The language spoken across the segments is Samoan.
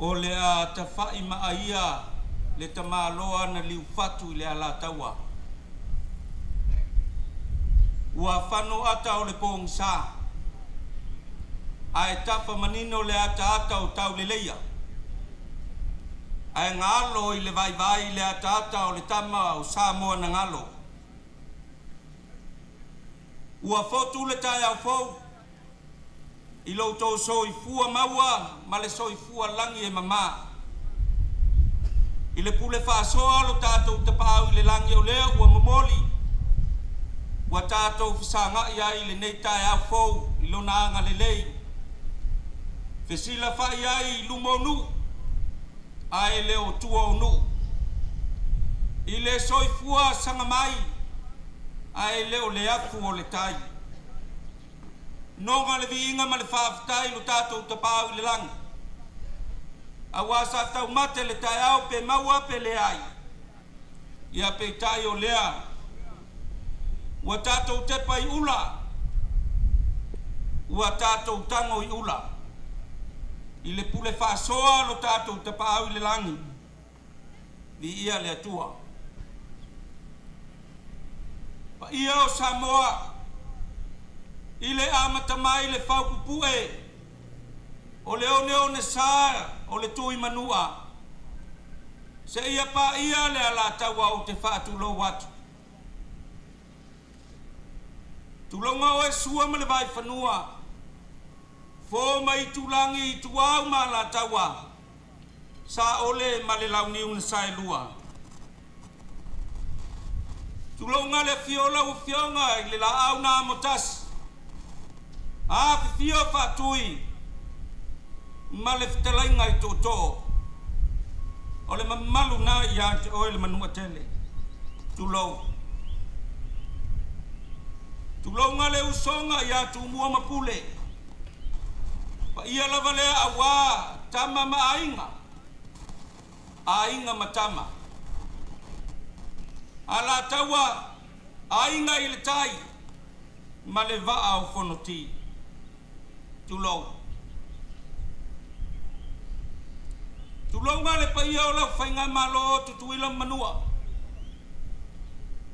O le a tafa'i ma'aia le tamaloa na liufatu i le Alataua. Ua fano ata o le pogisa, ae tafa manino le ataata o tauleleia, ae galo i le vaivai le ataata o le tama o Samoa na galo. Ua fotu le taeao fou i lo outou soifua maua ma le soifua lagi e mama. I le pule faasoa o lo tatou Tapaau i le lagi o lea ua momoli ua tatou fesagai ai i lenei taeao fou i lona agalelei, fesilafai ai i luma o nuu ae le o tua o nuu, i le soifua saga mai ae le o le afu o le tai. Noga le viiga ma le faafetai i lo tatou Tapaau i le lagi, auā sa taumate le taeao pe maua pe leai, ia peitai o lea ua tatou tepa i ula, ua tatou tago i ula i le pule faasoa a lo tatou Tapaau i le lagi. Viia le Atua. Paia o Samoa i le amata mai le faupupu'e o le oneone sa o le Tuimanua seia paia le Alataua ou te faatulou atu. Tulouna oe Sua ma le Vaifanua, Fofo ma Aitulagi, Ituau ma Alataua, Saole ma le Launiu na Saelua. Tulouna le afio o lau Afioga i le Laau na Amotasi, afifio Faatui ma le Fetalaiga i Tootoo. O le mamalu na ia te oe le Manuatele. Tulou. Tulouna le usoga ia Tumua ma Pule. Paia lava lea auā Tama ma Aiga, Aiga ma Tama. Alataua, Aiga i le Tai ma le Vaa o Fonoti. Tulou. Tulouna le paia o lau Faigamalo Tutuila ma Manua,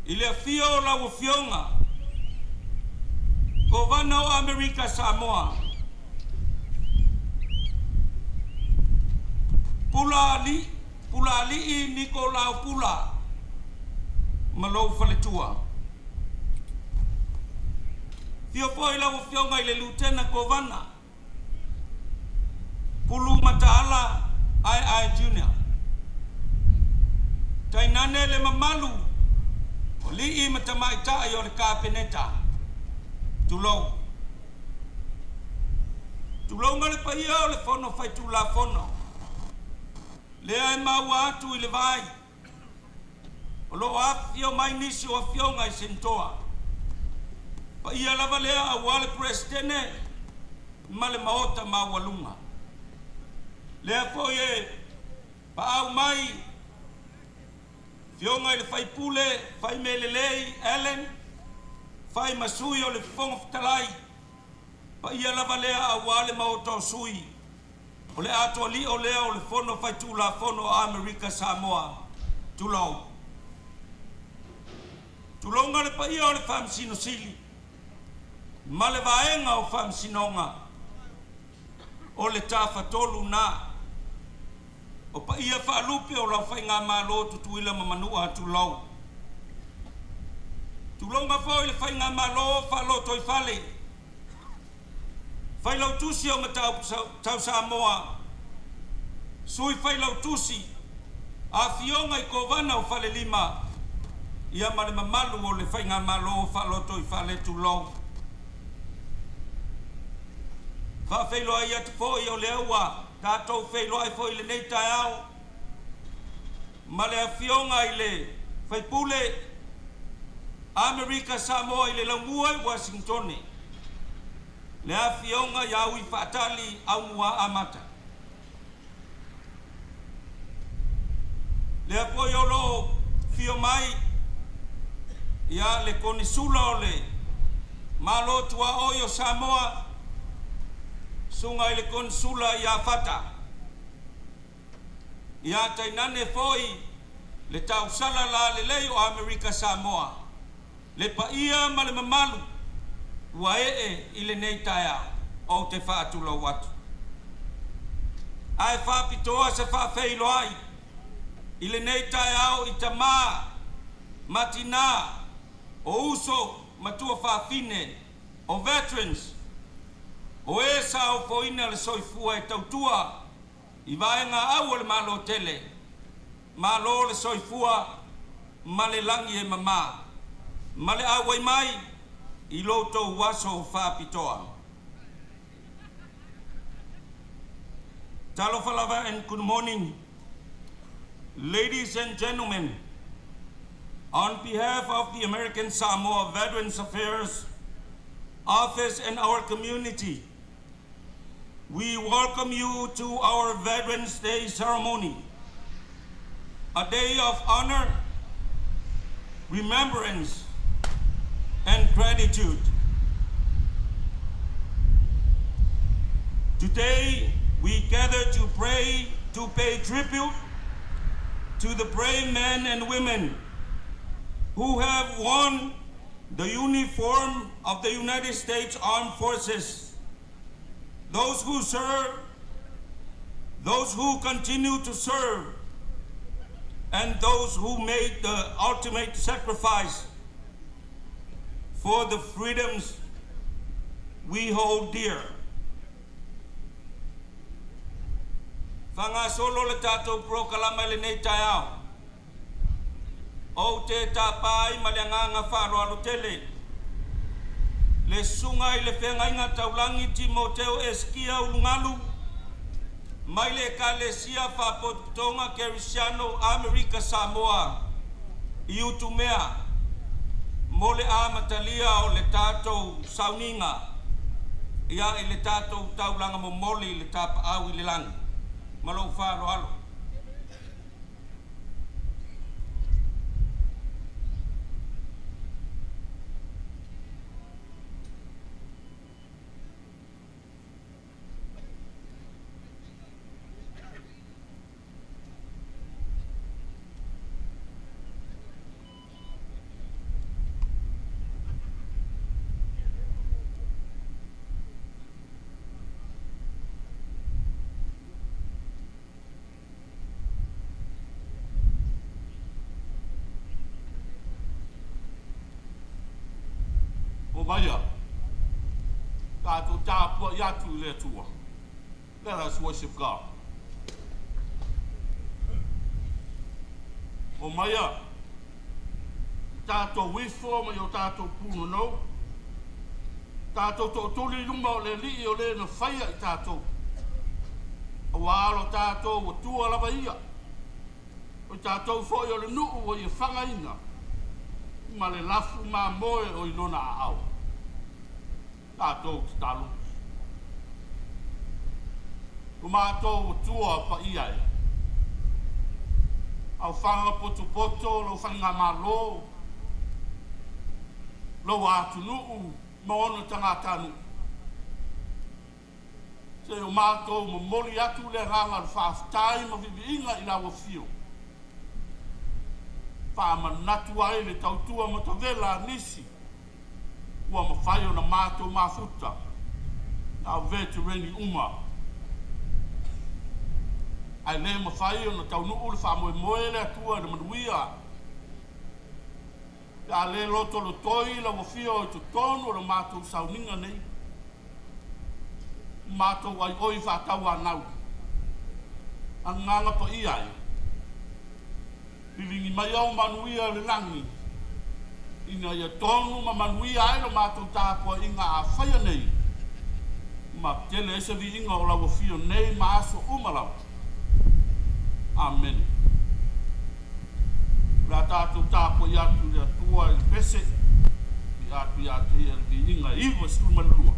i le afio o lau Afioga, Kovana o Amerika Samoa, Pulaalii Nikolao Pula ma lou faletua. Afio foi lau Afioga i le Lutena Kovana, Pulu Mataala Aeae Junior. Tainane le mamalu o alii ma tamaitai o le Kapeneta. Tulou. Tulouna le paia o le Fono Faitulafono, lea e maua atu i le vai, o lo o afifio mai nisi o afioga i Senatoa. Paia lava lea aua le Peresetene ma le Maota maualuga. Lea foi e paau mai Afioga i le Faipule Faimelelei Allen, fai ma sui o le Fofoga Fetalai. Paia lava lea aua le Maota o Sui, o le atoalio lea o le Fono Faitulafono a Amerika Samoa. Tulou. Tulouna le paia o le Faamasino Sili ma le vaega o Faamasinoga o le Tafatolu na. O paia faalupe o lau Faigamalo Tutuila ma Manua. Tulou. Tulouna foi le Faigamalo Faalotoifale, Failautusi o Mataupu Tau Samoa, Sui Failautusi, Afioga i Kovana o Falelima, ia ma le mamalu o le Faigamalo Faalotoifale. Tulou. Faafeiloai atu foi o lea ua tatou feiloai foi i lenei taeao ma le Afioga i le Faipule Amerika Samoa i le Laumua i Uasinitone, le Afioga ia Ui Faatali Aumua Amata. Lea foi o lo o fio mai ia le Konesula o le Malo Tuaoi o Samoa, susuga i le Konesula ia Fata. Ia tainane foi le tausala lalelei o Amerika Samoa, le paia ma le mamalu ua ee i lenei taeao, ou te faatulou atu. Ae faapitoa se faafeiloai i lenei taeao i tamā ma tinā, o uso ma tuafafine, o veterans, o e sa ofoina le soifua e tautua i vaega au o le Malo tele, malo le soifua ma le lagi e mama, ma le auai mai i lo outou aso faapitoa. Talofa lava and good morning, ladies and gentlemen. On behalf of the American Samoa Veterans Affairs Office and our community, we welcome you to our Veterans Day ceremony, a day of honor, remembrance, and gratitude. Today, we gather to pray, to pay tribute to the brave men and women who have worn the uniform of the United States Armed Forces, those who serve, those who continue to serve, and those who made the ultimate sacrifice for the freedoms we hold dear. Faagasolo le tatou polokalame i lenei taeao. Ou te tapa ai ma le agaga faaaloalo tele le susuga i le feagaiga taulagi Timoteo Eskia Ulugalu mai le Ekalesia Faapotopotoga Kerisiano Amerika Samoa i Utumea mo le amatalia o le tatou sauniga ia i le tatou taulaga momoli i le tapaau i le lagi. Ma lou faaaloalo. Omaia, tatou tapuai atu i le Atua. Let us worship God. Omaia, tatou ifo mai o tatou punonou, tatou tootuli i luma o le Alii o le na faia i tatou. Auā lo tatou Atua lava ia. O i tatou foi o le nuu ua ia fagaina ma le lafu mamoe o i lona aao. Tatou tatalo. Lo matou Atua paia e. Aofaga potopoto lau faigamalo, lou atunuu ma ona tagatanuu. Se o matou momoli atu le agaga o le faafetai ma viviiga i lau afio. Faamanatu ai le tautua matavela a nisi ua mafai ona matou mafuta na o veterani uma. Ae le mafai ona taunuu le faamoemoe le Atua i le manuia. Pe a le lotolotoi lau afio i totonu o le matou sauniga nei. Matou aioi faatauanau. Agaga paia e. Liligi mai au manuia o le lagi, ina ia tonu ma manuia ai lo matou tapuaiga a faia nei, ma tele ai se viiga o lau afio nei ma aso uma lava. Amene. O le a tatou tapuai atu i le Atua i le pese, i atu ia te ia le viiga 92.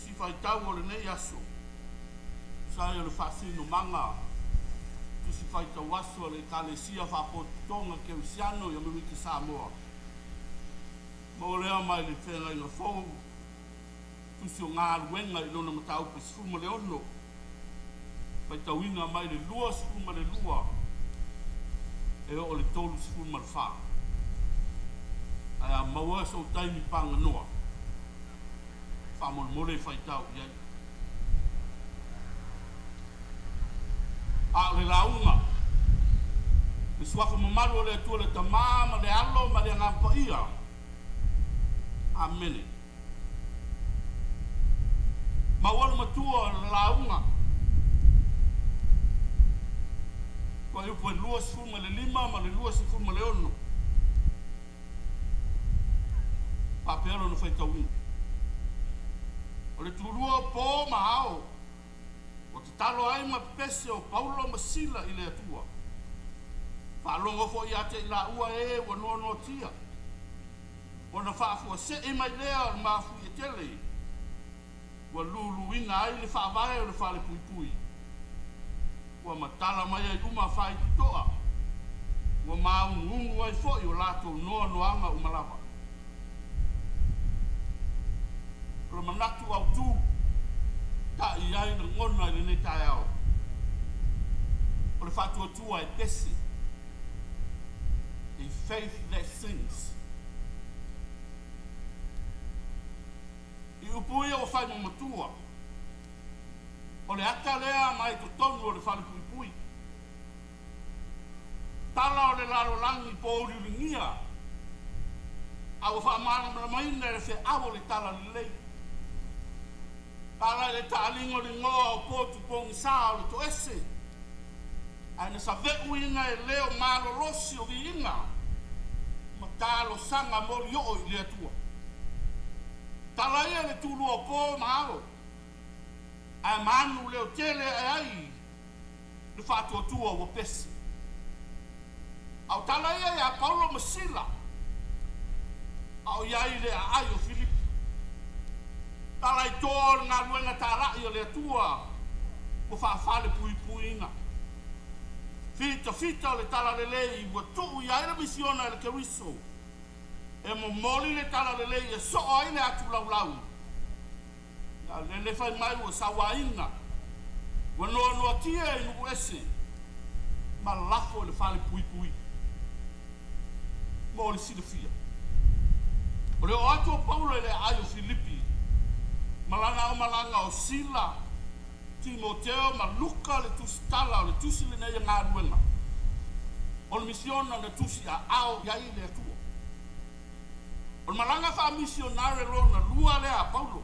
Tusi Faitau o lenei aso, tusa ai o le faasinomaga Tusi Faitau Aso a le Ekalesia Faapotopotoga Kerisiano i Amerika Samoa, maua lea mai le Feagaiga Fou, Tusi o Galuega i lona mataupu 16, faitauina mai le 22 e oo i le 34. Ae a maua sou taimi paganoa, faamolemole faitau i ai. A o le lauga, le suafa mamalu o le Atua le Tamā ma le Alo ma le Agaga Paia. Amene. Maua le matua o le lauga, fuaiupu e 25 ma le 26, faapea lona faitauina. O le tulua o po ma ao, ua tatalo ai ma pepese o Paulo ma Sila i le Atua. Faalogo foi ia te i laua e ua noanoatia, ona faafuasei mai lea o le mafuie tele, ua luluina ai le faavae o le falepuipui, ua matala mai ai uma faitotoa, ua māunuunu ai foi o latou noanoaga uma lava. O le manatu autu ta'i ai lagona i lenei taeao, o le faatuatua e pese, a faith that sings. I upu ia ua fai ma matua, o le ata lea mai totonu o le falepuipui. Tala o le lalolagi pouliuligia, a ua faamalamalamaina e le feau o le talalelei. Tala i le taaligoligoa o potu pogisa o le toese, ae na save'uina e leo malolosi o viiga ma talosaga molioo i le Atua. Tala ia le tulua o po ma ao, ae manu leotele ae ai le faatuatua ua pese. A o tala ia ia Paulo ma Sila, a o i ai i le aai o Filipi. Tala i toa o le galuega talai a le Atua ua faafalepuipuiina. Fitafita o le talalelei ua tuu i ai le misiona e le Keriso e momoli le talalelei e soo ai le atulaulau. A lele fai mai ua sauaina, ua noanoatia i nuu ese ma lafo i le falepuipui. Mo le silafia, o le oo atu o Paulo i le aai o Filipi ma lana aumalaga o Sila, Timoteo ma Luka le tusitala o le tusi lenei e galuega, o le misiona na tusi aao i ai le Atua. O le malaga faamisionare lona lua lea a Paulo.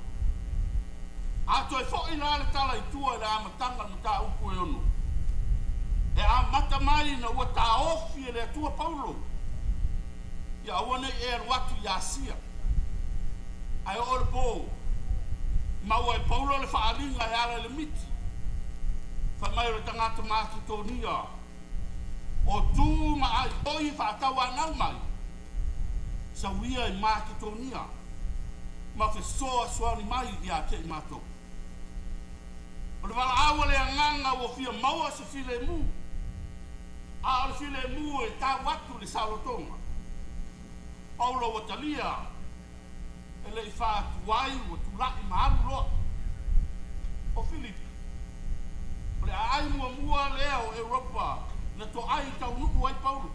A toe foi la le tala i tua i le amataga o le mataupu e 6, e amata mai ina ua taofi e le Atua Paulo ia aua ne i e alu atu i Asia. Ae oo le po, maua e Paulo le faaaliga e ala i le miti, fai mai o le tagata Maketonia o tu ma ai oi faatauanau mai, sauia i Maketonia ma fesoasoani mai ia te i matou. O le valaau a le agaga ua fia maua se filemu, a o le filemu e tau atu le saolotoga. Paulo ua talia, e le i faatuai ua tula'i ma alu loa. O Filipi, o le aai muamua lea o Europa na toai taunuu ai Paulo.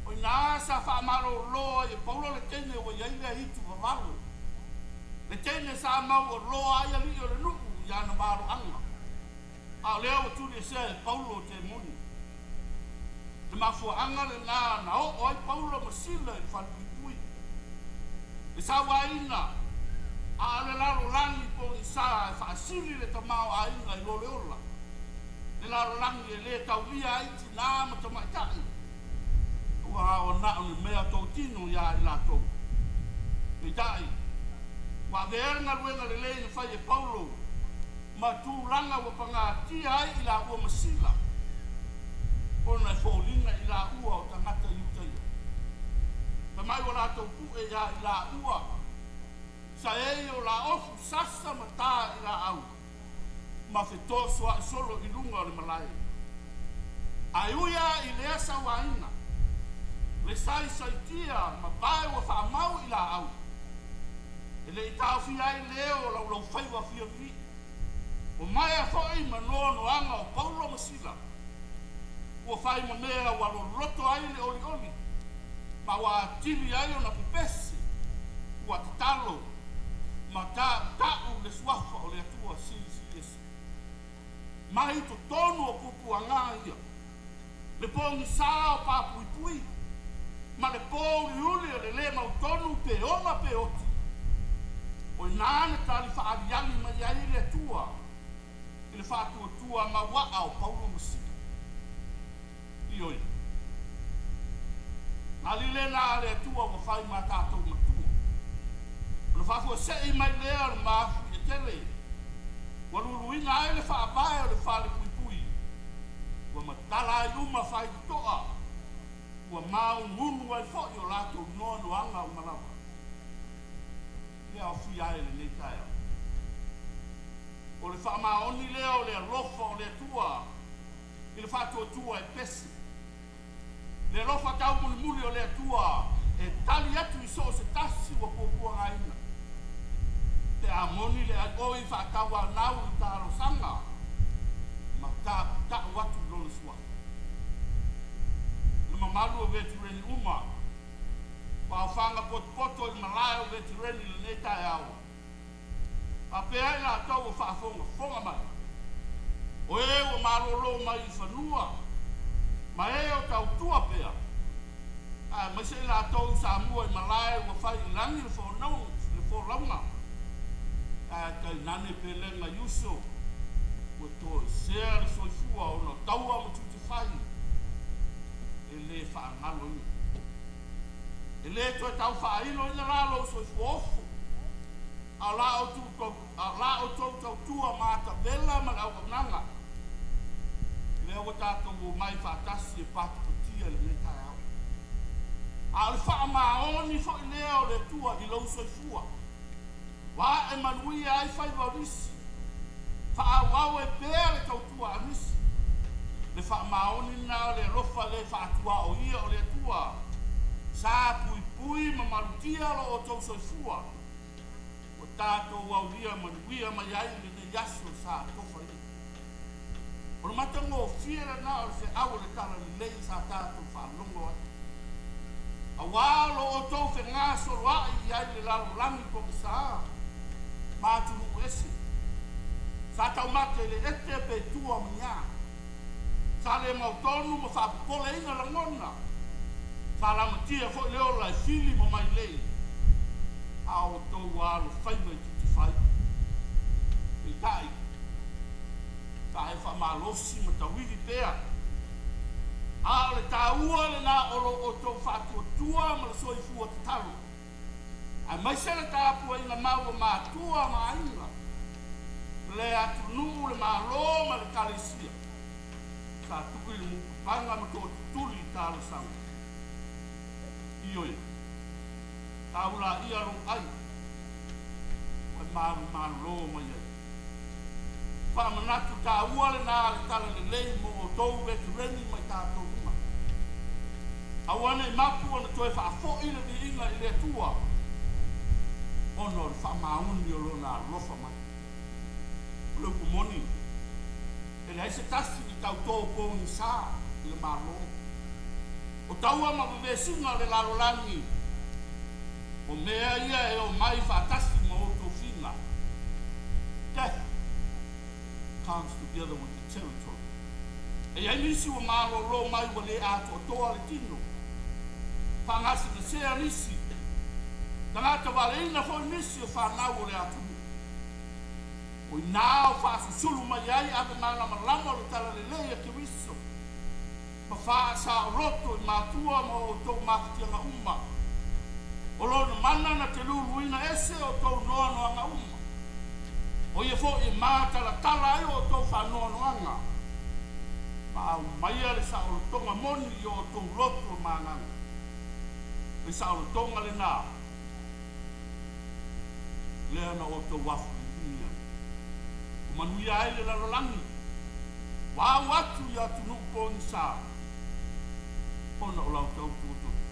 O ina sa faamalōlō ai e Paulo le teine ua i ai le aitu vavalo, le teine sa mau oloa ai alii o le nuu i ana valoaga, a o lea ua tuliesea e Paulo temoni. Le mafuaaga lenā na oo ai Paulo ma Sila i le falepuipui. Le sauaina a o le lalolagi pogisā e faasili le tamaoaiga i lo le ola. Le lalolagi e lē taulia ai tinā ma tamaita'i, ua o na o le mea totino iā i latou. Peitai, ua avea le galuega lelei na fai e Paulo ma tulaga ua pagatia ai i laua ma Sila, ona e foliga i laua o tagata Iutaia. Fai mai ua latou pu'e iā i laua Sa e o laofu sasa ma tā i laau ma fetosoaʻi solo i luga o le malae. Ae ui a i lea sauāina le saisaitia ma vae ua faamau i laau e leʻi taofia ai leo o laulaufaiva fiafii o maea foʻi ma noanoaga o Paulo ma Sila ua fai ma mea ua loloto ai le olioli ma ua atili ai ona pepese ua tatalo ma taʻutaʻu le suafa o le Atua Silisili Ese. Mai totonu o pupuagā ia le pogisā o papuipui ma le pōuliuli o le lē mautonu pe ola pe oti o inā na tali faaaliali mai ai le Atua i le faatuatua mauaa o Paulo ma Sila. Ioe, ali lena a le Atua ua fai ma tatou matua o le faafuaseʻi mai lea o le mafuie tele ua luluina ai le faavae o le fale puipui ua matala ai uma faitotoa ua maugunu ai foʻi o latou noanoaga uma lava le aofia ai lenei taeao. O le faamaoni lea o le alofa o le Atua i le faatuatua e pese. Le alofa taumulimuli o le Atua e tali atu i so o se tasi ua puapuagaina. Pe a moni le aioi faatauanau i talosaga ma taʻutaʻu atu i lona suafa. Le mamalu o vetereni uma ua aofaga potopoto i le malae o vetereni i lenei taeao faapea ai latou ua faafogafoga mai o e ua malōlō mai i fanua ma e o tautua pea aemaise i latou Samua i malae ua fai i lagi le fonau le folauga ae tainane pelega i uso ua toesea le soifua ona o taua ma tiute fai e lē faagaloina. E lē toe tau faailoina la lou soifua ofo a o la outou tautua matavela ma le auaunaga lea ua tatou omai faatasi e patipatia i lenei taeao. A o le faamaoni foʻi lea o le Atua i lou soifua ua ae manuia ai faiva o nisi faaauau ai pea le tautua a nisi. Le faamaoni lena o le alofa le faatuaoia o le Atua sa puipui ma malutia lo outou soifua ua tatou aulia manuia mai ai lenei aso sa atofaina. O le matagofie lena o le feau o le tala lelei sa tatou faalogo ai auā lo outou fegasoloaʻi i ai le lalolagi pogasā ma atunuu ese sa taumate le ete pe tua ma ni a sa le mautonu ma faapopoleina lagona sa lamatia foʻi le ola e fili ma mailei a outou alofaiva i tiutifai peitaʻi sa e faamalosi ma tauivi pea a o le tāua lenā o lo outou faatuatua ma le soifua tatalo aemaise le tapuaiga mau o matua ma aiga le atunuu le mālō ma le kalesia sa tuʻu i le mupapaga ma toʻatutuli i talosaga. Ioe, taulaia lou ai ua malumalō mai ai faamanatu tāua lenā le tala lelei mo outou vetereni mai tatou uma aua nei mapu ona toe faafoʻi le viiga i le Atua ona o le faamaoni o lona alofa mai. O le upu moni e leai se tasi i tautō pogisā i le mālō o taua ma vevesiga o le lalolagi o mea ia e o mai faatasi ma outou figa. Death comes together with the territory. E iai nisi ua malōlō mai ua lē atoatoa le tino faagasegasea nisi tagata valeina foʻi nisi o fanau o le atunuu o inā o faasusulu mai ai ave malamalama o le talalelei a Keriso ma faasaoloto i matua ma outou mafatiaga uma o lona mana na te luluina ese o tou noanoaga uma o ia foʻi e matalatala ai o outou faanoanoaga ma aumaia le saolotoga moni i o outou loto ma agaga. Le saolotoga lenā Lea na outou afuliugia ai. Ua manuia ai le lalolagi. Ua au atu i atunuu pogisa ona o lau tautua toto.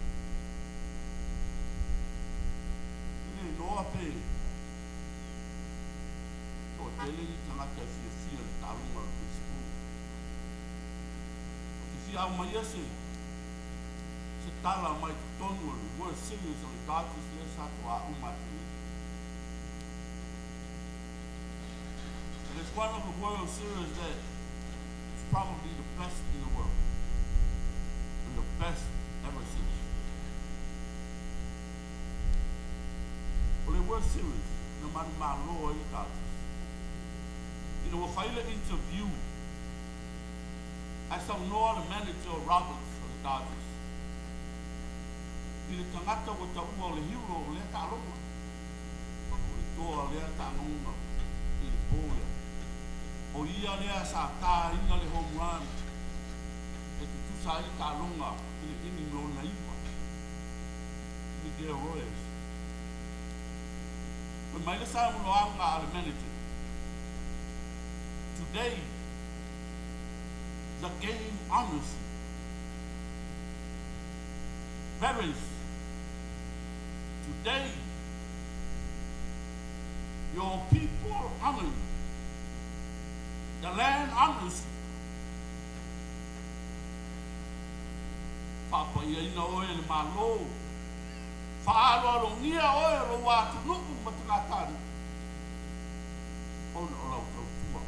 E le iloa pe toatele ni tagata e fiafia i le taaloga o le baseball. Ou te fia aumaia se tala mai totonu o le World Series o le Dodgers lea sa toauma atu nei. And it's one of the World Series that is probably the best in the world. And the best ever since. O le World Series na manumalo ai le Dodgers. Ina ua fai le interview ae saunoa le manager Roberts o le Dodgers i le tagata ua taua o le hero o lea taaloga. O le toa o lea taaloga i le po lea. O ia lea sa taina le home run e tutusa ai le taaloga i le inning lona 9. Miguel Royce. Fai mai le saunoaga a le manager. Today, the game honors you. Veterans, today, your people honor you. The land honors you. Faapaiaina oe e le Malo. Faaaloalogia oe e lou atunuu ma tagatanuu. Ona o lau tautua.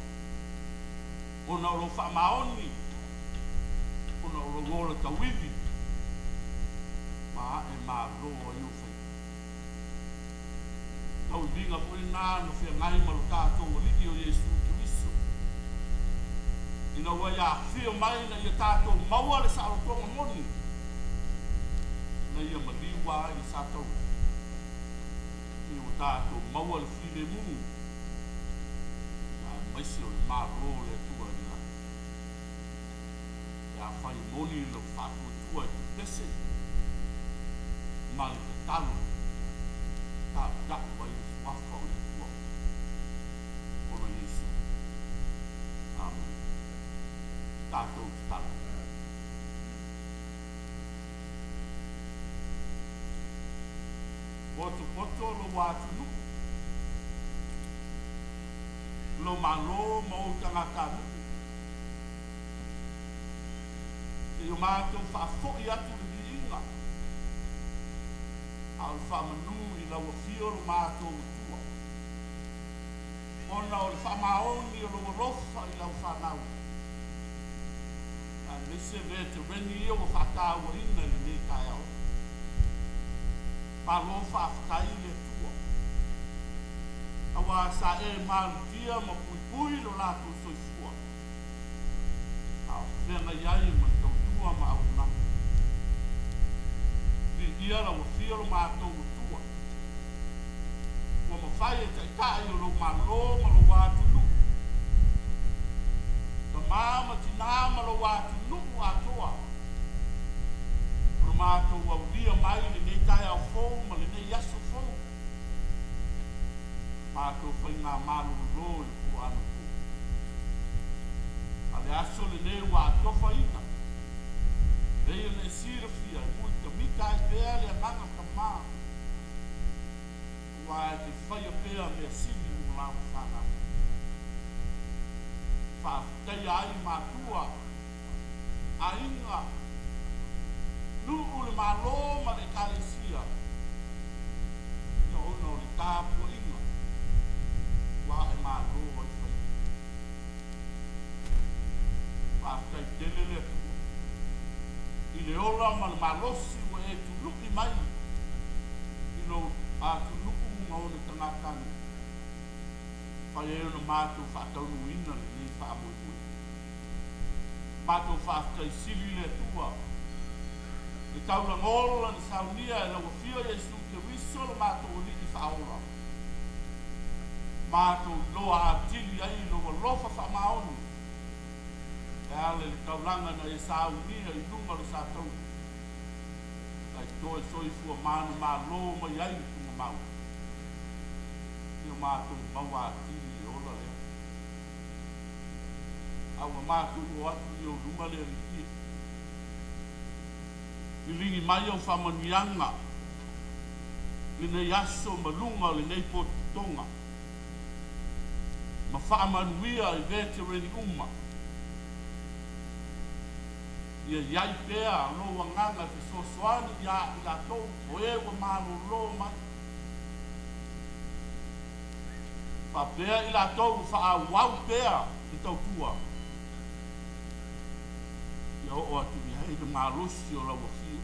Ona o lou faamaoni. Ona o lou ola tauivi. Ma ae malo ai ou faiva. Tauiviga foi lena na feagai ma lo tatou Alii o Iesu Keriso. Ina ua ia afio mai ina ia tatou maua le saolotoga moni, na ia maliu ai i le sataua. Ina ua tatou maua le filemu, aemaise o le Malo o le Atua i le lagi. Pe afai e moni lou faatuatua e pepese ma le tatalo, tautau ai le suafa o le Atua, ona Iesu. Amen. Tatou tatalo. Potopoto lou atunuu, lou Malo ma ou tagatanuu. Seia o matou faafoi atu le viiga a o le faamanu i lau afio lo matou Atua, ona o le faamaoni o lou alofa i lau fanau, aemaise vetereni ia ua faatauaina i lenei taeao. Malo faafetai i le Atua, auā sa e malutia ma puipui lo latou soifua, a o feagai ai ma le tautua ma auaunaga. Viia lau afio lo matou Atua, ua mafai e taitai o lou Malo ma lou atunuu, tamā ma tinā ma lou atunuu atoa, o lo matou aulia mai lenei taeao fou ma lenei aso fou, matou faigamalolo i le po anapo. A le aso lenei ua atofaina, pei ona e silafia, e muitamita ai pea le agaga tamā, aua e te faia pea mea sili mo lau fanau. Faafetaia ai matua, aiga, nuu, le Malo ma le Ekalesia, ia ona o le tapuaiga ua ae malo ai faiva. Faafetai tele le Atua i le ola ma le malosi ua e tului mai i lou atunuu ma ona tagatanuu, fai ai ona matou faataunuuina lenei faamoemoe. Matou faafetai sili le Atua, le taulaga ola na saunia e lau Afio Iesu Keriso lo matou Alii Faaola. Matou iloa atili ai lou alofa faamaoni e ala i le taulaga na e saunia i luga o le sataua, ae toe soifua manumalo mai ai le tugamau. Ia matou maua atili i le ola lea. A ua matou o atu i ou luma le Alii e. Liligi mai au faamanuiaga lenei aso ma luga o lenei potopotoga ma faamanuia i veterani uma. Ia i ai pea lou agaga e fesoasoani iā i latou o e ua malōlō mai. Faapea i latou ua faaauau pea le tautua, ia oo atu i ai le malosi o lau afio.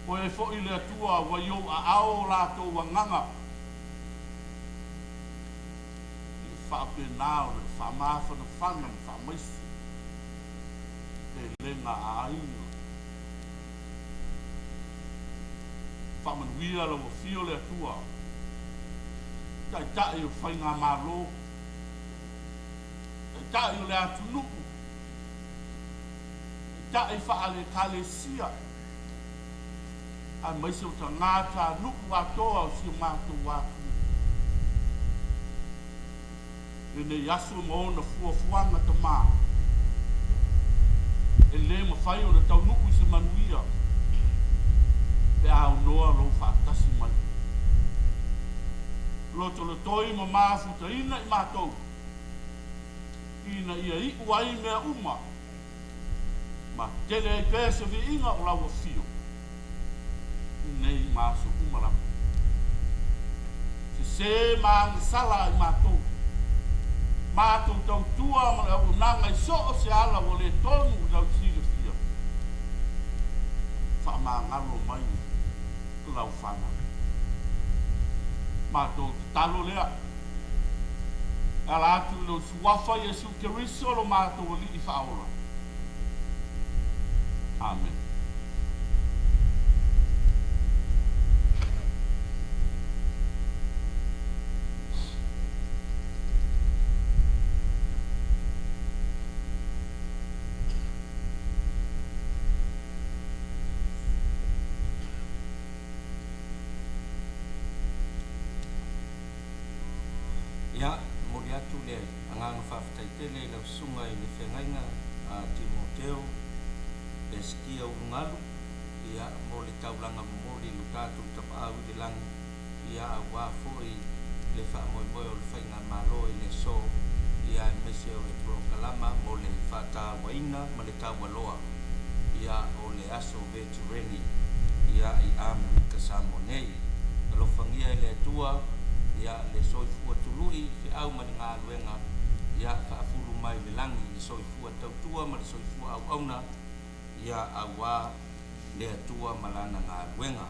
O oe foi le Atua ua i ou aao o latou agaga, ia faapena ona e faamafanafana ma faamaise pelega a aiga. Faamanuia lau afio le Atua, Taitai o Faigamalo, Taitai o le atunuu, Taitai faale-Ekalesia, aemaise o tagatanuu atoa o si o matou atunuu. Lenei aso ma ona fuafuaga Tama, e le mafai ona taunuu i se manuia pe a aunoa lou faatasi mai. Lotolotoi ma mafutaina i matou, ina ia iu ai mea uma, ma tele ai pea se viiga o lau afio, i nei ma aso uma lava. Sesē ma agasala i matou, matou tautua ma le auaunaga i so o se ala ua le tonu i lau silafia, faamagalo mai lau fanau. Matou tatalo lea, e ala atu i lou suafa Iesu Keriso lo matou Alii Faaola. Amene. Ia, e momoli atu le agaga faafetai tele i lau Susuga i le Feagaiga a Timoteo Peskia Ulugalu, ia, mo le taulaga momoli i lo tatou Tapaau i le lagi, ia, aua foi le faamoemoe o le faigamalo i le aso, ia, aemaise o le polokalama mo le faatauaina ma le taualoa, ia, o le aso veterani, ia, i Amerika Samoa nei. Alofagia e le Atua, ia, le soifua tului feau ma le galuega, ia, faafulu mai le lagi le soifua tautua ma le soifua auauna, ia, aua le Atua ma lana galuega.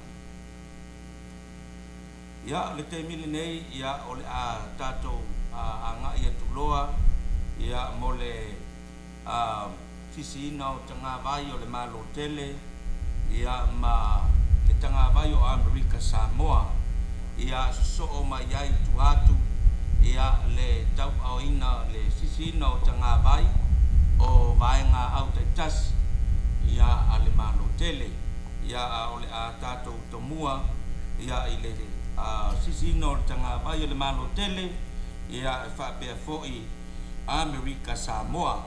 Ia, o le taimi lenei, ia, o le a tatou agai atu loa, ia, mo le sisiina o tagavai o le Malo Tele, ia, ma le tagavai o Amerika Samoa, ia, sosoo mai ai i tua atu, ia, le tauaaoina le sisiina o tagavai o vaega autaitasi, ia, a le Malo Tele. Ia, a o le a tatou tomua, ia, i le sisiina o le tagavai o le Malo Tele, ia, e faapea foi Amerika Samoa,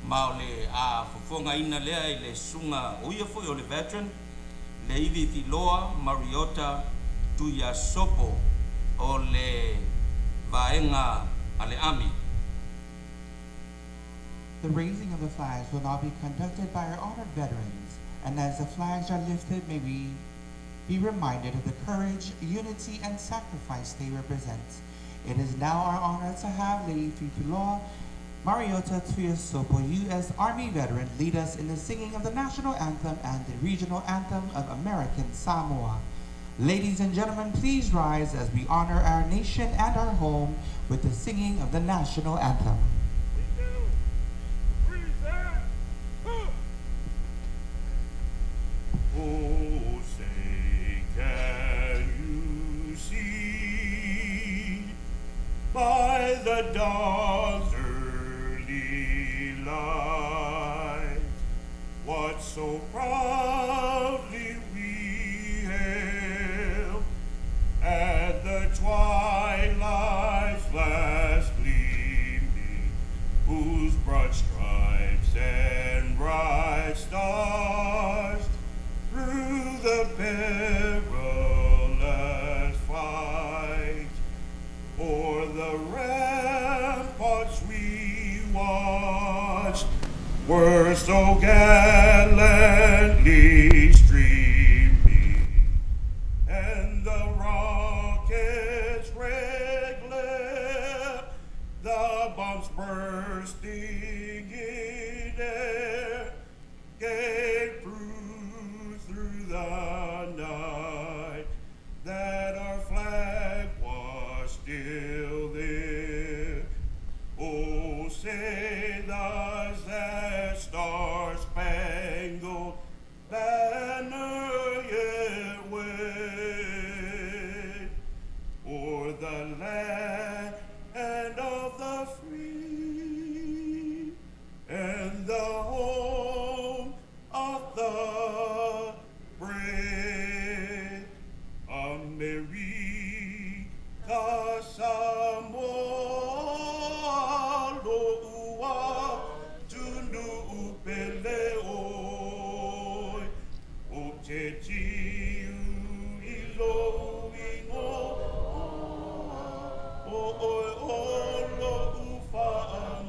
ma o le a fofogaina lea i le susuga o ia foi o le veteran le Ivifiloa Mariota Tuiasopo o le vaega a le Army. The raising of the flags will now be conducted by our honored veterans, and as the flags are lifted, may we be reminded of the courage, unity, and sacrifice they represent. It is now our honor to have Leififiloa Mariota Tuiasopo, U.S. Army veteran, lead us in the singing of the national anthem and the regional anthem of American Samoa. Ladies and gentlemen, please rise as we honor our nation and our home with the singing of the national anthem. Oh, say, can you see by the dawn's early light what so proudly we hailed at the twilight were so gallantly streaming, and the rockets' red glare, the bombs bursting in air, gave proof through the night that our flag was still there. Oh, say does that star-spangled banner yet wave o'er the land of the free and the home of the brave? America, Samoa, lo'ua, tunu pele oi, o te tiu i lo ingo, o oe o lo ufa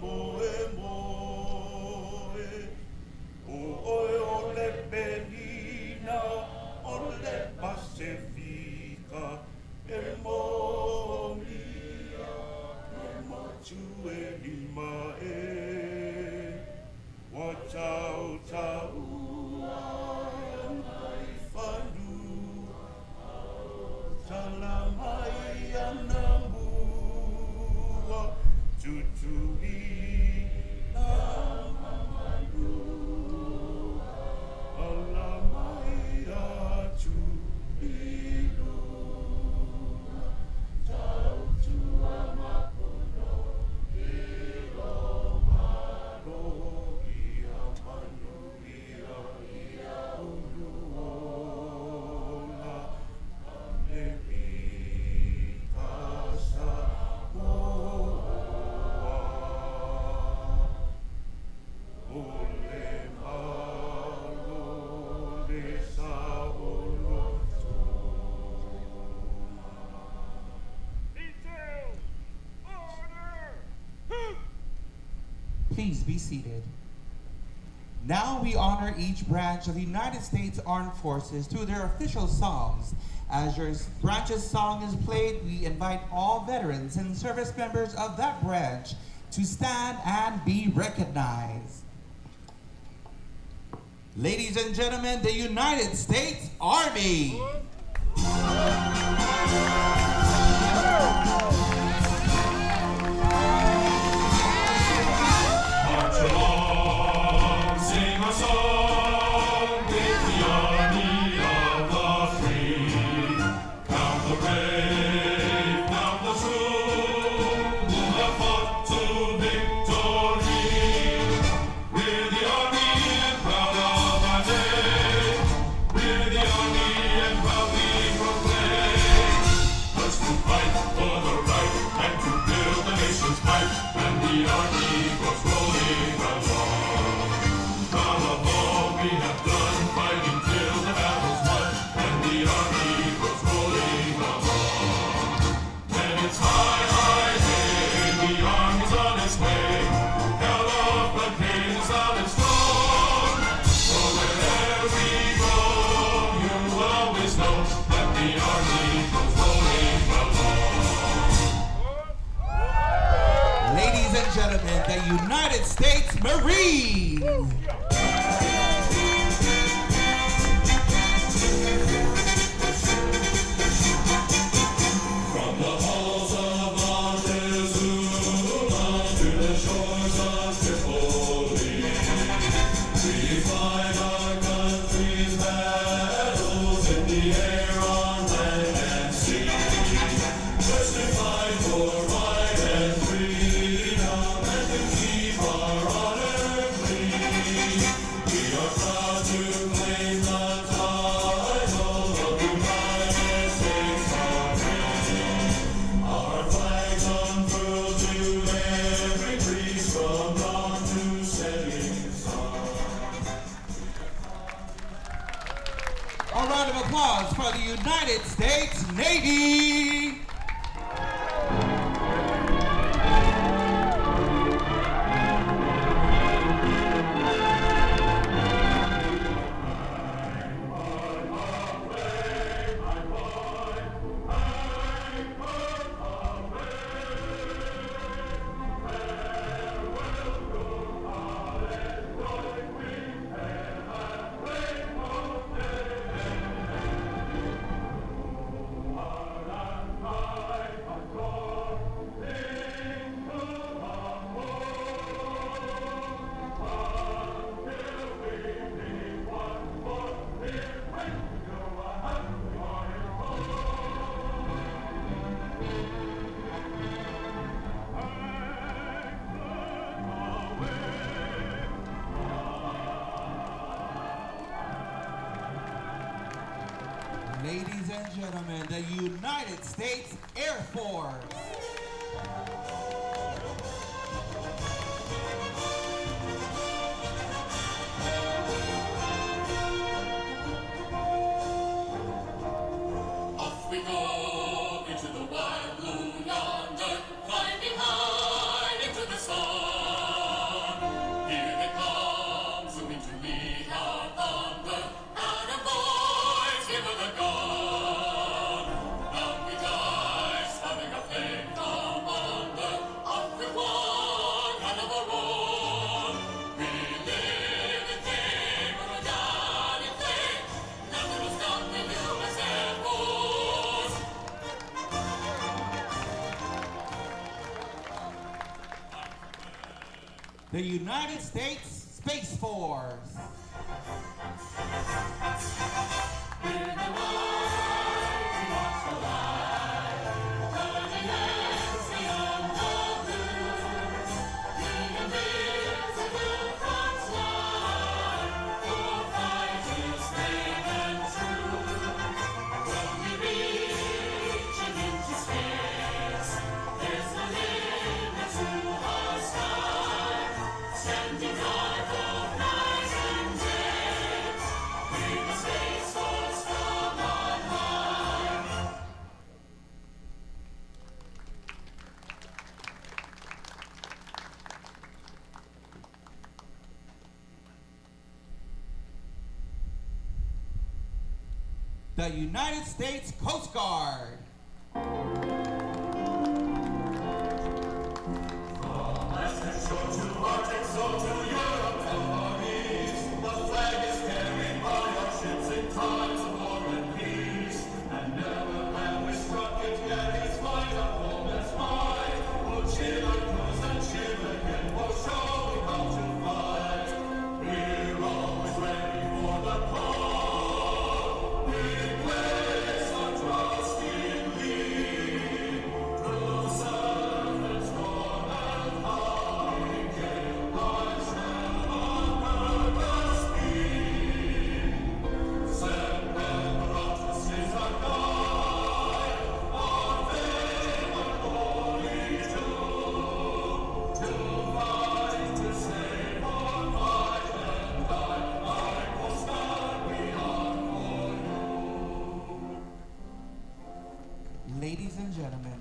moe moe, o oe o le pelina, o le Pasifika, e momia, e matu e lima e, wa tau tau ai whandu, talamai anambua, tutui na mamalu, alamai atu ilua, tau tua mapuno, ilo malo, ia manu ia ia uluola, Amerika Samoa. O le malo le sa o lo Please be seated. Now we honor each branch of the United States Armed Forces through their official songs. As your branch's song is played, we invite all veterans and service members of that branch to stand and be recognized. Ladies and gentlemen, the United States Army. March along, sing our song, with the army of the free. Count the brave, count the true, who have fought to victory. We're the army and proud of our name. We're the army and proudly proclaim. First to fight for the right and to build the nation's might, and the army goes rolling along. Proud of all we have done, fighting till the battle's won, and the army goes rolling along. And it's high, high day, the army's on its way. Gallop the loud and strong. For wherever we go, you will always know that the army goes rolling along. Ladies and gentlemen, the United States Marines. From the halls of Montezuma to the shores of Tripoli, we fight our country's battles in the air, on land, and sea. Just to fight for right and freedom and to keep our honor clean. United States Air Force. Off we go into the wild blue yonder, climbing high into the sun. Here they come, zooming to meet our thunder. At 'em, boys, give 'em the gun. Down we dive, sputtering a flame from under. Off with one hell of a run. We live in fame, we're a gallant flame. Nothing will stop the U.S. Air Force. The United States Space Force. The United States Coast Guard. Ladies and gentlemen,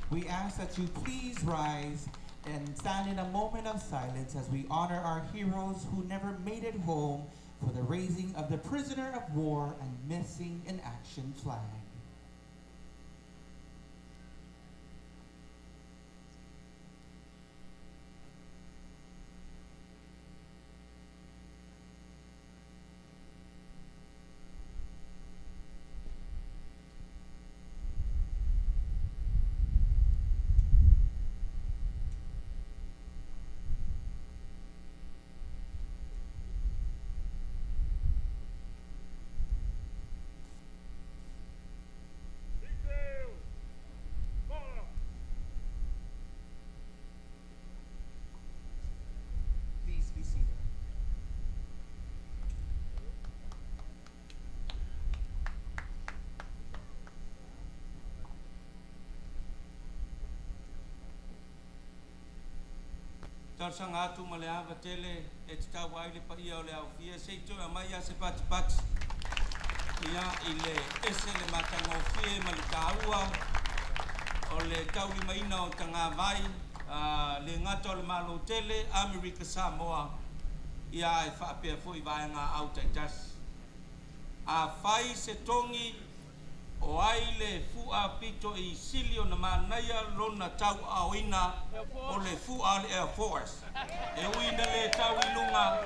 we ask that you please rise and stand in a moment of silence as we honor our heroes who never made it home for the raising of the prisoner of war and missing in action flag. Please be seated. Talosaga atu ma le ava tele e tatau ai le paia o le aofia se i toe aumai a se patipati ia i le ese le matagofie ma le taua o le taulimaina o tagavai le gata o le Malo tele Amerika Samoa ia e faapea fo'i vaegaau taitasi. Afai se togi o ai le fu'a pito i sili ona manaia lona tauaaoina o le fu'a o le Air Force e ui ina lē tau i luga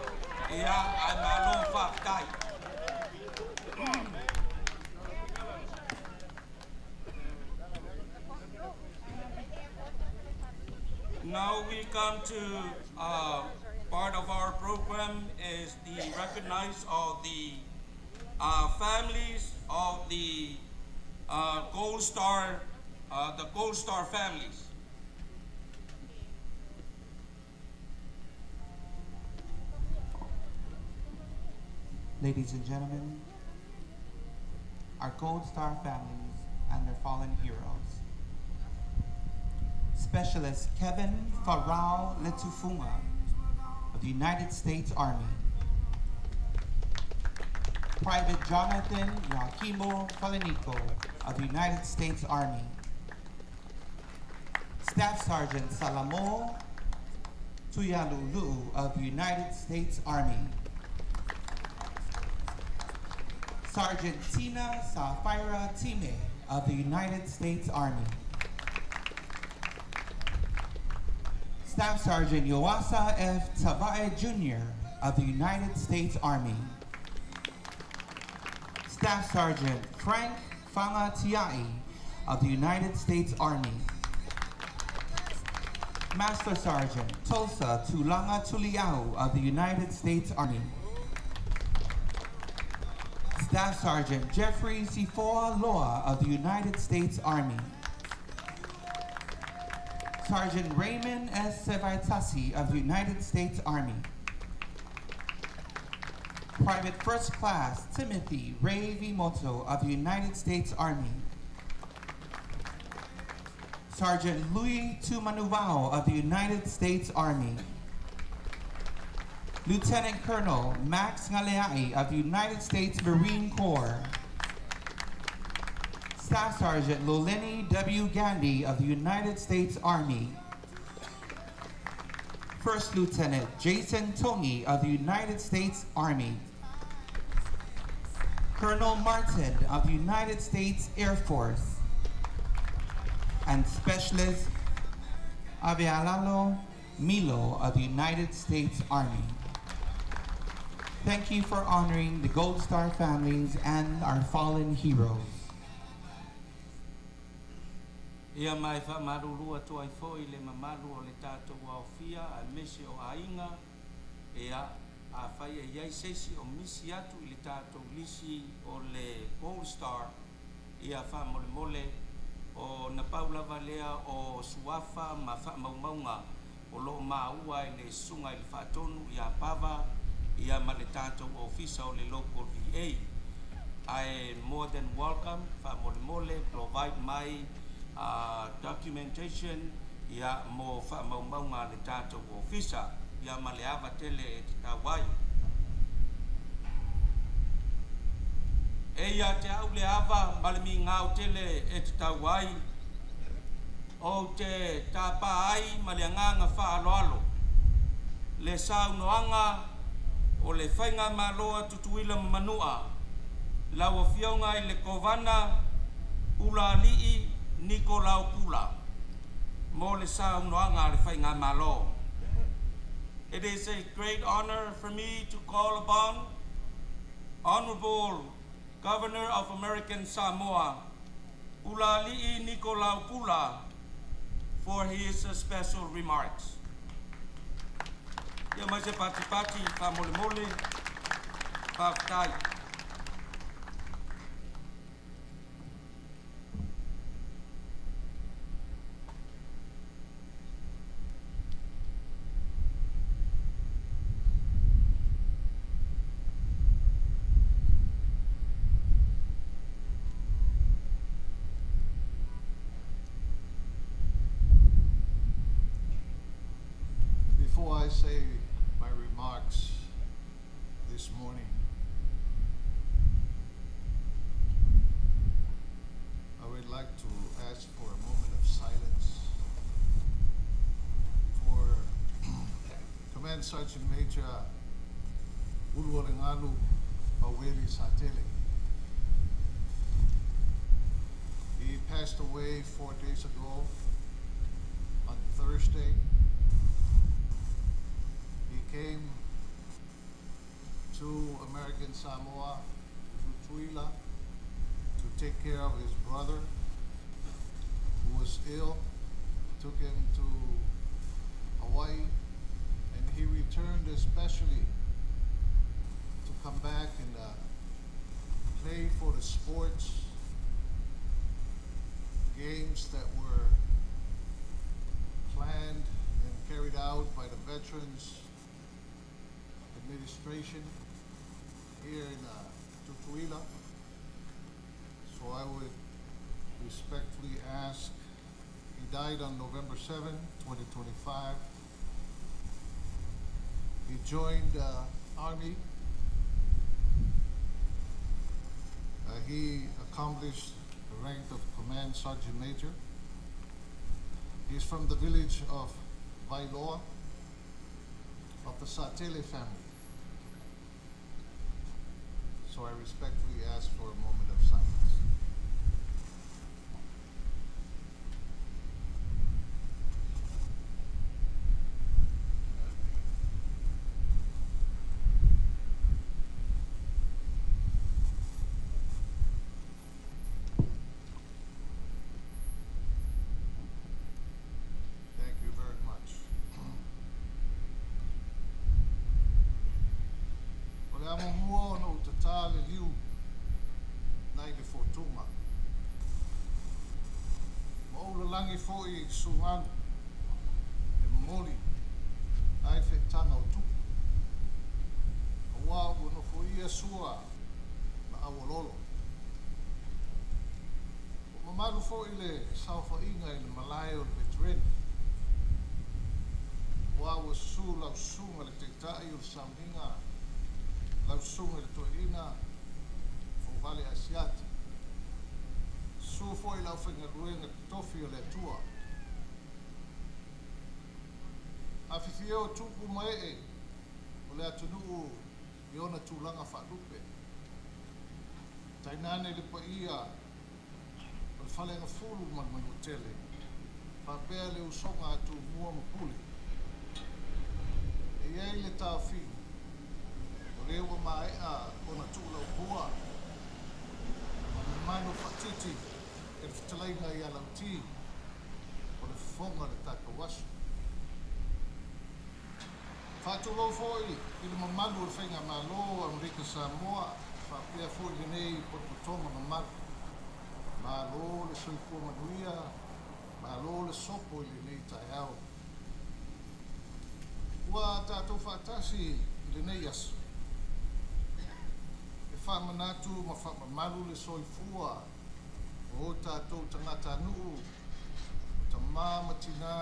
ia ae malo faafetai. Now we come to part of our program is the recognize of the families of the Gold Star, the Gold Star families. Ladies and gentlemen, our Gold Star families and their fallen heroes. Specialist Kevin Farao Letufunga of the United States Army. Private Jonathan Yakimo Falaniko of the United States Army. Staff Sergeant Salamo Tuyalulu of the United States Army. Sergeant Tina Safira Time of the United States Army. Staff Sergeant Yoasa F. Tavae Jr. of the United States Army. Staff Sergeant Frank Fanga of the United States Army. Master Sergeant Tulsa Tulanga Tuliau of the United States Army. Staff Sergeant Jeffrey Sifoa Loa of the United States Army. Sergeant Raymond S. Sevaitasi of the United States Army. Private First Class Timothy Ray Vimoto of the United States Army. Sergeant Louis Tumanuvao of the United States Army. Lieutenant Colonel Max Ngaleai of the United States Marine Corps. Staff Sergeant Loleni W. Gandhi of the United States Army. First Lieutenant Jason Tongi of the United States Army. Colonel Martin of the United States Air Force. And Specialist Avialalo Milo of the United States Army. Thank you for honoring the Gold Star families and our fallen heroes. Ia mai whaamaruru atu ai foi le mamalu o le tātou aofia aemaise o aiga ia afai e i ai se isi o misi atu i le tātou lisi o le Gold Star ia faamolemole o na pau lava lea o suafa ma faamaumauga o loo maua i le susuga i le faatonu ia Pava ia ma le tātou ofisa o le local VA. Ae more than welcome faamolemole provide mai documentation ia mo faamaumauga a le tātou ofisa ia ma le ava tele e tatau ai. E ia te au le ava ma le migao tele e tatau ai ou te tāpā ai ma le agaga faaaloalo le saunoaga o le Faigamalo a Tutuila ma Manua lau Afioga i le Kovana Ulualii Nikolao Pula mo le saunoaga a le Faigamalo. It is a great honor for me to call upon Honorable Governor of American Samoa, Ulualii Nikolao Pula, for his special remarks. Ia mai se patipati, faamolemole, faafetai. Before I say my remarks this morning, I would like to ask for a moment of silence for Command Sergeant Major Uluolegalu Paueli Satele. He passed away 4 days ago on Thursday. He came to American Samoa, to Tutuila, to take care of his brother who was ill, took him to Hawaii, and he returned especially to come back and play for the sports games that were planned and carried out by the Veterans Administration here in Tutuila. So I would respectfully ask, he died on November 7, 2025. He joined the Army. He accomplished the rank of Command Sergeant Major. He's from the village of Vailoa of the Satele family. So I respectfully ask for a moment of silence. Thank you very much. O le amomua ona ou tatā le liu nai le fotuga. Ma ou lalagi fo'i i sugalu e momoli ai fe'etaga o tupu. Auā ua nofoia sua ma aualolo. Ua mamalu fo'i le saofa'iga i le malae o le vetereni. Auā ua susu lau susuga le ta'ita'i o le sauniga lau susuga i le toe'aina fouvale Asiata. Susu fo'i le aufaigaluega totofi o le Atua. Afifio tupu ma e'e o le atunu'u i ona tulaga fa'alupe. Tainane le paia o le faleagafulu ma le Manuatele. Faapea le usoga a Tumua ma Pule. E i ai le taofiga, o lē ua mae'a ona tu'ulaupua ma mamanu fa'atiti e le fetalaiga ia Lauti o le fofoga o le tatou aso. Fa'atulou fo'i i le mamalu o le faigamālō Amerika Samoa fa'apea fo'i lenei potopotoga mamalu. Mālō le soifua manuia, mālō le sopo i lenei taeao. Ua tatou fa'atasi i lenei aso. E fa'amanatu ma fa'amamalu le soifua o o tatou tagatanu'u, o tamā ma tinā,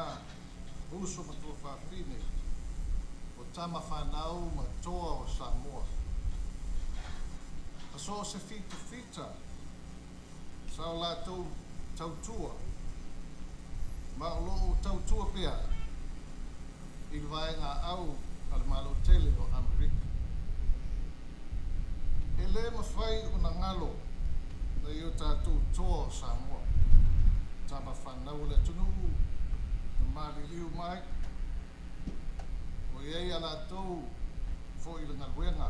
uso ma tuafafine, o tama fanau ma toa o Samoa. Ma so o se fitafita sa o latou tautua ma o lo'o tautua pea i le vaega au a le Malo tele o Amerika. E lē mafai ona galo nai o tatou toa o Samoa, tama fanau o le atunu'u na maliliu mai o iai a latou fo'i le galuega.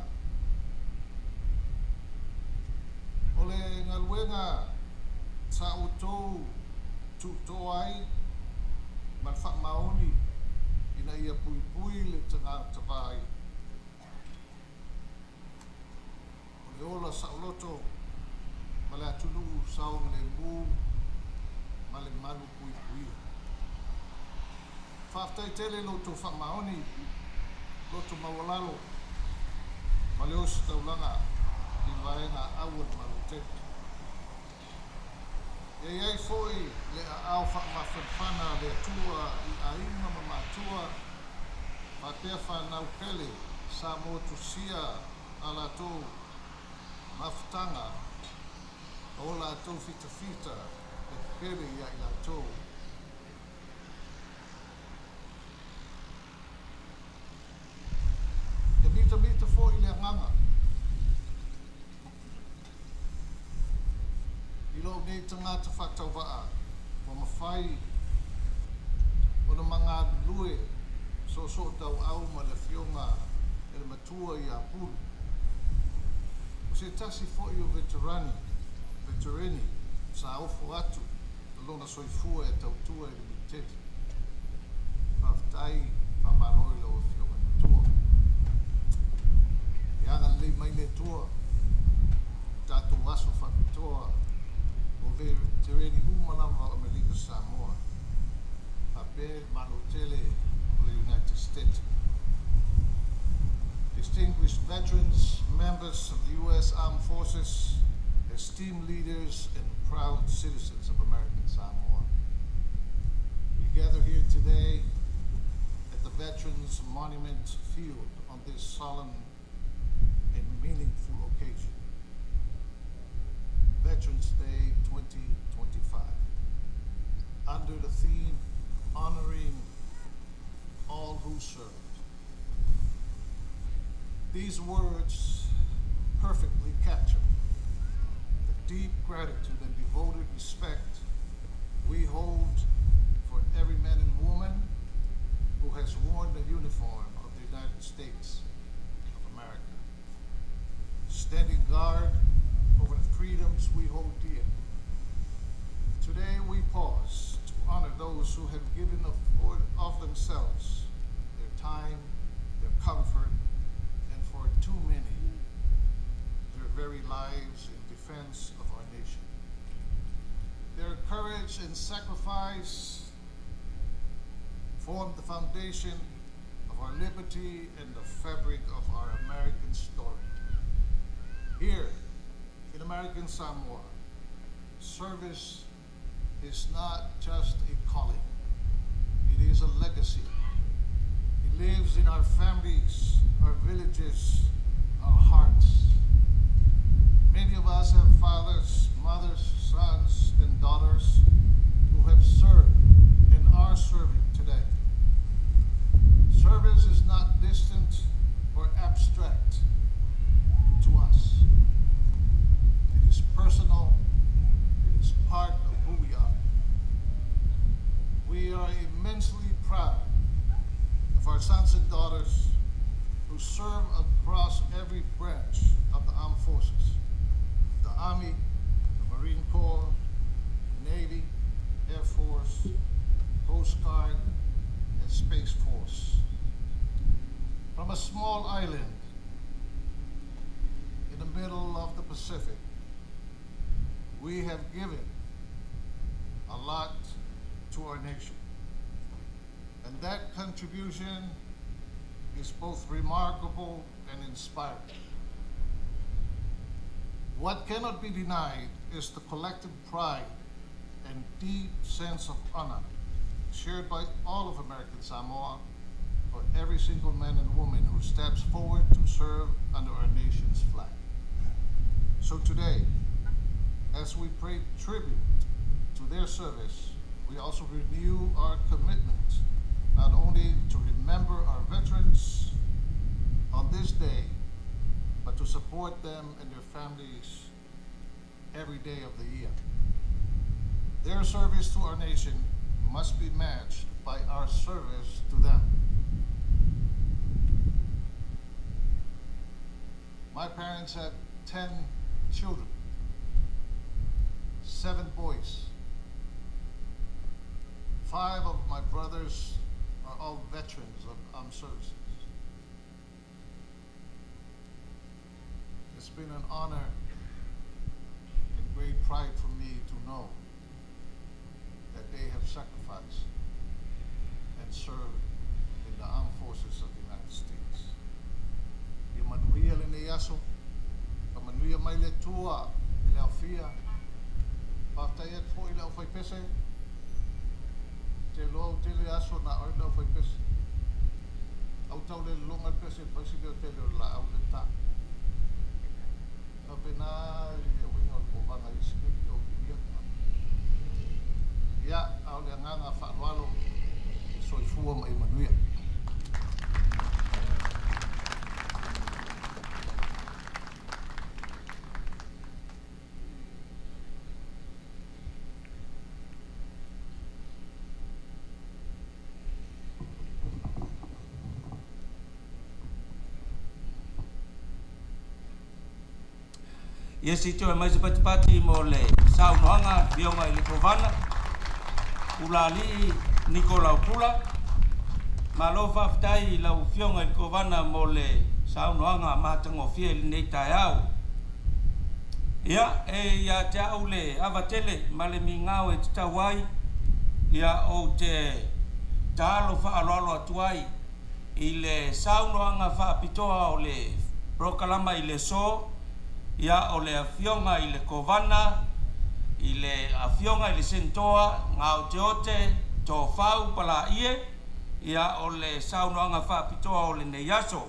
O le galuega sa outou tu'utoa ai ma le fa'amaoni ina ia puipui le tagatavai o le ola sa'oloto ma le atunu'u saogalēmū ma le malu puipuia. Fa'afetai tele lo outou fa'amaoni, loto maualalo ma le ositaulaga i le vaega au o le Malo tele. E iai fo'i le aao fa'amafanafana a le Atua i aiga ma matua fa'apea fanau pele sa motusia a latou mafutaga o latou fitafita e pele ia i latou. E mitamita fo'i le agaga i lo'u nei tagata fa'atauva'a ua mafai ona magalulue soosoo tau'au ma le afioga e le matua ia Pulu. O se tasi fo'i o veterani veterani sa ofo atu lona soifua e tautua i le militeli. Fa'afetai fa'amālō i lau afioga i matua. Ia agalelei mai le Atua tatou aso fa'apitoa o veterani uma lava o Amerika Samoa fa'apea le Malo tele o le United States. Distinguished veterans, members of the U.S. Armed Forces, esteemed leaders, and proud citizens of America. Veterans Monument Field on this solemn and meaningful occasion, Veterans Day 2025, under the theme Honoring All Who Served. These words perfectly capture the deep gratitude and devoted respect we hold for every man and woman who has worn the uniform of the United States of America, standing guard over the freedoms we hold dear. Today we pause to honor those who have given of themselves, their time, their comfort, and for too many, their very lives in defense of our nation. Their courage and sacrifice formed the foundation of our liberty and the fabric of our American story. Here in American Samoa, service is not just a calling, it is a legacy. It lives in our families, our villages, our hearts. Many of us have fathers, mothers, sons, and daughters who have served and are serving today. Service is not distant or abstract to us. It is personal, it is part of who we are. We are immensely proud of our sons and daughters who serve across every branch of the armed forces, the Army, the Marine Corps, Navy, Air Force, Coast Guard, and Space Force. From a small island in the middle of the Pacific, we have given a lot to our nation. And that contribution is both remarkable and inspiring. What cannot be denied is the collective pride and deep sense of honor shared by all of American Samoa for every single man and woman who steps forward to serve under our nation's flag. So today, as we pay tribute to their service, we also renew our commitment not only to remember our veterans on this day, but to support them and their families every day of the year. Their service to our nation must be matched by our service to them. My parents had 10 children, 7 boys. 5 of my brothers are all veterans of armed services. It's been an honor and great pride for me to know that they have sacrificed and served in the armed forces of the United States. Ia manuia lenei aso, ka manuia mai le tua i le aufia, whātai atu foi le au whaipese, te loa o tele aso na oi le au whaipese. Au tau le longa le pese, paisi leo tele o la au le tā. Ka pena i e winga o le kovanga isi kei o kinia. Ia, au le anganga whaaloalo, soifua ma i manuia. Ia si toe mai se patipati mo le saunoaga Afioga i le Kovana, Ulali'i Nikolau Pula. Malo faafetai i lau Afioga i le Kovana mo le saunoaga matagofie i lenei taeao. Ia, e ia te au le avatele ma le migao e tatau ai, ia ou te taalo faaaloalo atu ai i le saunoaga faapitoa o le polokalama i le aso, ia o le Afioga i le Kovana, i le Afioga i le Senitoa Gaoteote Tofau Palaie, Ia o le saunoaga faapitoa o lenei aso.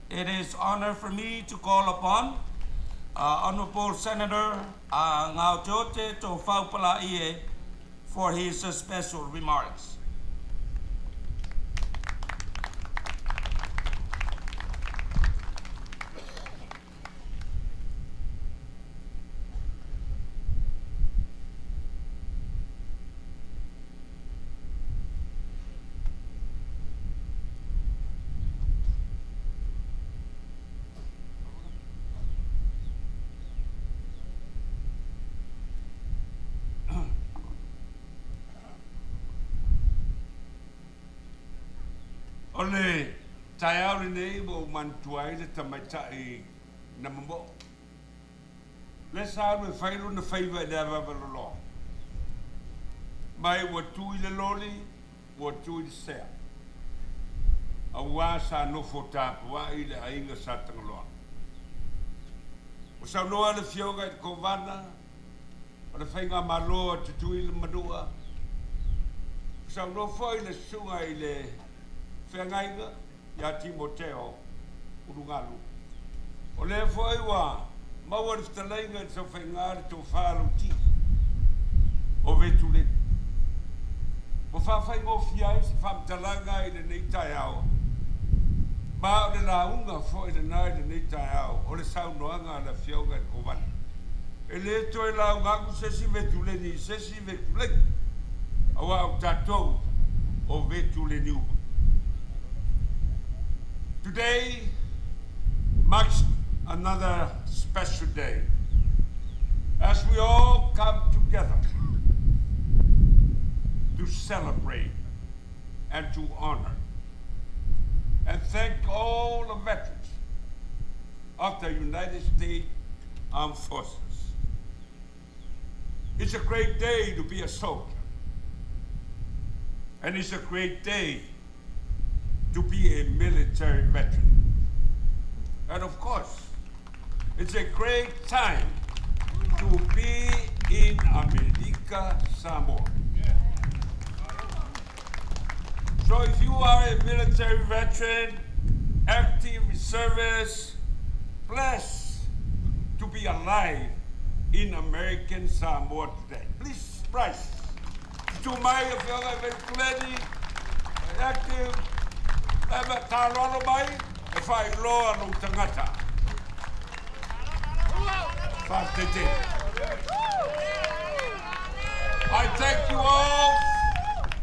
It is honor for me to call upon Honorable Senator Gaoteote Tofaupalaie for his special remarks. O le taeao lenei ua ou manatua ai le tamaitai na momo'o. Le sa alu e fai lona faiva i le avaava loloa. Mai ua tu i le loli, ua tu i le sea. Auā sa nofo tapua'i le aiga sa Tagaloa. Ua saunoa le Afioga i le Kovana o le Faigamalo a Tutuila ma Manua. Ua saunoa foi le Susuga i le Feagaiga ia Timoteo Ulugalu. O lea foi ua maua le fetalaiga i le saofaiga le tofa Lauti o Vetuleni. Ua faafaigofie ai se faamatalaga i lenei taeao, ma o le lauga foi lena i lenei taeao o le saunoaga a le Afioga i le Kovana. E lē toe lauga aku se isi Vetuleni i se isi Vetuleni, auā o tatou o Vetuleni uma. Today marks another special day as we all come together to celebrate and to honor and thank all the veterans of the United States Armed Forces. It's a great day to be a soldier, and it's a great day to be a military veteran. And of course, it's a great time to be in America, Samoa. So if you are a military veteran, active reservist, blessed to be alive in American Samoa today. Please rise. To my Afioga Vetuleni, active, e tāloalo mai, e faailoa lou tagata. Faafetai. I thank you all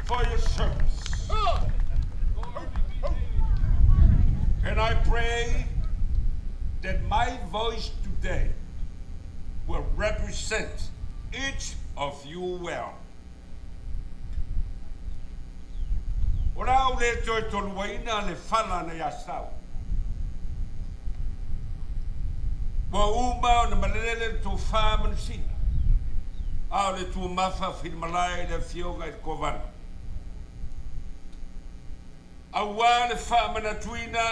for your service. And I pray that my voice today will represent each of you well. O la au le toe toluaina le fala na iā Sau. Ua uma ona malele le tofā manusina. A o le tuamafa filimalae le afioga i le Kovana. Auā le faamanatuina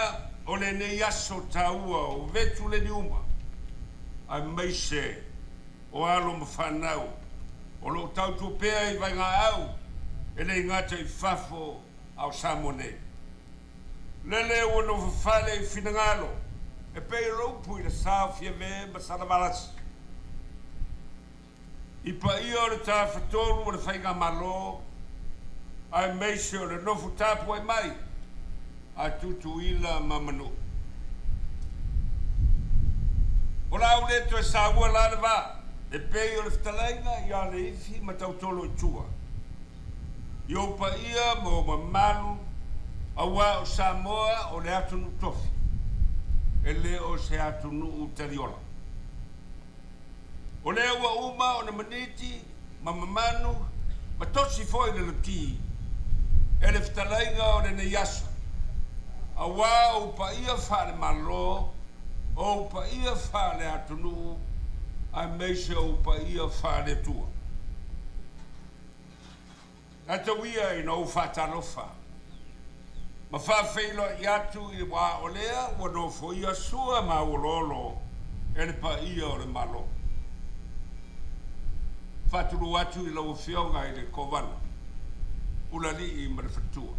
o lenei aso tāua o Vetuleni uma. Aemaise o alo ma fanau o loo tautua pea i vaegaau e le gata i fafo a o Samoa nei. Lele ua nofo fale i finagalo e pei o le upu i le sa o Fiamē ma Salevalasi. I paia o le tafatolu o le Faigamalo aemaise o le nofo tapuai mai a Tutuila ma Manua. O la au le toe saua la le vā e pei o le fetalaiga ia Leifi ma Tautolo i tua. I ou paia ma ou mamalu auā o Samoa o le atunuu tofi e lē o se atunuu taliola. O lea ua uma ona maniti ma mamanu ma tosi foi le loti e le fetalaiga o lenei aso. Auā ou paia faale-Malo, ou paia faale-atunuu, aemaise ou paia faale-Atua. Ae tau ia ina ou faatalofa ma faafeiloai atu i le wā o lea ua nofoia sua ma auoloolo e le paia o le Malo. Faatulou atu i lau Afioga i le Kovana, Ulalii ma le Faletua.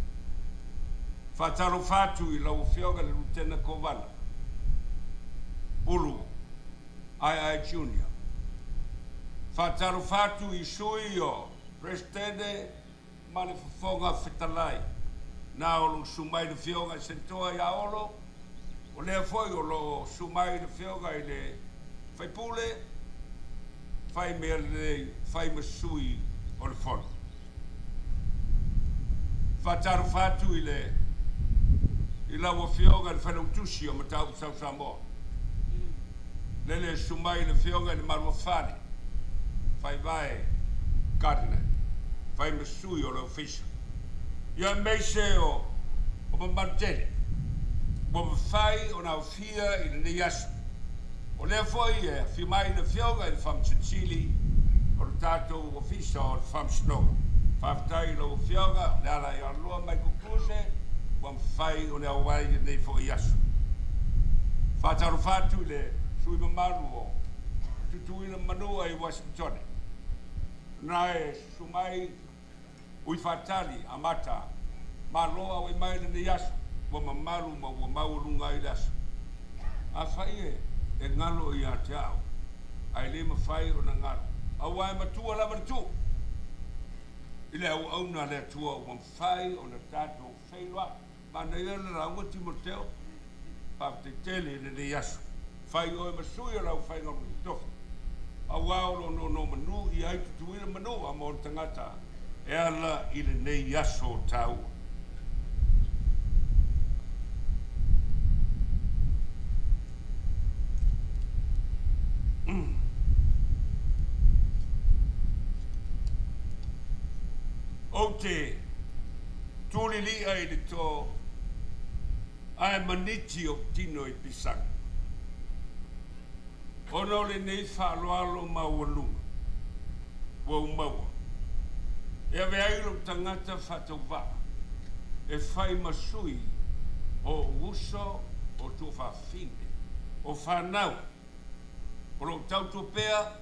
Faatalofa atu i lau Afioga i le Lutena Kovana Pulu II Junior. Faatalofa atu i sui o Peresetene ma le Fofoga Fetalai. Na o loo susu mai le Afioga i Senatoa ia Olo, o lea foi o loo susu mai le Afioga i le Faipule, fai mea lelei, fai ma sui o le Fono. Faatalofa atu i lau Afioga i le Failautusi o Mataupu Tau Samoa. Lele susu mai le Afioga i le Maluafale, Faivae Gardiner, fai ma sui o le Ofisa. Ia aemaise o mamalu tele ua mafai ona aofia i lenei aso. O lea foi e afio mai le Afioga i le Faamasino Sili o le tatou Ofisa o le Faamasinoga. Faafetai i lau Afioga le ala ia loa mai Kukuse ua mafai ona auai i lenei foi aso. Faatalofa atu i le sui mamalu o Tutuila Manua i Washington. Na e susu mai ui faatali amata malo au mai lenei aso ua mamalu ma ua maualuga ai le aso. Afai e galo ia te au, ae le mafai ona galo, aua e matua lava le tuu i le auauna a le Atua ua mafai ona tatou feiloai. Manaia le lauga Timoteo, faafetai tele i lenei aso. Fai oe ma sui o le aufaiga o le tofi, aua o lo nonomanu i ai Tutuila Manua ma ona tagata e ala i lenei aso taua. Ou te tulilia i le to ae maniti o tino i pisaga. Ona o lenei faaaloalo maualuga ua ou maua, e ave ai lou tagata faatauvaa e fai ma sui o ou uso o tuafafine, o fanau, o loo tautua pea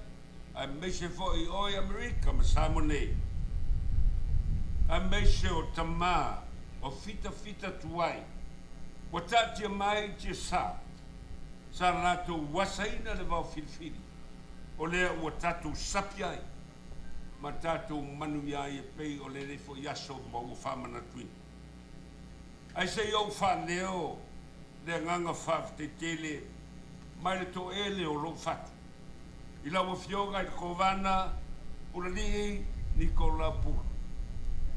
aemaise foi o i Amerika ma Samoa nei, aemaise o tamā o fitafita tuai ua taatia mai i tiasa sa latou asaina le vaofilifili o lea ua tatou sapi ai ma tatou manuia ai e pei o lenei foi aso ma ua faamanatuina. Ae se i ou faaleo le agaga faafetai tele mai le toele o lou fatu i lau Afioga i le Kovana Pulalii Nikola Pulu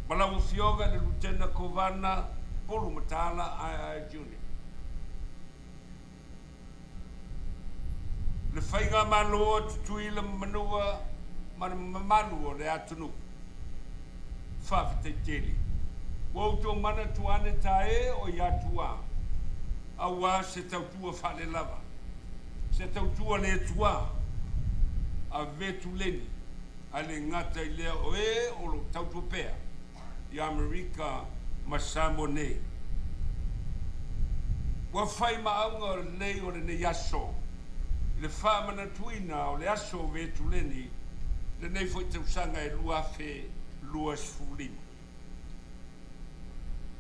ma lau Afioga i le Lutena Kovana Pulu Mataala II Junior. Le faiga malo a Tutuila ma Manua ma le mamalu o le atunuu. Faafetai tele. Ua outou manatu ane tae o i atua, aua se tautua faalelava, se tautua le tuā, a vetuleni, a le gata i lea o e o lo tautua pea i Amerika ma Samoa nei. Ua fai maauga o lenei o lenei aso, i le faamanatuina o le aso o vetuleni, lenei foi tausaga e 2025.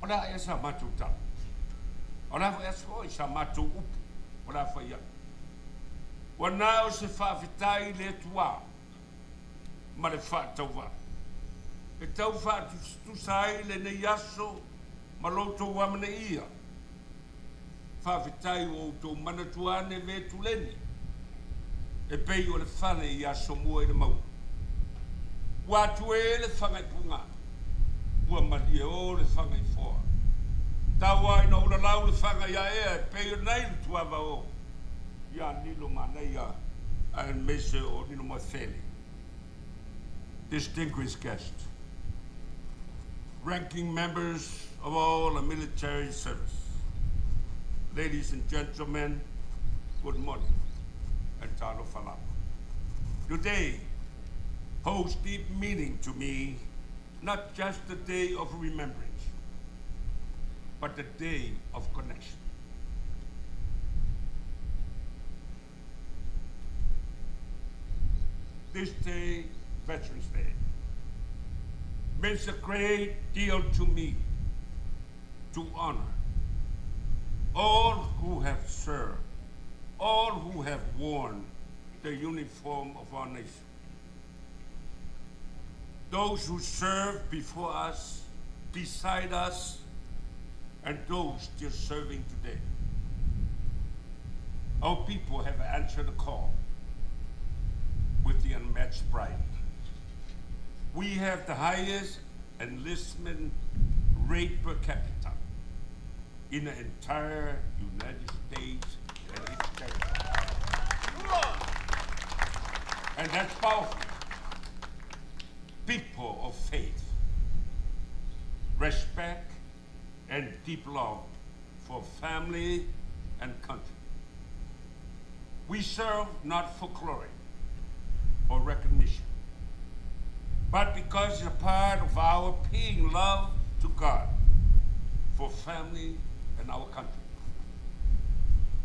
O le a ea sa matou tala? O le a foi aso foi sa matou upu? O le a fai atu? Ua na o se faafetai le Atua ma le faatauvaa. E tau faatusatusa ai lenei aso ma lo outou amanaia. Faafetai ua outou manatua ane vetuleni e pei o le fale i Asomua i le mauga. Ua atu e le fagaipuga, ua malie o le fagaifoa. Tau ai na ulalau le faga ia ea e pei o nei le tuava o ia Nilo Manaia aemaise o Nilo Moefele. Distinguished guests, ranking members of all the military service, ladies and gentlemen, good morning and talofa lava. Today holds deep meaning to me, not just the day of remembrance, but the day of connection. This day, Veterans Day, means a great deal to me. to honor all who have served, all who have worn the uniform of our nation. Those who served before us, beside us, and those still serving today. Our people have answered the call with the unmatched pride. We have the highest enlistment rate per capita in the entire United States and its territory. And that's powerful. People of faith, respect, and deep love for family and country. We serve not for glory or recognition, but because it's a part of our paying love to God for family and our country.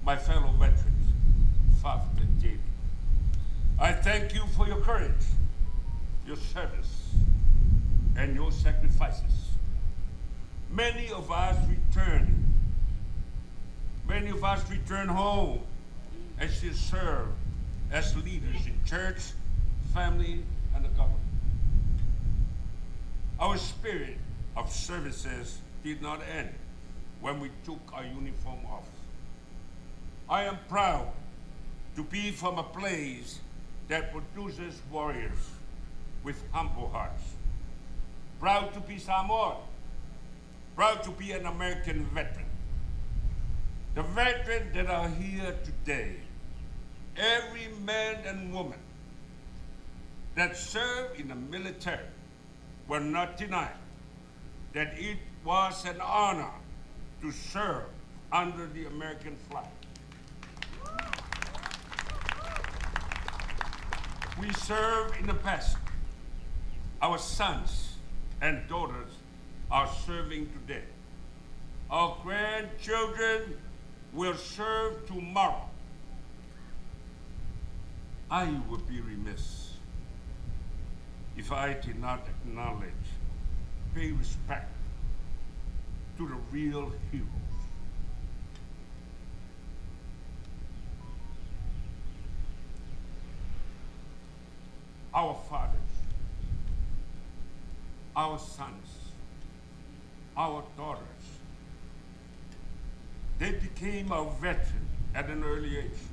My fellow veterans, Father David, I thank you for your courage, your service, and your sacrifices. Many of us return. Many of us return home and still serve as leaders in church, family, and the government. Our spirit of services did not end when we took our uniform off. I am proud to be from a place that produces warriors with humble hearts. Proud to be Samoan. Proud to be an American veteran. The veterans that are here today, every man and woman that served in the military will not deny that it was an honor to serve under the American flag. We served in the past. Our sons and daughters are serving today. Our grandchildren will serve tomorrow. I would be remiss if I did not acknowledge, pay respect to the real heroes. Our fathers, our sons, our daughters. They became our veterans at an early age.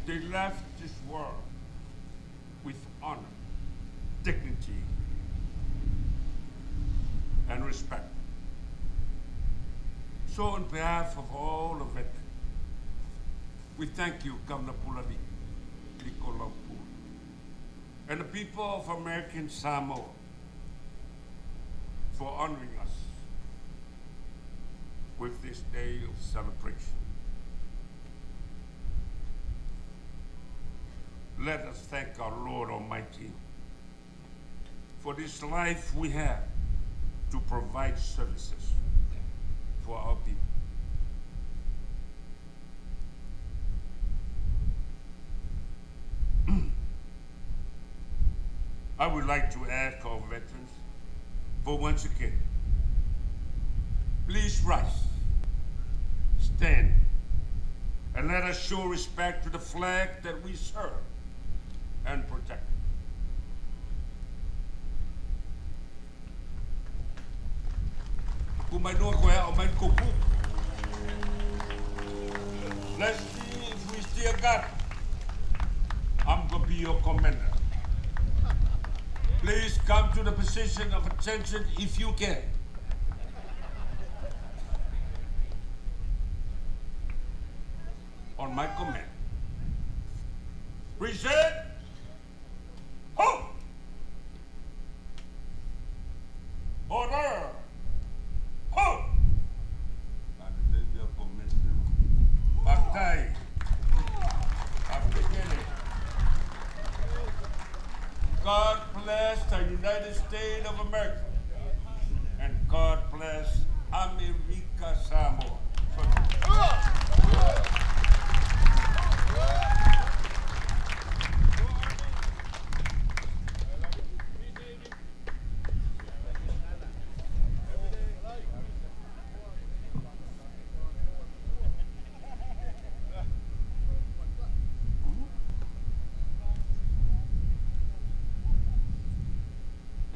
They left this world with honor, dignity, and respect. So on behalf of all the veterans, we thank you, Governor Pulali Likolau, and the people of American Samoa for honoring us with this day of celebration. Let us thank our Lord Almighty for this life we have to provide services for our people. I would like to ask our veterans for once again, please rise, stand, and let us show respect to the flag that we serve and protect. Let's see if we still got it. I'm going to be your commander. Please come to the position of attention if you can. On my command. Present. Ho! Order! Ho! Baptize. God bless the United States of America, and God bless America Samoa.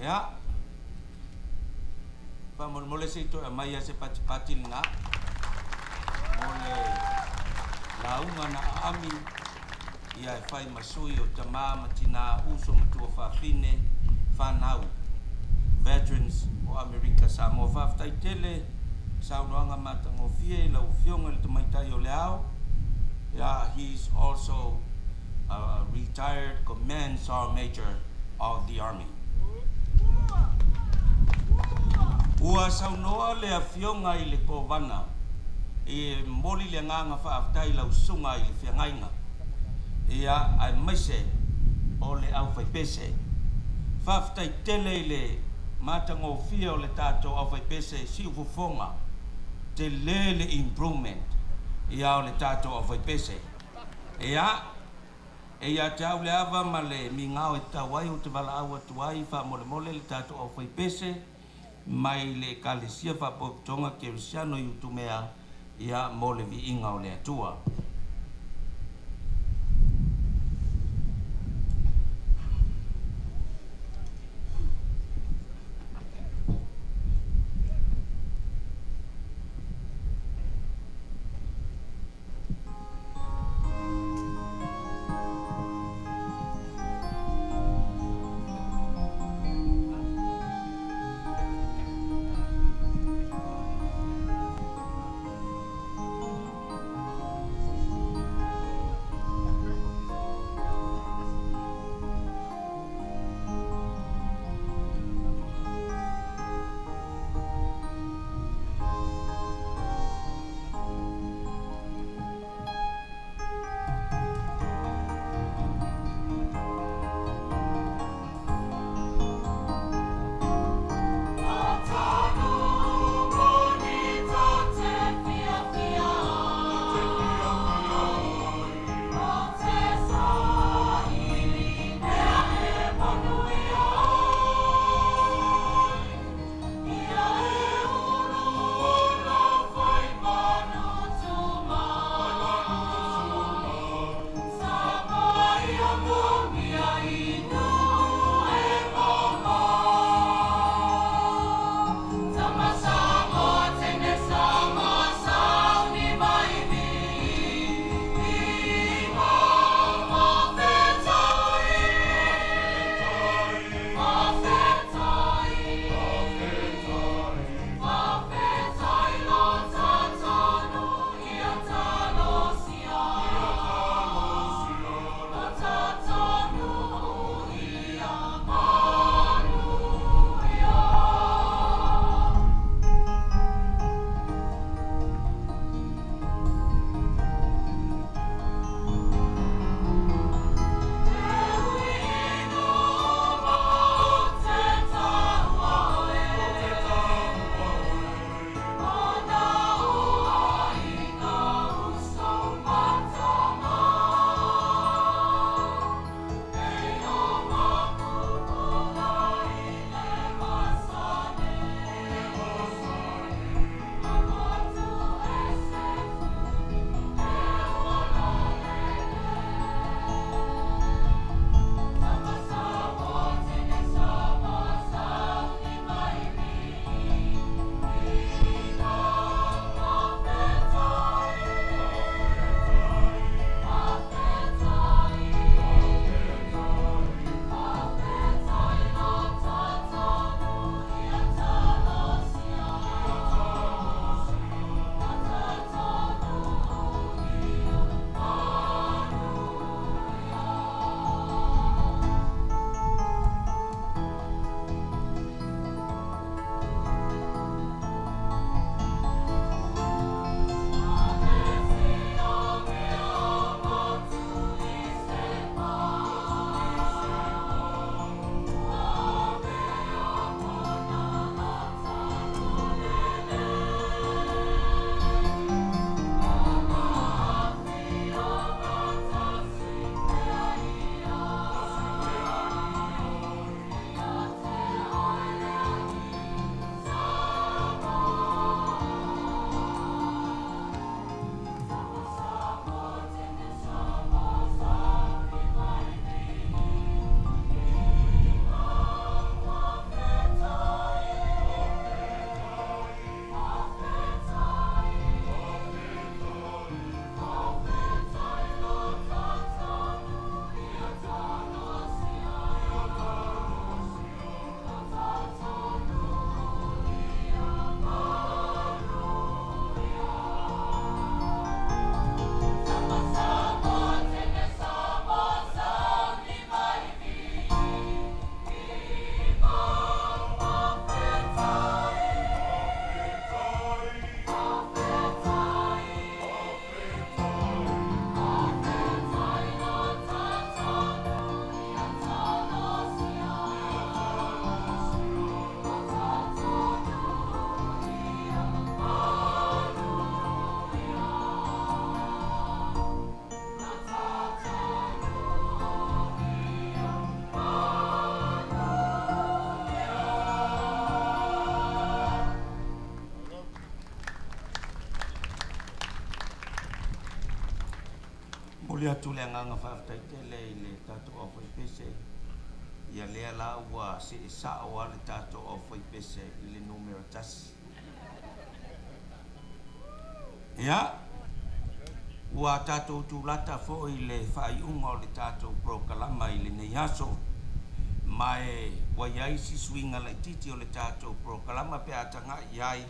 Ia, faamolemole se i toe aumai lava se patipati lenā mo le lauga na aami ia e fai ma sui o tamā ma tinā, uso ma tuafafine, fanau, veterans o Amerika Samoa. Faafetai tele saunoaga matagofie i lau Afioga i le Tamaitai o le Ao. Yeah, he's also a retired command sergeant major of the Army. Ua saunoa le Afioga i le Kovana e momoli le agaga faafetai i lau susuga i le feagaiga, ia, aemaise o le aufaipese. Faafetai tele i le matagofie o le tatou aufaipese siufofoga, tele le improvement ia o le tatou aufaipese. Ia, e ia te au le ava ma le migao e tatau ai ou te valaau atu ai faamolemole le tatou aufaipese mai le Ekalesia Faapotopotoga Kerisiano i Utumea, ia, mo le viiga o le Atua. Momoli atu le agaga faafetai tele i le tatou aufaipese, ia lea la ua see sao a le tatou aufaipese i le numera 1. Ia, ua tatou tulata foi le faaiuga o le tatou prokalama i lenei aso, ma e ua i ai si suiga laitiiti o le tatou prokalama pe a tagai ai,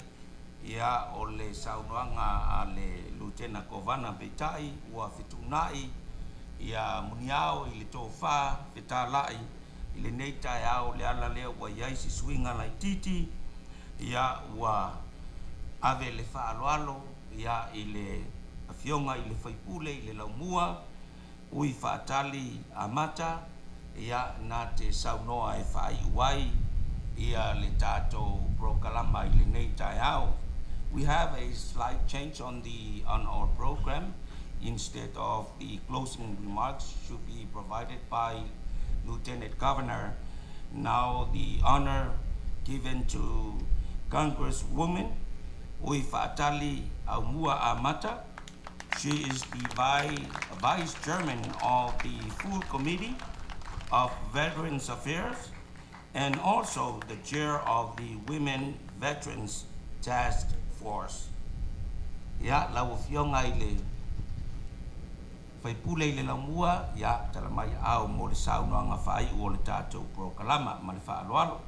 ia o le saunoaga a le Lutena Kovana, peitai ua fetuunai ia muniao i le tofa fetalai i lenei taeao. Le ala lea ua i ai si suiga laitiiti, ia ua ave le faaaloalo ia i le afioga i le faipule i le laumua Ui Faatali Amata, ia na te saunoa e faaiu ai ia le tatou prokalama i lenei taeao. We have a slight change on our program. Instead of the closing remarks should be provided by Lieutenant Governor, now the honor given to Congresswoman Ui Faatali Aumua Amata. She is the Vice Chairman of the Full Committee of Veterans Affairs and also the Chair of the Women Veterans Task Force. Ia, lau afioga i le faipule i le laumua, ia, tala mai au mo le saunoaga faaiu o le tatou prokalama ma le faaaloalo.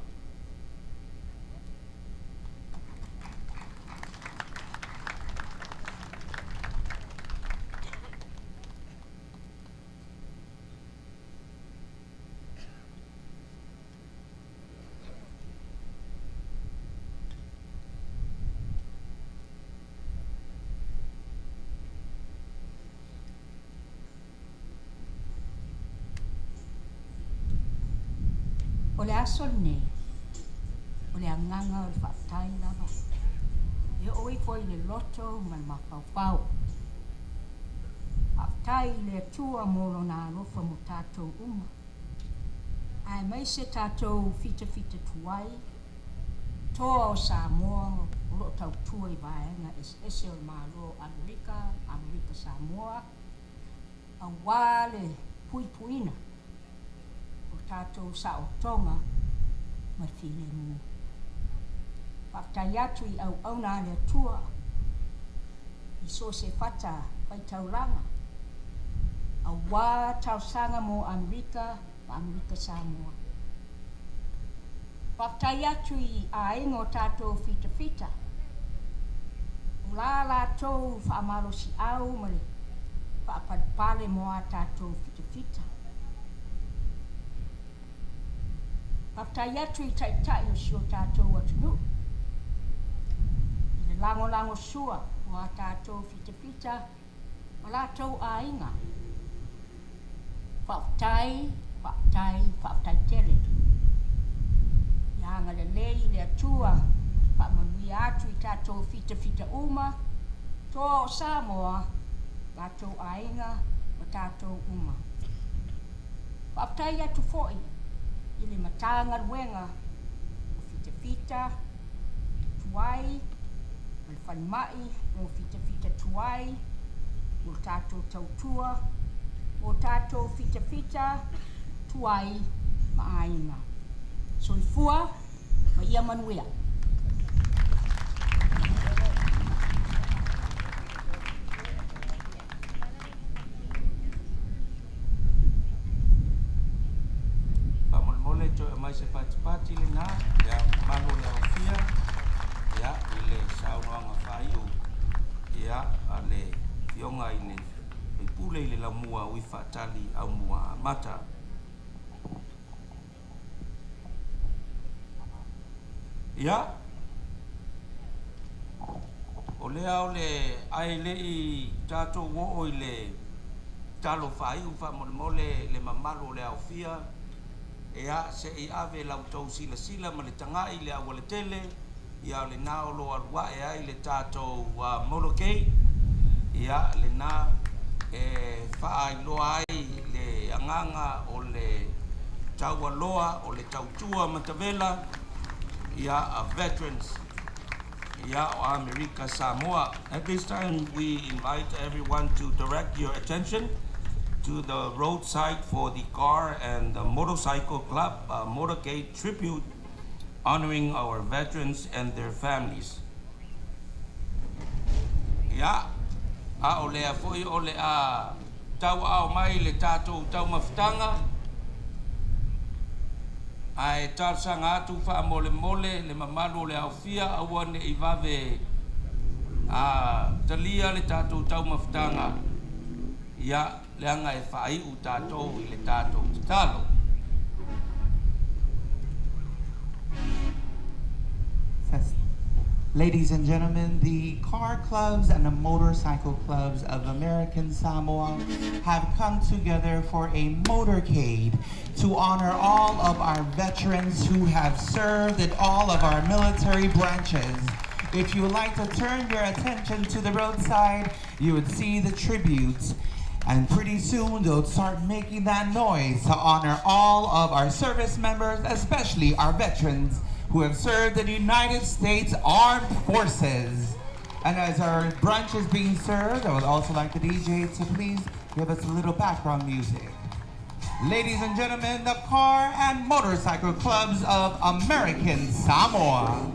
O le aso lenei, o le agaga o le faafetai lava. E oo ifo i le loto ma le mafaufau. Faafetai i le Atua mo lona alofa mo tatou uma. Aemaise tatou fitafita tuai, toa o Samoa o loo tautua i vaega eseese o le Malo Amerika, Amerika Samoa, auā le puipuiga o tatou saotoga ma le filemu. Faafetai atu i auauna a le Atua i so o se fata faitaulaga, auā talosaga mo Amerika ma Amerika Samoa. Faafetai atu i aiga o tatou fitafita, o la latou faamalosiau ma le faapalepale mo a tatou fitafita. Faafetai atu i taitai o si o tatou atunuu, i le lagolagosua o a tatou fitafita ma latou aiga. Faafetai, faafetai, faafetai tele. Ia agalelei le Atua, faamanuia atu i tatou fitafita uma, toa o Samoa, latou aiga ma tatou uma. Faafetai atu foi i le Matagaluega o Fitafita Tuai ma le Falemai mo fitafita tuai, mo tatou tautua, mo tatou fitafita tuai ma aiga. Soifua ma ia manuia. Faamolemole toe aumai se patipati lenā ia mamalu o le aofia, ia i le saunoaga faaiu ia a le afioga i le faipule i le laumua Ui Faatali Aumua Amata. Ia, o lea o le ae le'i tatou oo i le talo faaiu, faamolemole le mamalu o le aofia, ia se'i ave la outou silasila ma le taga'i i le aualatele, ia o lenā o lo alu a'e ai le tatou motorcade, ia lenā e faailoa ai le agaga o le taualoa o le tautua matavela ia a veterans ia o Amerika Samoa. At this time we invite everyone to direct your attention to the roadside for the car and the motorcycle club motorcade tribute honoring our veterans and their families. Ia, a o lea foi o le a tauaao mai le tatou taumafataga, ae talosaga atu faamolemole le mamalu o le aofia aua ne i vave a talia le tatou taumafataga, ia leaga e faaiu tatou i le tatou tatalo. Ladies and gentlemen, the car clubs and the motorcycle clubs of American Samoa have come together for a motorcade to honor all of our veterans who have served in all of our military branches. If you would like to turn your attention to the roadside, you would see the tributes. And pretty soon they'll start making that noise to honor all of our service members, especially our veterans who have served in the United States Armed Forces. And as our brunch is being served, I would also like the DJ to please give us a little background music. Ladies and gentlemen, the Car and Motorcycle Clubs of American Samoa.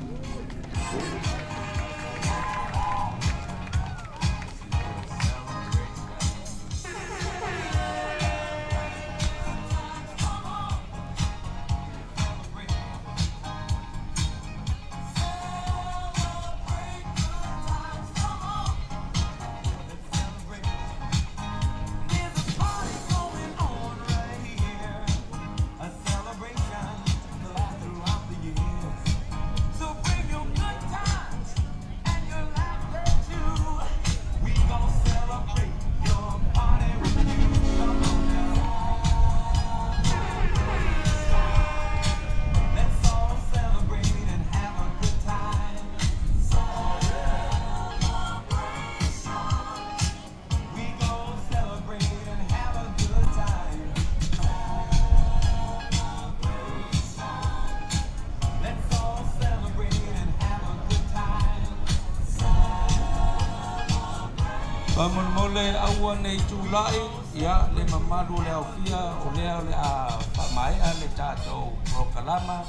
Faamolemole aua nei tulai, ia le mamalu o le aofia o lea o le a faamaea le tatou polokalama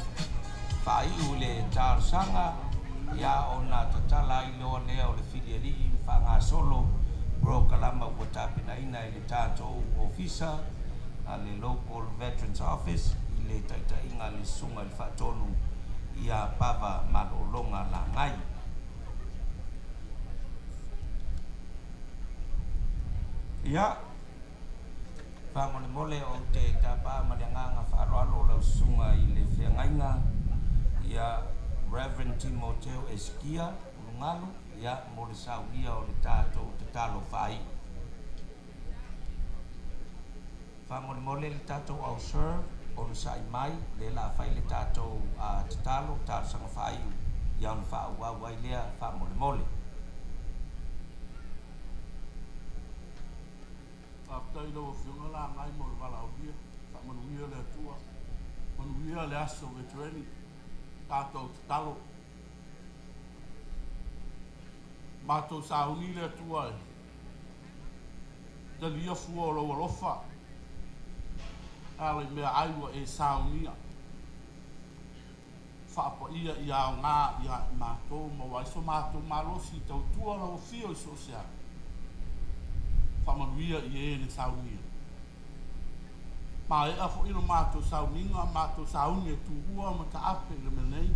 faaiu le talosaga, ia ona tatala ai loa lea o le filialii ma faagasolo polokalama ua tapenaina i le tatou ofisa a le Local Veterans Office i le taitaiga a le Susuga i le Faatonu ia Pava Malologa Lagai. Ia, faamolemole ou te tapā ma le agaga faaaloalo lau susuga i le feagaiga ia Reverend Timoteo Eskia Ulugalu, ia mo le saunia o le tatou tatalo faaiu. Faamolemole le tatou au serve o le sa'i mai le la fai le tatou tatalo talosaga faaiu ia ona faaauau ai lea faamolemole. Faafetai i lau Afioga Lagai mo le valaaulia. Faamanuia le Atua. Manuia le aso veterani. Tatou tatalo. Matou sauni le Atua e talia fua o lou alofa. Ala i mea ai ua e saunia. Faapaia ia aoga ia i matou ma ua ai so matou malosi i tautua lau afio i so o se ala. Faamanuia i e na saunia. Maea foi lo matou sauniga, matou sauni e tuua ma taape i le mea nei.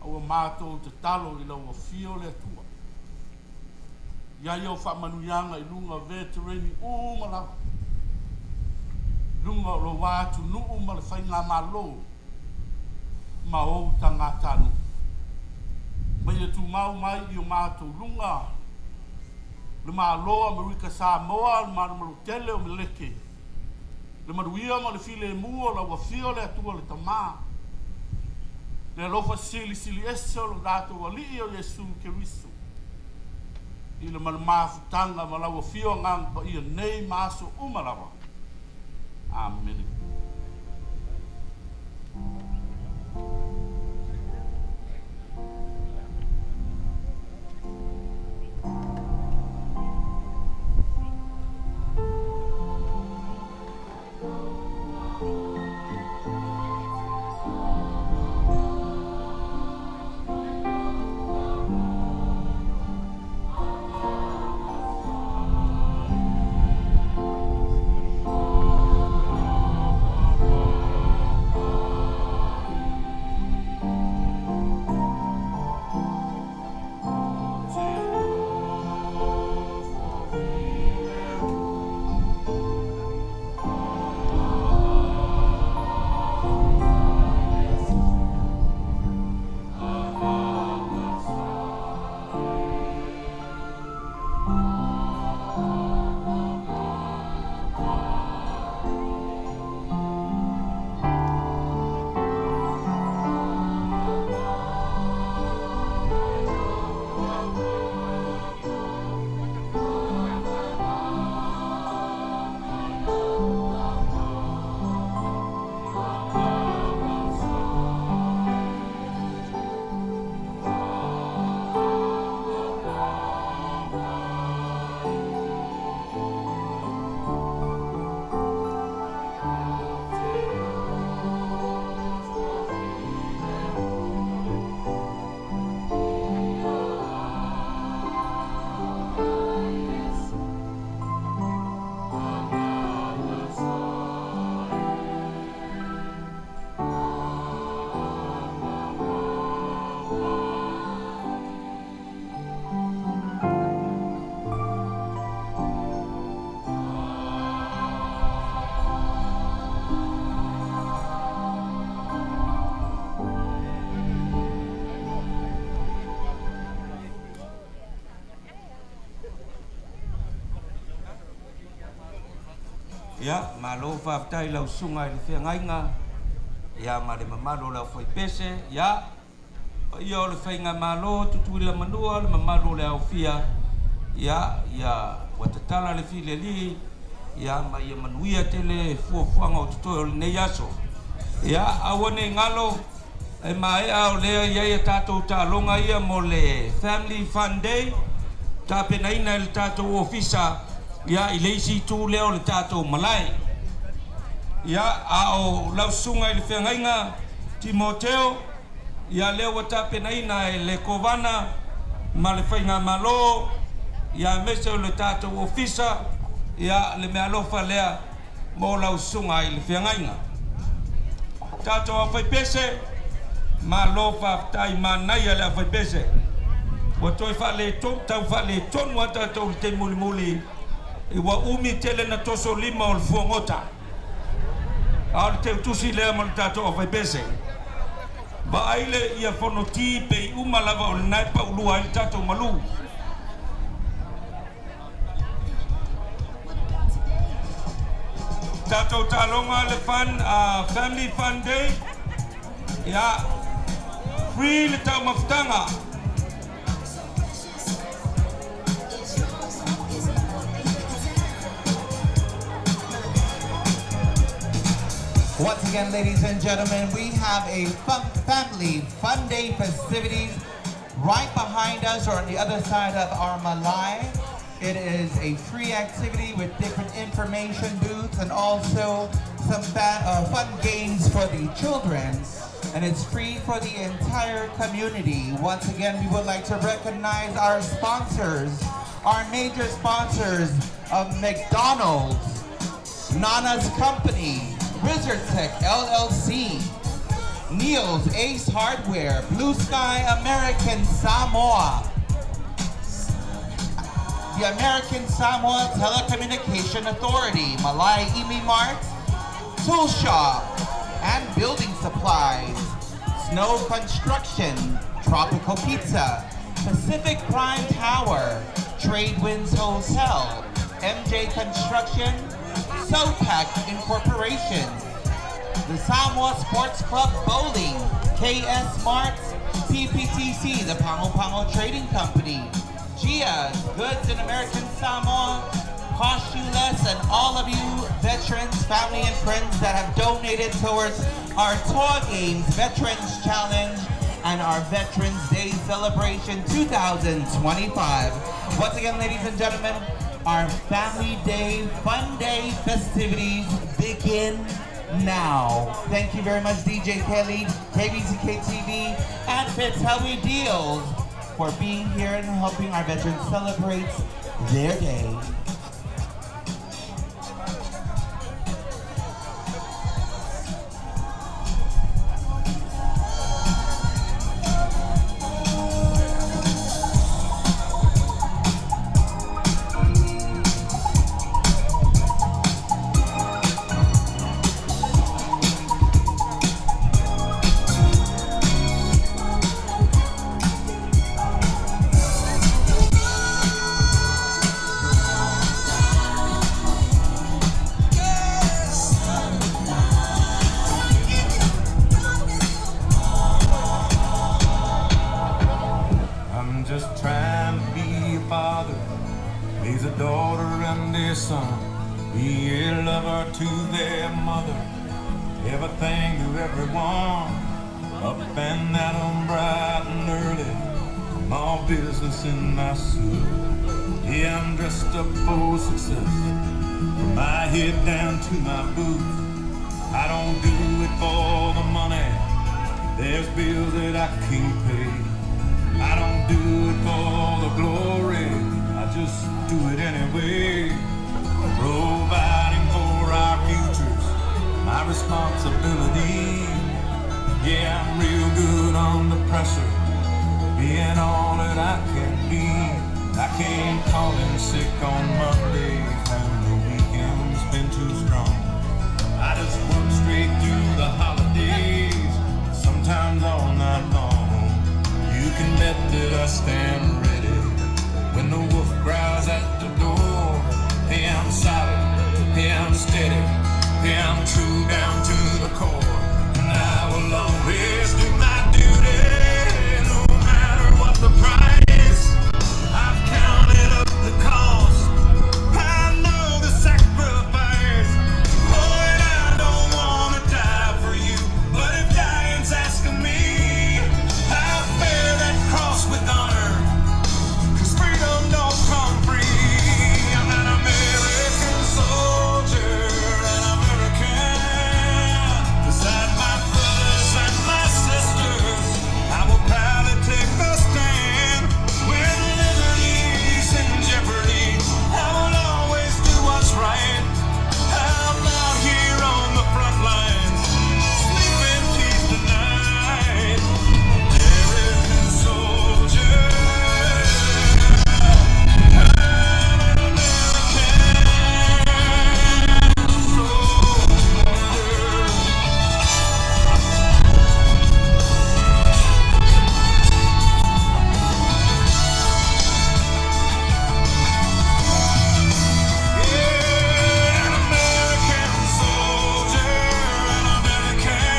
A ua matou tatalo i lau afio le Atua. Ia ia o faamanuiaga i luga veterani uma lava. Luga o lou atunuu ma le faigamalo ma ou tagatanuu. Ma ia tumau mai i o matou luga le Malo Amerika Samoa, le Malumalu tele o Meleke, le manuia ma le filemu o lau afio le Atua le Tamā, le alofa silisili ese o lo tatou Alii o Iesu Keriso, i le malumafutaga ma lau afio Agaga Paia nei ma aso uma lava. Amene. Ia, malo faafetai i lau susuga i le feagaiga, ia ma le mamalu o le aufaipese, ia, paia o le faigamalo Tutuila Manua, le mamalu o le aofia, ia, ia ua tatala le fileli, ia ma ia manuia tele fuafuaga o totoe o lenei aso. Ia, aua ne i galo, e maea o lea e i ai a tatou taaloga ia mo le Family Fun Day, tapenaina e le tatou ofisa, ia, i le isi itu lea o le tatou malae. Ia, a o lau susuga i le feagaiga Timoteo, ia lea ua tapenaina e le Kovana ma le Faigamalo, ia aemaise o le tatou ofisa, ia le meaalofa lea mo lau susuga i le feagaiga. Tatou aufaipese, malo faafetai, manaia le aufaipese. Ua toe faaletonu, tau faaletonu lava tatou i le taimi mulimuli, ua umi tele na toso lima o le fuagota. A o le teutusi lea mo le tatou aufaipese. Vaai le ia fonoti pei uma lava o lena e paulua ai le tatou malu. Tatou taaloga le fun, Family Fun Day. Ia, free le taumafataga. Once again, ladies and gentlemen, we have a fun family fun day festivities right behind us or on the other side of our malae. It is a free activity with different information booths and also some fun games for the children. And it's free for the entire community. Once again, we would like to recognize our sponsors, our major sponsors of McDonald's, Nana's Company, Wizard Tech LLC, Neil's Ace Hardware, Blue Sky American Samoa, the American Samoa Telecommunication Authority, Malai Imi Mart, Tool Shop, and Building Supplies, Snow Construction, Tropical Pizza, Pacific Prime Tower, Trade Winds Hotel, MJ Construction, SOPAC Incorporation, the Samoa Sports Club Bowling, KS Marts, PPTC, the Pango Pango Trading Company, Gia's Goods in American Samoa, Cost You Less, and all of you veterans, family, and friends that have donated towards our Tour Games Veterans Challenge and our Veterans Day Celebration 2025. Once again, ladies and gentlemen, our Family Day, Fun Day festivities begin now. Thank you very much, DJ Kelly, KBTK TV, and Fitawi Deals for being here and helping our veterans celebrate their day. I'm just trying to be a father, raise a daughter and a son, be a lover to their mother, everything to everyone. Up and at 'em bright and early, I'm all business in my suit. Yeah, I'm dressed up for success, from my head down to my boots. I don't do it for the money, there's bills that I can't pay. I don't do it for the glory, I just do it anyway. Providing for our futures, my responsibility. Yeah, I'm real good under pressure, being all that I can be. I can't call in sick on Mondays when the weekend's been too strong. I just work straight through the holidays, sometimes all night long. You can bet that I stand ready when the wolf growls at the door. Hey, I'm solid, hey, I'm steady. Yeah, I'm true down to the core, and I will always do my duty, no matter what the price. I've counted up the cost. I know the sacrifice. Oh, and I don't wanna die for you, but if dying's asking me, I'll bear that cross with honor. 'Cause freedom don't come free. I'm an American soldier, an American. Beside my brothers and my sisters, I will proudly take the stand. When liberty's in jeopardy, I will always do what's right. I'm out here on the front lines, sleep in peace tonight. American soldier. American soldier, an American.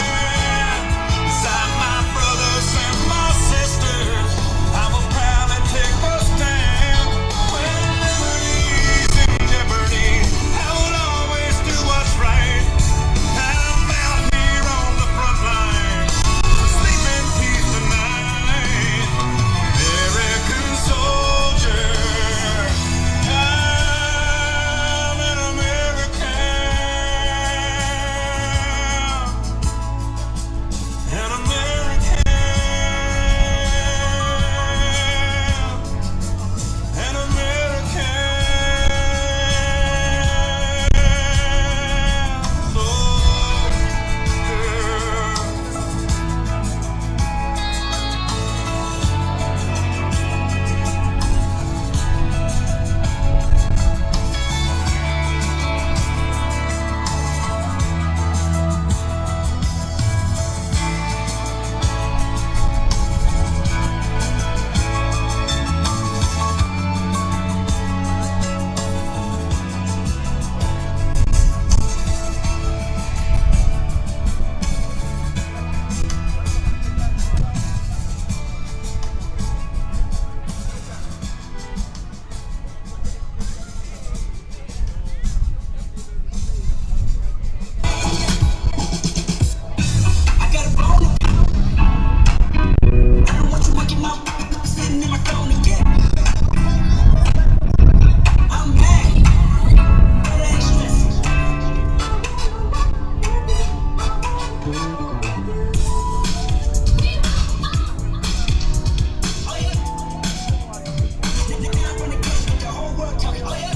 Beside my brothers and my sisters, I will proudly take a stand. When liberty's in jeopardy, I will always do what's right. I'm out here on the front line, so sleep in peace tonight. American soldier. I'm an American, an American, an American soldier. I got a bone. I don't want you waking up sitting in my throne again. I'm back. Better ass dresses. Oh yeah. Now I'm on the cusp with the whole world talking. Oh yeah.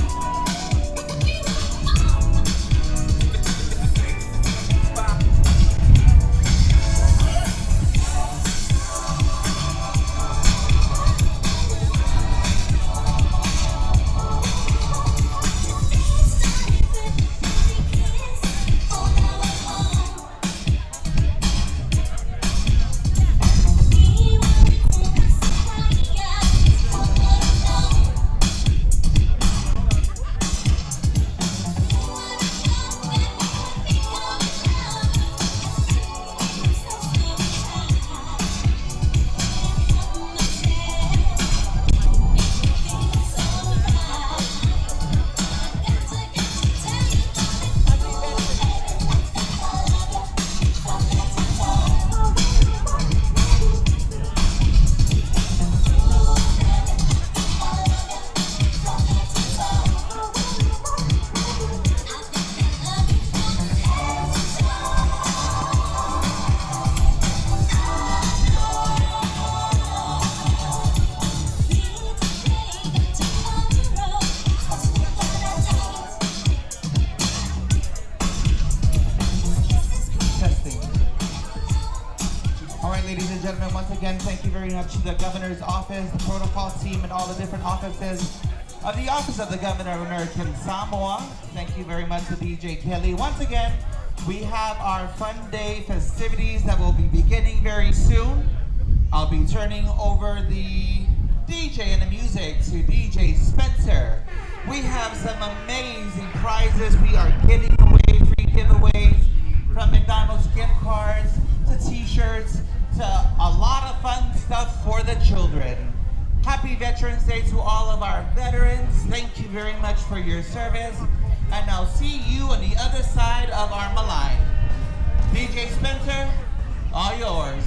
Testing. All right, ladies and gentlemen, once again, thank you very much to the governor's office, the protocol team, and all the different offices of the Office of the Governor of American Samoa. Thank you very much to DJ Kelly. Once again, we have our Fun Day festivities that will be beginning very soon. I'll be turning over the DJ and the music to DJ Spencer. We have some amazing prizes we are giving away, free giveaway. from McDonald's gift cards to t-shirts to a lot of fun stuff for the children. Happy Veterans Day to all of our veterans. Thank you very much for your service. And I'll see you on the other side of our Malae. DJ Spencer, all yours.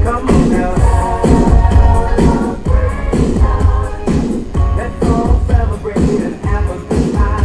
Come on now. Let's all celebrate and have a good time.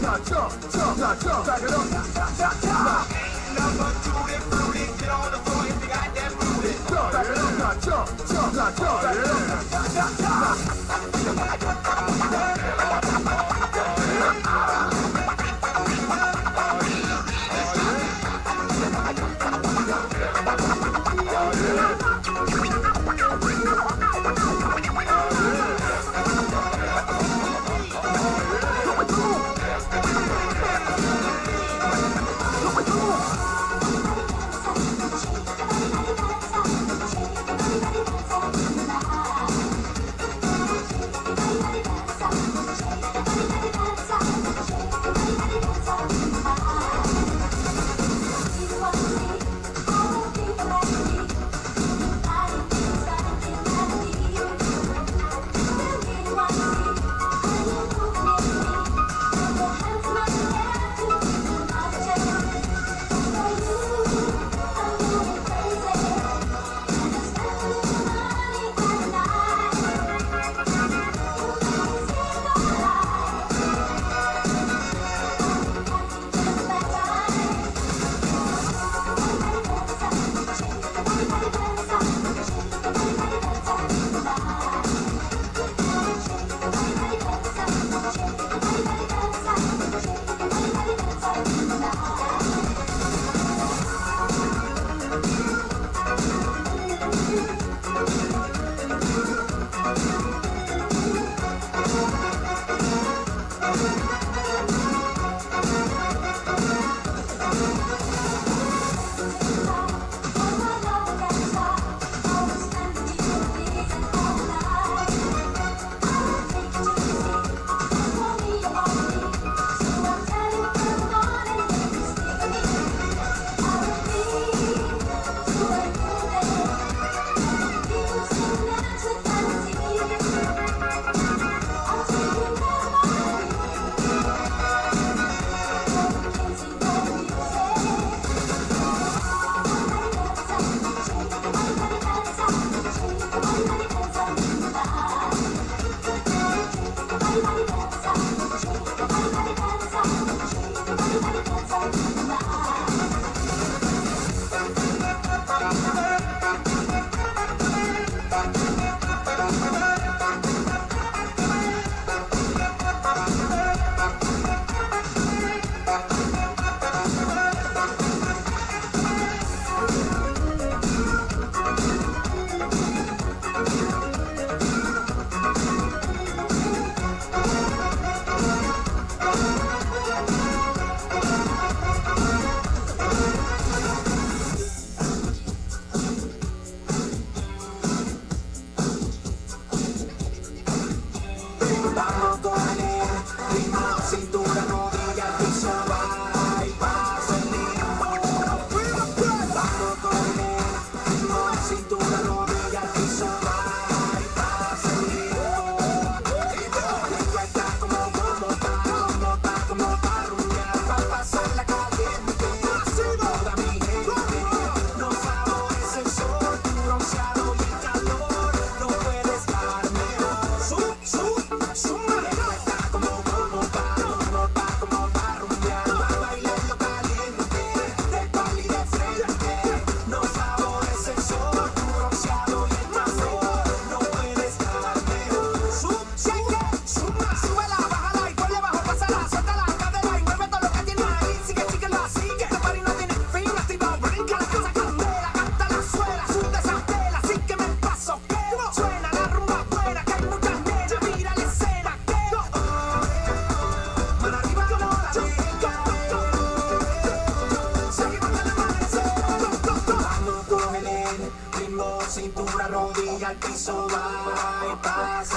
Now jump, jump, now jump, back it up. Now, Ain't number tutti frutti. Get on the floor if you got that booty. Jump, back it up. Now jump, jump, now jump, back it up.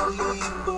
Caliente, de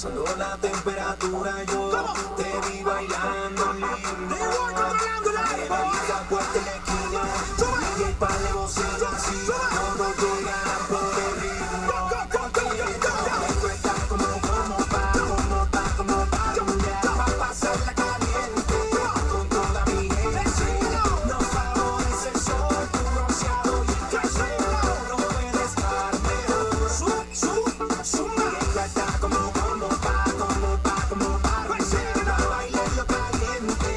Pasando la temperatura yo te vi bailando lindo. Te puerta en la esquina y el par de bocinas así. Todos llegarán por el ritmo. Esto está como pa, como pa, como pa, pa pasarla caliente con toda mi gente. Nos favorece el sol, tu bronceado y el calor. No puede estar mejor. Suma. Esto está como pa, como pa, como pa, pa bailarlo caliente.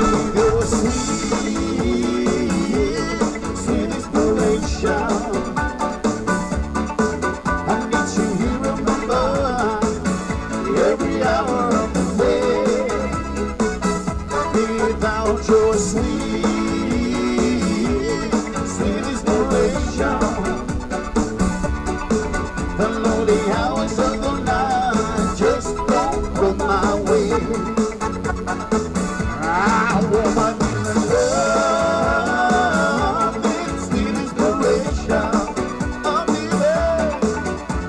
need your sweet, sweet inspiration. I need you here in my mind every hour of the day. Without your sweet, sweet inspiration, the lonely hours of the night just don't go my way. I want my love, sweet inspiration. I'm leaving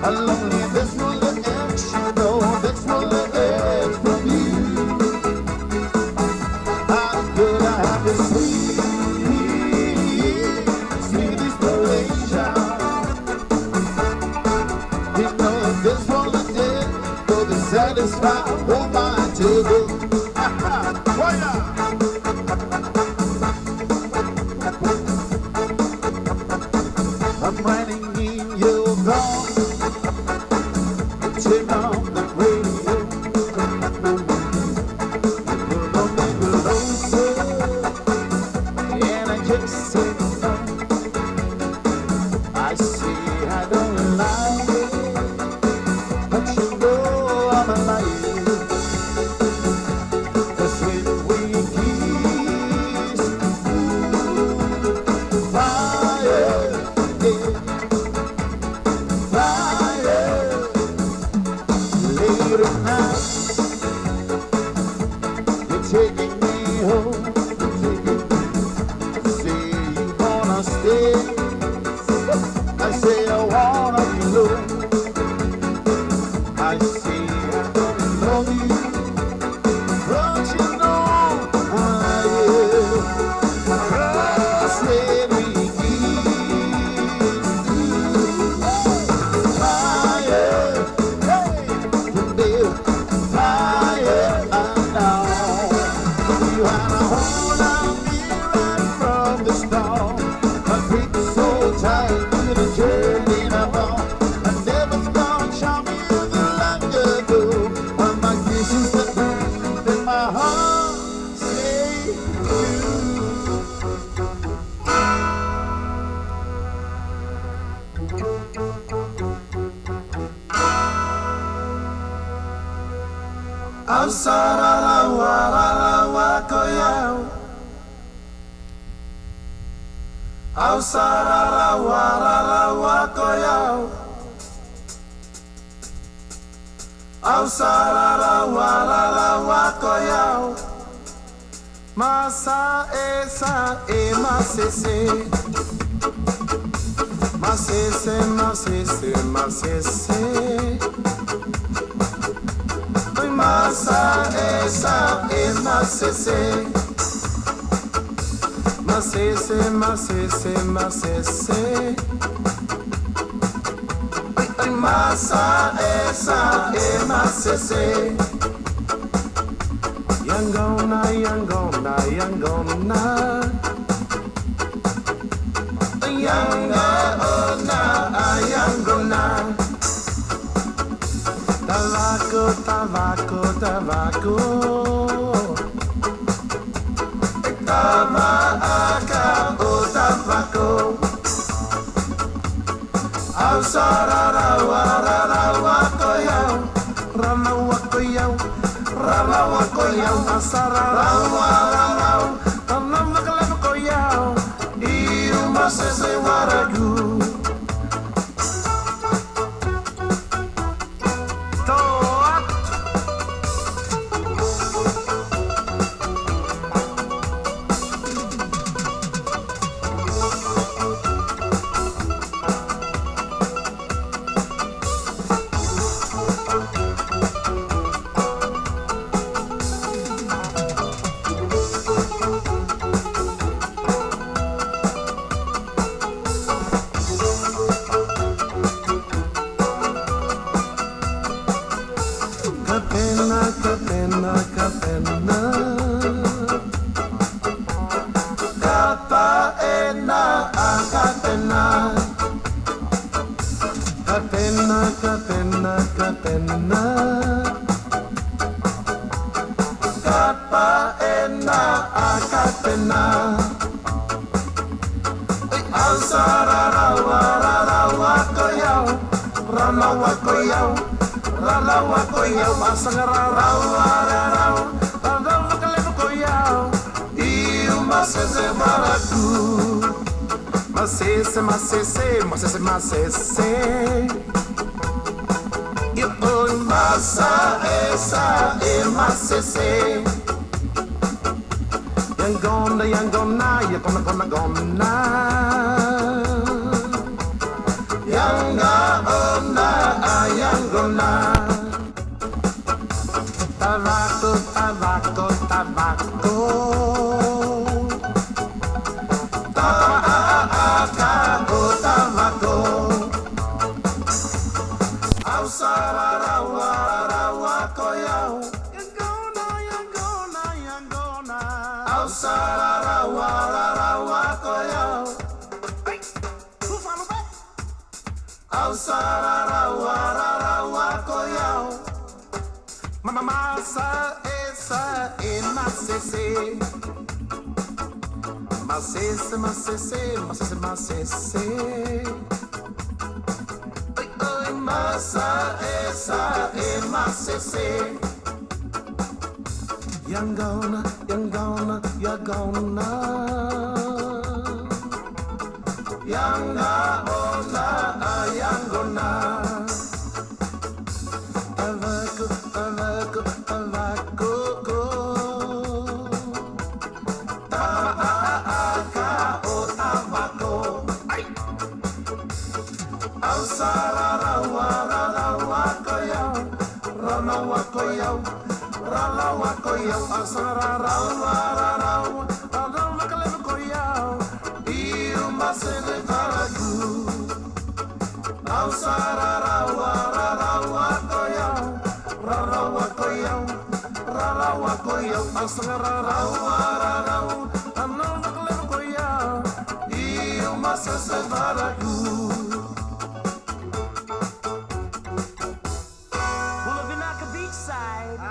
alone. This will the edge, no, this will the edge from you. I'm gonna have this sweet, sweet inspiration. You know this will the end, for the satisfy all my table. Why not? I'm riding in your car. Turn on the radio. Put on the closer, and I just say no. I say I don't like it, but you know I'm a liar. 'Cause when we kiss, ooh, fire, yeah, fire. Late at night, you're taking me home. You're taking me. Say you wanna stay. I say I wanna be alone. I say I don't love you, but you know I am. 'Cause when we kiss, ooh, fire, hey, baby, fire, I know. You had a hold on me right from the start. My grip so tight to the journey I'm on. I never thought I'd be the long ago. When my kisses that burn, then my heart say you. Ausararawararawakoyau. Ausararawararawakoyau. Masa esa e masese. Masese, masese, masese. Oi, masa esa e masese. Masese, masese, masese. Oi, oi, masa esa e masese. Yangona, yangona, yangona. Yangona, yangona. Tabaco, tabaco, tabaco. Tabaco, oh tabaco. Ausararawararawakoyau. Ranawakoyau, ranawakoyau. Asararawararau, ranawakoyau. Iumasese waragu. Toat. Kapena, kapena, kapena. Kapaena, kapena. Kapena, kapena, kapena. Kapaena. Katena, Katena. Ausararawararawakoyau, ralawakoyau, ralawakoyau, masangararawararau, ralawakalewakoyau, iumasese baraku. Masese, masese, masese, masese. Masa esa e masese. Yangona, yangona, yangona, gona, gona. Yanga ona, yangona. Tabaco, tabaco, tabaco. Tabaco, tabaco. Ausararawararawakoyau. Yangona, yangona, yangona. Ausararawararawakoyau. Ausararawararawakoyau. Mama masa esa e masese. Masese, masese, masese, masese. Oi, oi, masa esa e masese. Yangona, yangona, yangona. Yanga ona, yangona. Tabaco, tabaco, tabaco. Tabaco, tabaco. Ay. Ausararawararawakoyau, ralawakoyau, ralawakoyau, ausararawararau, ralawakalewakoyau, iumasenekaraku. Ausararawararawakoyau, ralawakoyau, ralawakoyau, ausararawararau, ralawakalewakoyau, iumasenekaraku. Well, if you're beachside.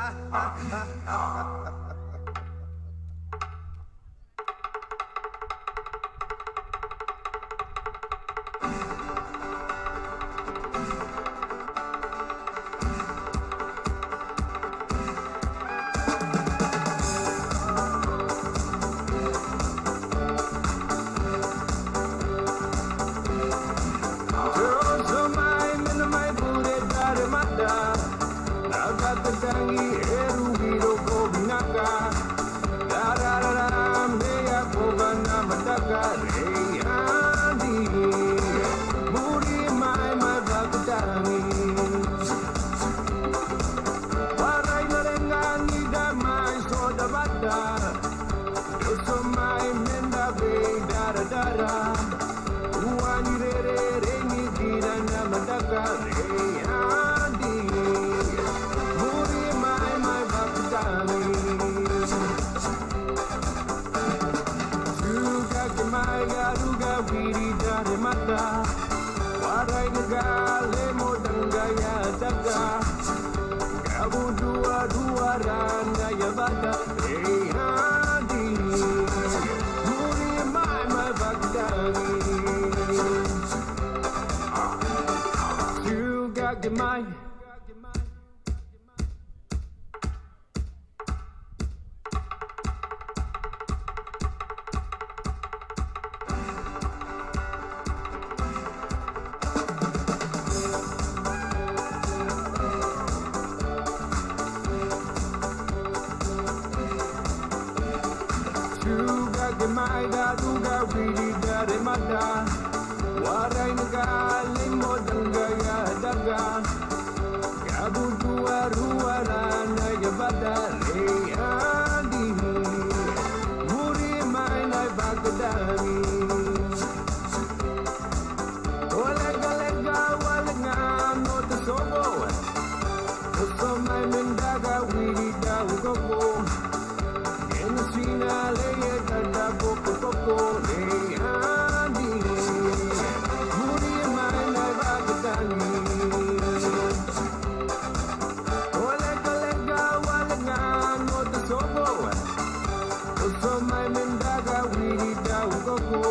mai mendaga wiri da ukoko.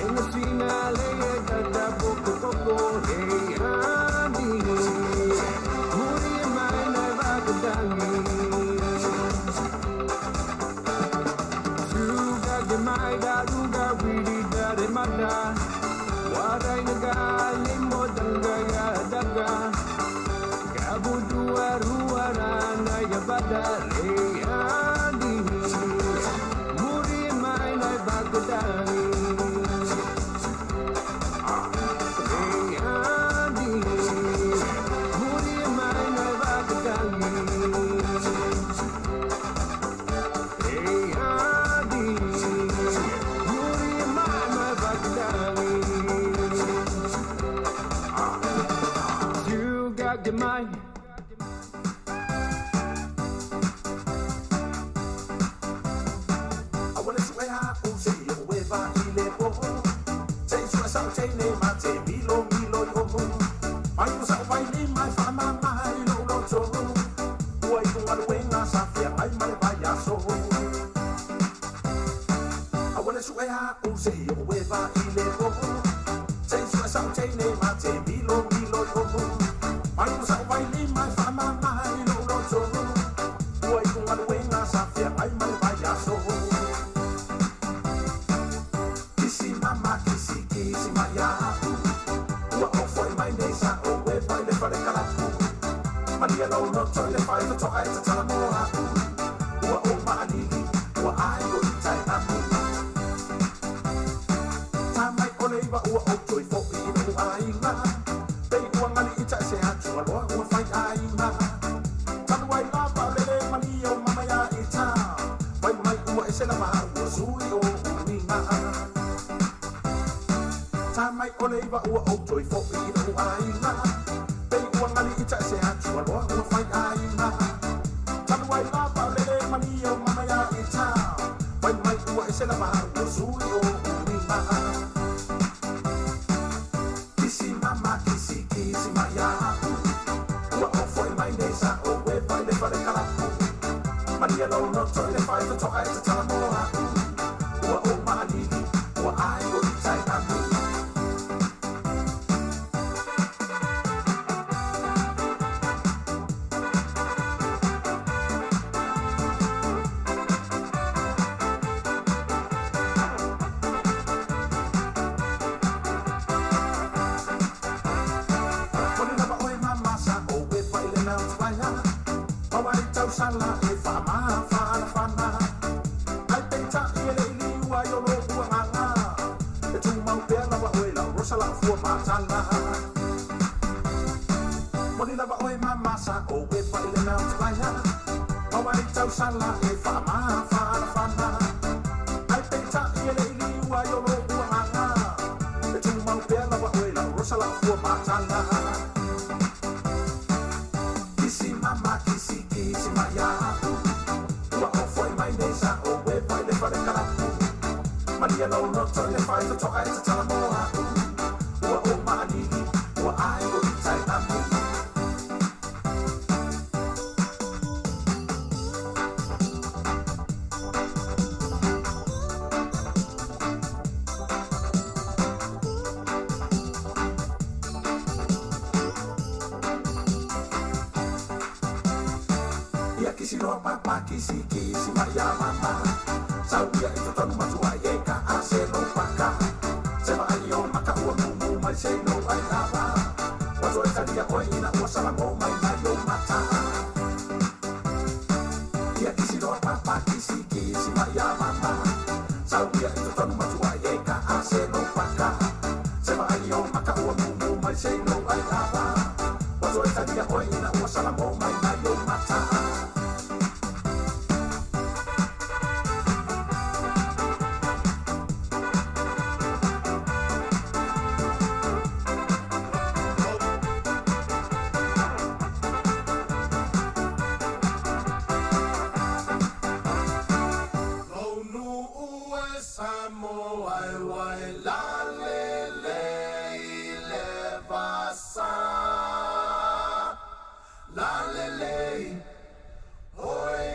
Ena sina leia tata boko koko hey andi. Muri mai na vakadangi. Suga de mai da ruga wiri da de mada. Warai naga limo danga ya daga. Kabudua ruarana ya bada le andi. Muri mai na vakadangi. La le le, oi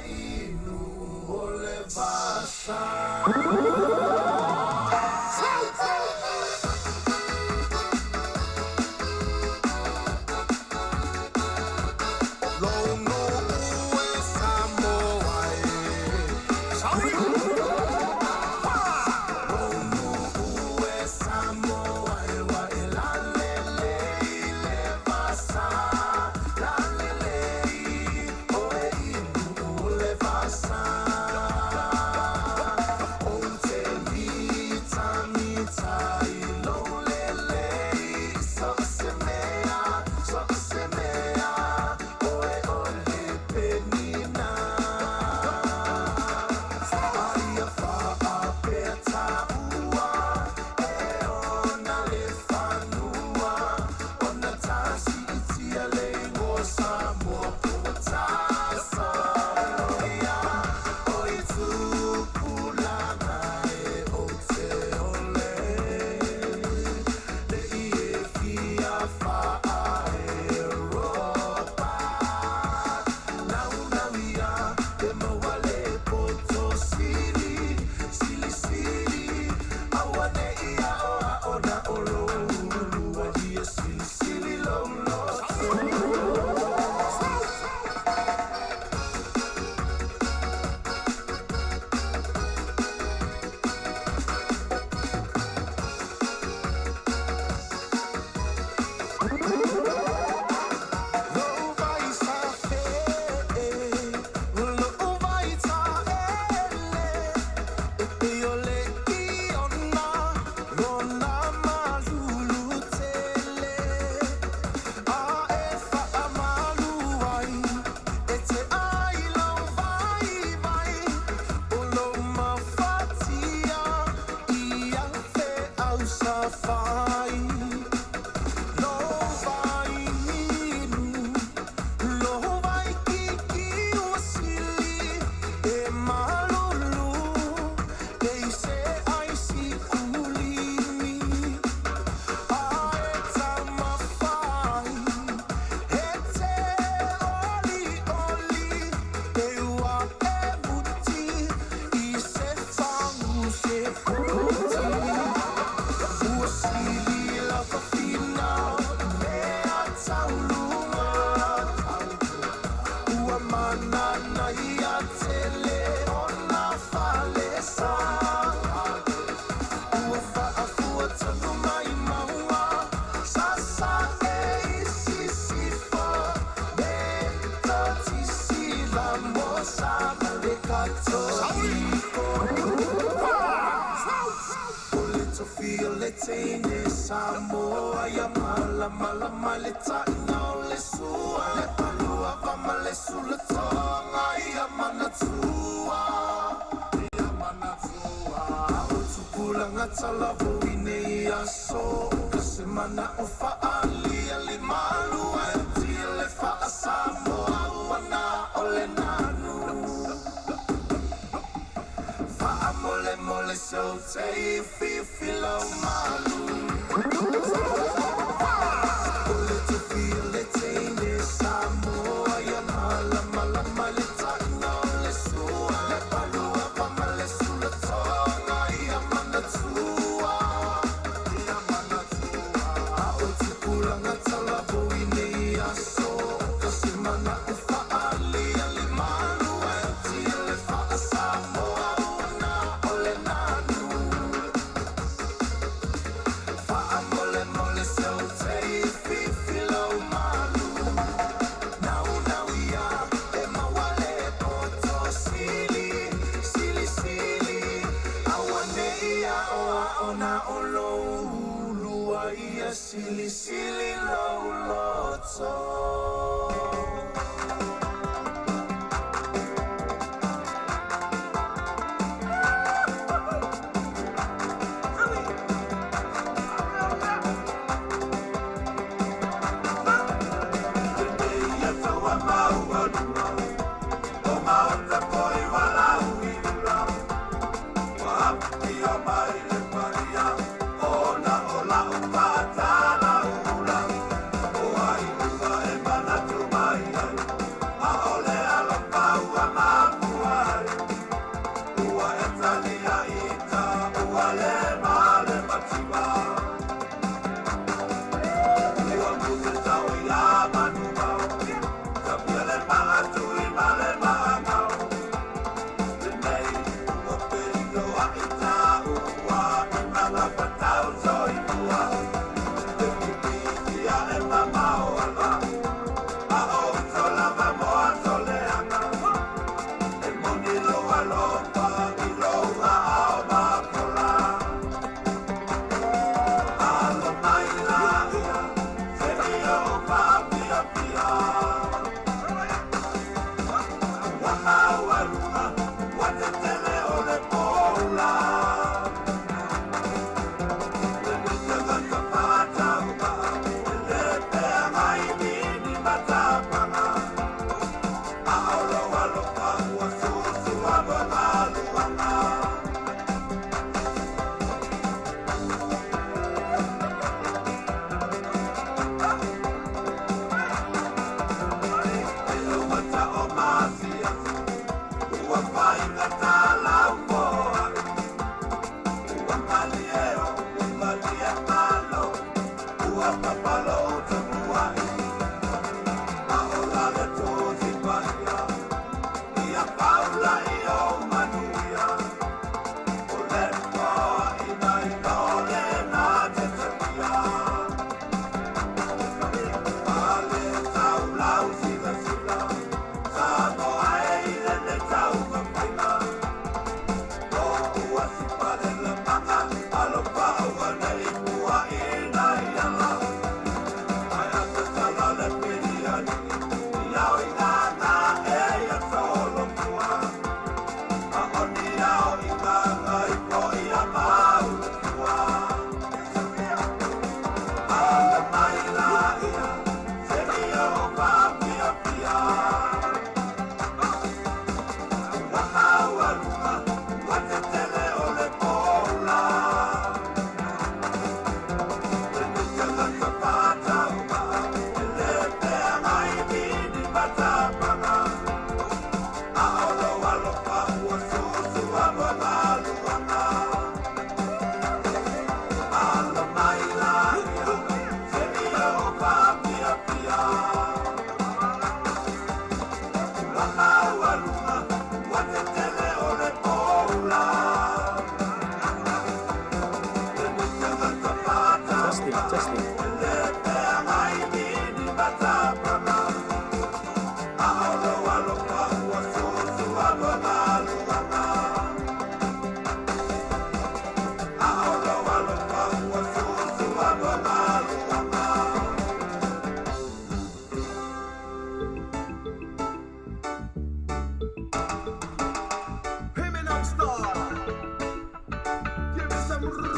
inu o le va. Ona o la o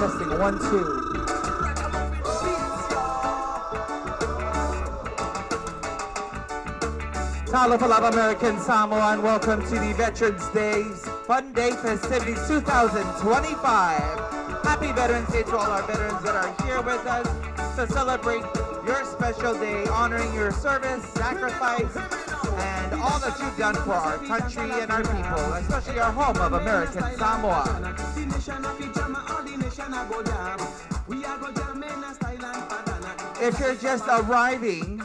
Testing, 1, 2. Talofa lava American Samoa, and welcome to the Veterans Day's Fun Day Festivities 2025. Happy Veterans Day to all our veterans that are here with us to celebrate your special day, honoring your service, sacrifice, and all that you've done for our country and our people, especially our home of American Samoa. If you're just arriving,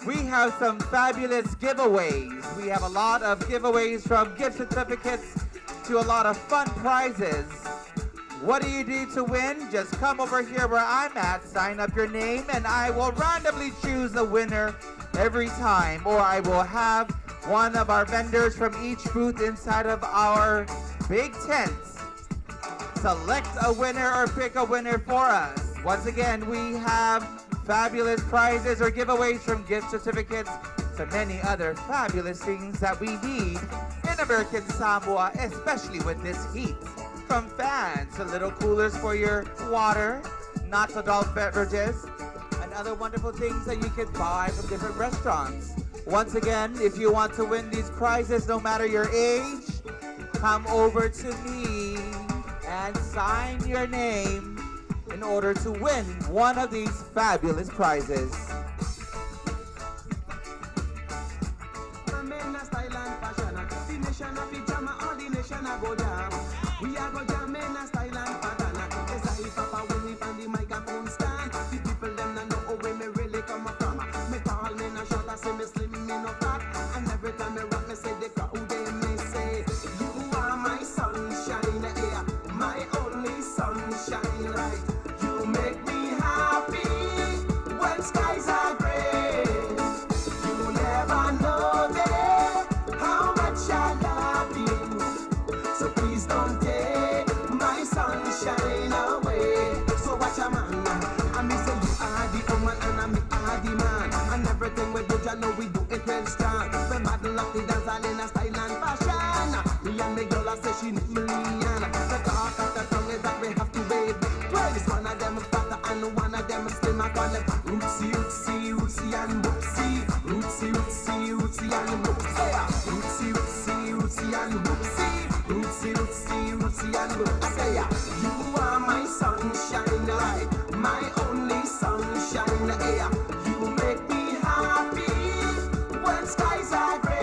we have some fabulous giveaways. We have a lot of giveaways, from gift certificates to a lot of fun prizes. What do you do to win? Just come over here where I'm at, sign up your name, and I will randomly choose a winner every time, or I will have one of our vendors from each booth inside of our big tent select a winner or pick a winner for us. Once again, we have fabulous prizes or giveaways, from gift certificates to many other fabulous things that we need in American Samoa, especially with this heat. From fans to little coolers for your water, not adult beverages, and other wonderful things that you can buy from different restaurants. Once again, if you want to win these prizes, no matter your age, come over to me and sign your name in order to win one of these fabulous prizes.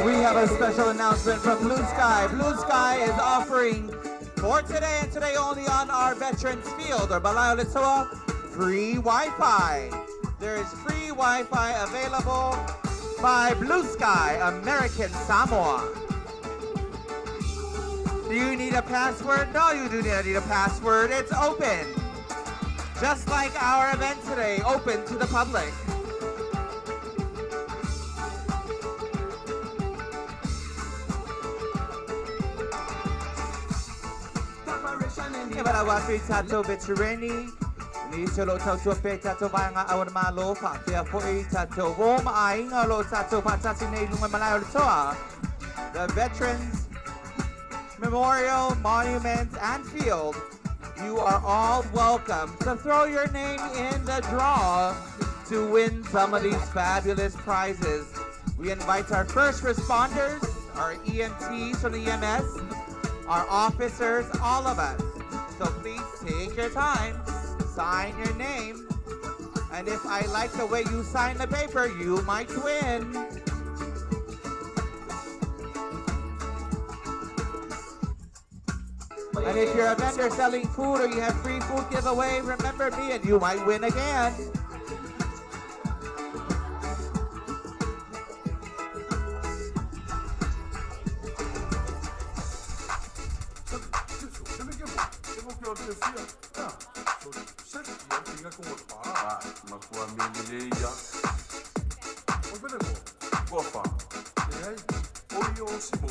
We have a special announcement from Blue Sky. Blue Sky is offering for today and today only on our Veterans Field or Malae o le Toa, free Wi-Fi. There is free Wi-Fi available by Blue Sky, American Samoa. Do you need a password? No, you do not need a password. It's open. Just like our event today, open to the public. Watu tatou veterani, ni se lo tautua pe tatou vaega au malo whaatea fo'i tatou o ma'aiga lo tatou whaatasi nei lunga malae o le toa. The Veterans Memorial Monument and Field, you are all welcome to throw your name in the draw to win some of these fabulous prizes. We invite our first responders, our EMTs from the EMS, our officers, all of us. So please take your time, sign your name, and if I like the way you sign the paper, you might win. And if you're a vendor selling food or you have free food giveaway, remember me and you might win again.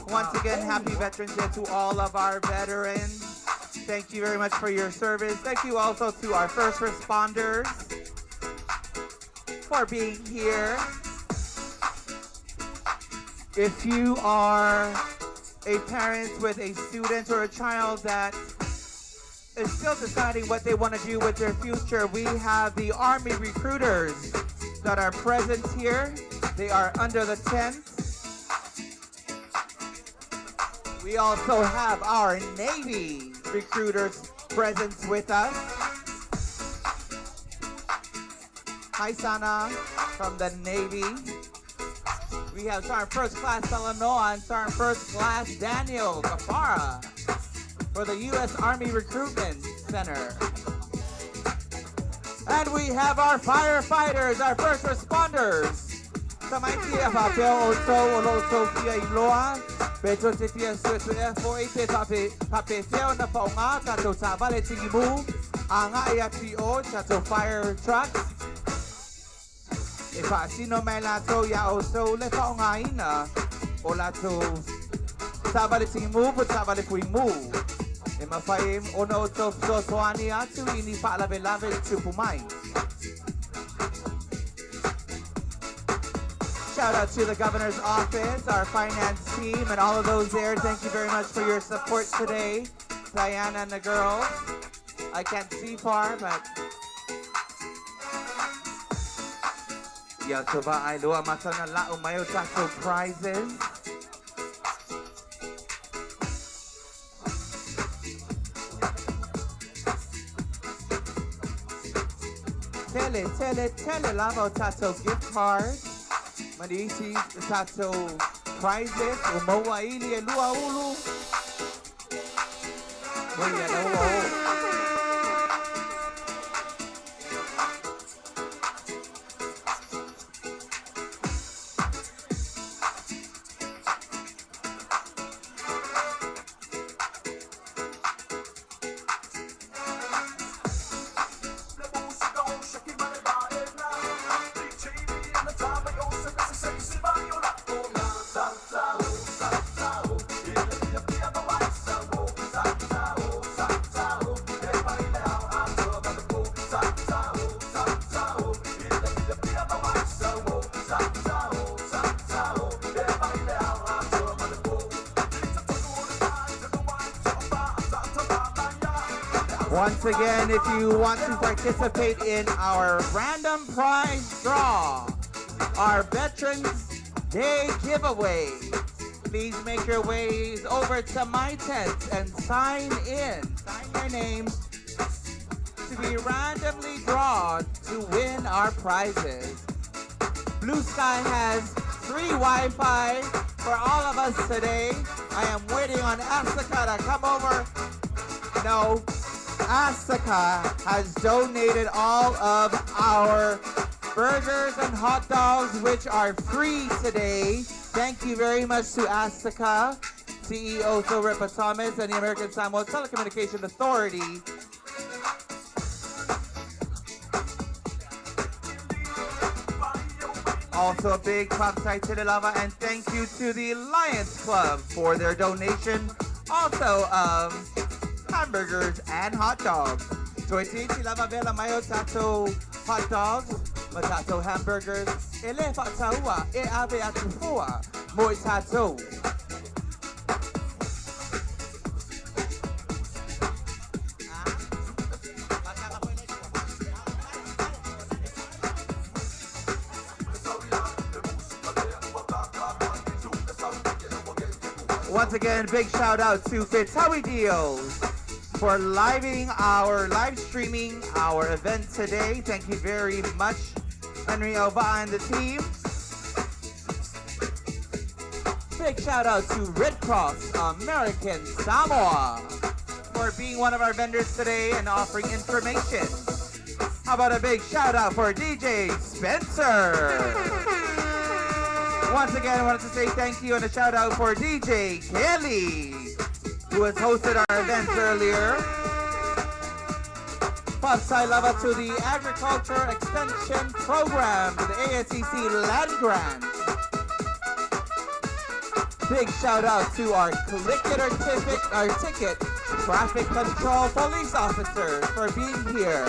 Once again, happy Veterans Day to all of our veterans. Thank you very much for your service. Thank you also to our first responders for being here. If you are a parent with a student or a child that is still deciding what they want to do with their future, we have the Army recruiters that are present here. They are under the tent. We also have our Navy recruiters present with us. Hi, Sana from the Navy. We have Sergeant First Class Salanoa and Sergeant First Class Daniel Gafara for the U.S. Army Recruitment Center. And we have our firefighters, our first responders. Tamaiti e whapea o tau o lo tau fia i loa. Pe tō te fia sue e fo i te pape whio na whaonga tātou tāwale tingi mū. A ngā i atu o tātou fire trucks. E whaasino mai lātou ia o tau le whaonga ina o lātou tāwale tingi mū po tāwale pui mū. E mawhai ona o tau sosoani atu i ni whaalave lave tupu mai. Shout out to the governor's office, our finance team, and all of those there. Thank you very much for your support today, Diana and the girls. I can't see far, but... Ia tova ai loa matana la'o mai o tatou prizes. Tele, tele, tele lava o tatou gift cards. Maniisi tatou prizes. O maua ili e lua ulu. Mo ia na ua o. Once again, if you want to participate in our random prize draw, our Veterans Day giveaway, please make your ways over to my tent and sign in. Sign your name to be randomly drawn to win our prizes. Blue Sky has free Wi-Fi for all of us today. I am waiting on Asaka to come over. No. Asaka has donated all of our burgers and hot dogs, which are free today. Thank you very much to Asaka, CEO Phil Ripa Thomas, and the American Samoa Telecommunication Authority. Also a big Papsai Lava, and thank you to the Lions Club for their donation also of hamburgers and hot dogs. Toiti lava vela mayo tato hot dogs, matato hamburgers, ele fataua, e ave atufua, moi tato. Once again, big shout out to Fitawi Deals for live streaming our event today. Thank you very much, Henry Alba and the team. Big shout out to Red Cross American Samoa for being one of our vendors today and offering information. How about a big shout out for DJ Spencer? Once again, I wanted to say thank you and a shout out for DJ Kelly, who has hosted our events earlier. Papsai lava to the Agriculture Extension Program, to the ASCC Land Grant. Big shout out to our click it or ticket traffic control police officers for being here.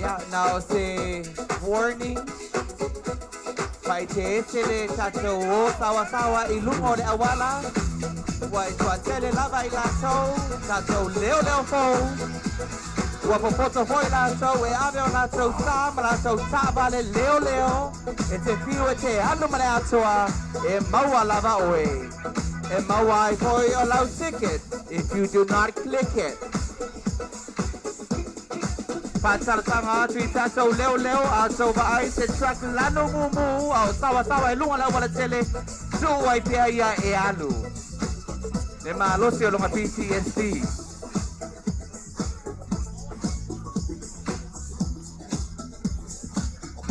Yeah, now say warning. Paite tele tato sawa sawa ilungo le awala. Ua e toatele lava i latou, tatou leoleo fou. Ua popoto foi latou e ave o latou sa ma latou taavale leoleo. E te fiu e te alu ma le atoa, e maua lava oe. E maua ai foi o lau ticket if you do not click it. Whātaratanga atu i tātou leoleo a tau vaai se truck lanu mumu au sawasawa e lunga lau wala tele tu ai pea ia e alu. Le malosi o lunga PTSD.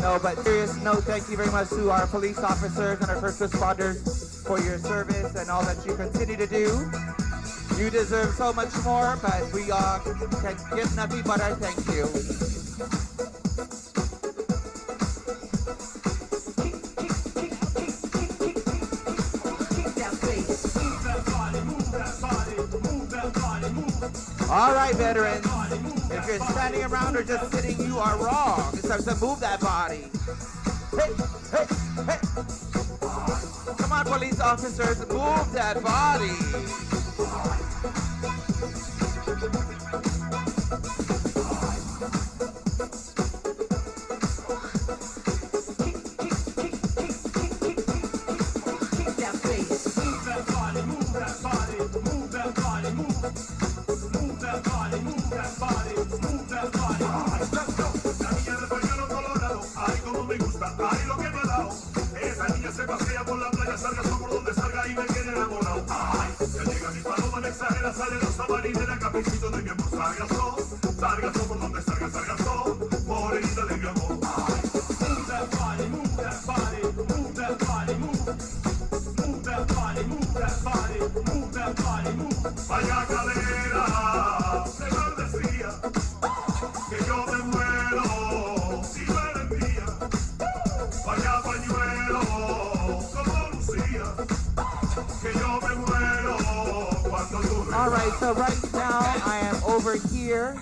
No, but serious note, thank you very much to our police officers and our first responders for your service and all that you continue to do. You deserve so much more, but we can give nothing but our thank you. All right, veterans, if you're standing around or just sitting, you are wrong. It's time to move that body. Hey, hey, hey. Come on, police officers, move that body. All right, so right now I am over here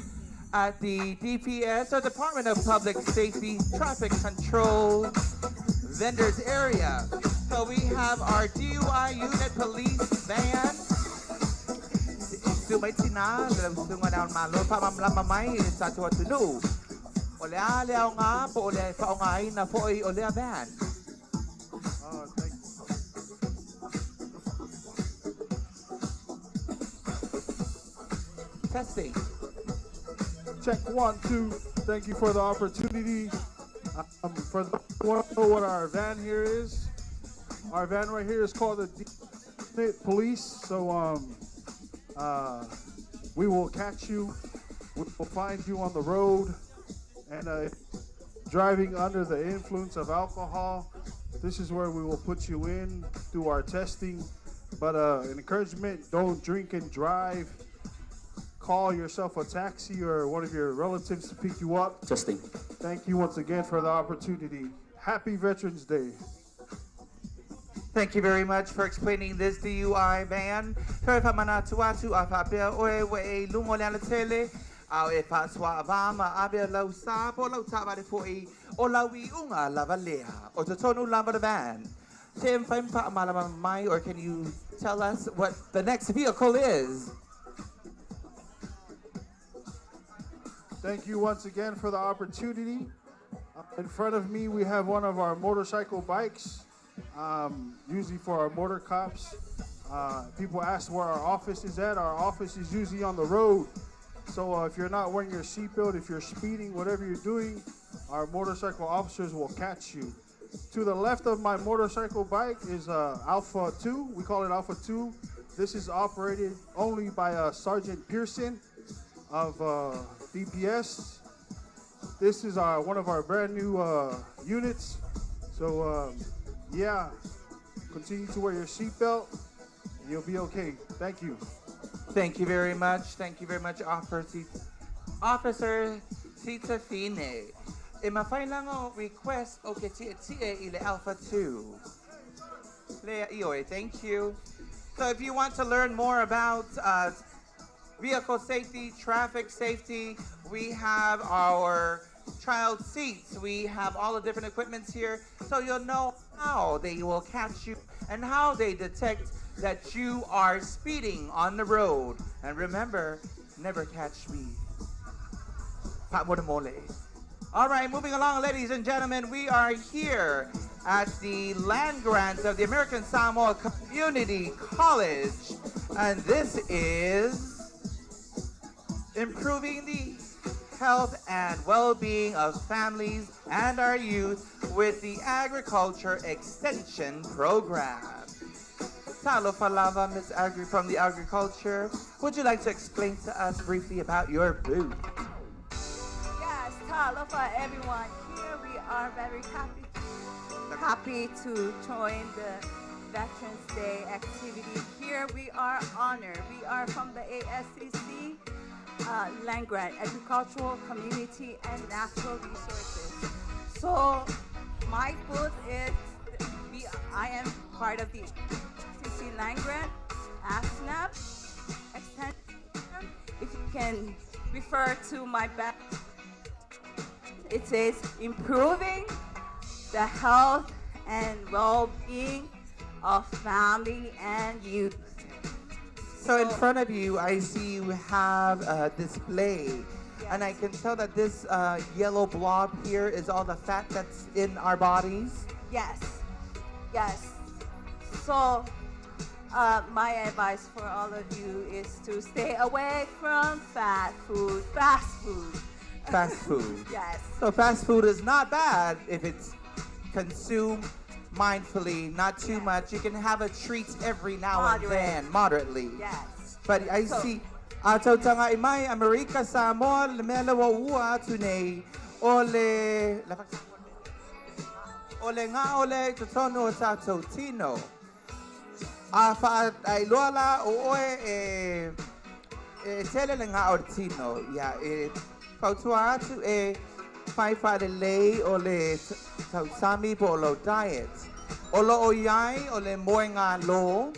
at the DPS, or Department of Public Safety Traffic Control Vendors Area. So we have our DUI unit police van. Sumaitina, sunga malo pa mamlamamay sa tuatunu. Ole ale au nga po ole faongai na foi ole van. Testing. Check 1, 2. Thank you for the opportunity. For the want to know what our van here is, our van right here is called the D Police. So we will catch you. We will find you on the road, and driving under the influence of alcohol. This is where we will put you in, do our testing. But an encouragement: don't drink and drive. Call yourself a taxi or one of your relatives to pick you up. Testing. Thank you once again for the opportunity. Happy Veterans Day. Thank you very much for explaining this DUI van. Or can you tell us what the next vehicle is? Thank you once again for the opportunity. In front of me, we have one of our motorcycle bikes, usually for our motor cops. People ask where our office is at. Our office is usually on the road. So if you're not wearing your seatbelt, if you're speeding, whatever you're doing, our motorcycle officers will catch you. To the left of my motorcycle bike is Alpha 2. We call it Alpha 2. This is operated only by Sergeant Pearson of DPS. This is one of our brand new units. So yeah, continue to wear your seatbelt and you'll be okay. Thank you. Thank you very much. Thank you very much, Officer Sitafine. E mawhailango request o ke tia tia i le Alpha 2. Lea Ioi, thank you. So if you want to learn more about vehicle safety, traffic safety, we have our child seats. We have all the different equipments here, so you'll know how they will catch you and how they detect that you are speeding on the road. And remember, never catch me. Mole. All right, moving along, ladies and gentlemen, we are here at the land grant of the American Samoa Community College. And this is improving the health and well-being of families and our youth with the Agriculture Extension Program. Talofa lava, Miss Agri from the Agriculture. Would you like to explain to us briefly about your booth? Yes, talofa everyone. Here we are very happy to join the Veterans Day activity. Here we are honored. We are from the ASCC Land Grant, Agricultural, Community, and Natural Resources. So my booth is, I am part of the ASCC Land Grant, ASNAP extension. If you can refer to my back, it says improving the health and well-being of family and youth. So in front of you, I see you have a display. Yes. And I can tell that this yellow blob here is all the fat that's in our bodies. Yes, yes. So my advice for all of you is to stay away from fast food. Fast food. Yes. So fast food is not bad if it's consumed mindfully, not too much. You can have a treat every now and then, moderately. Yes. But I see, ato tanga imai America Samoa le mele wa ua atu nei ole ole ngā ole totonu o tātou tino. A wha ai loa la o oe e tele le ngā o tino. Ia e fautua atu e whai le lei o le tausami po o lo diet. O lo o iai o le moe ngā lo.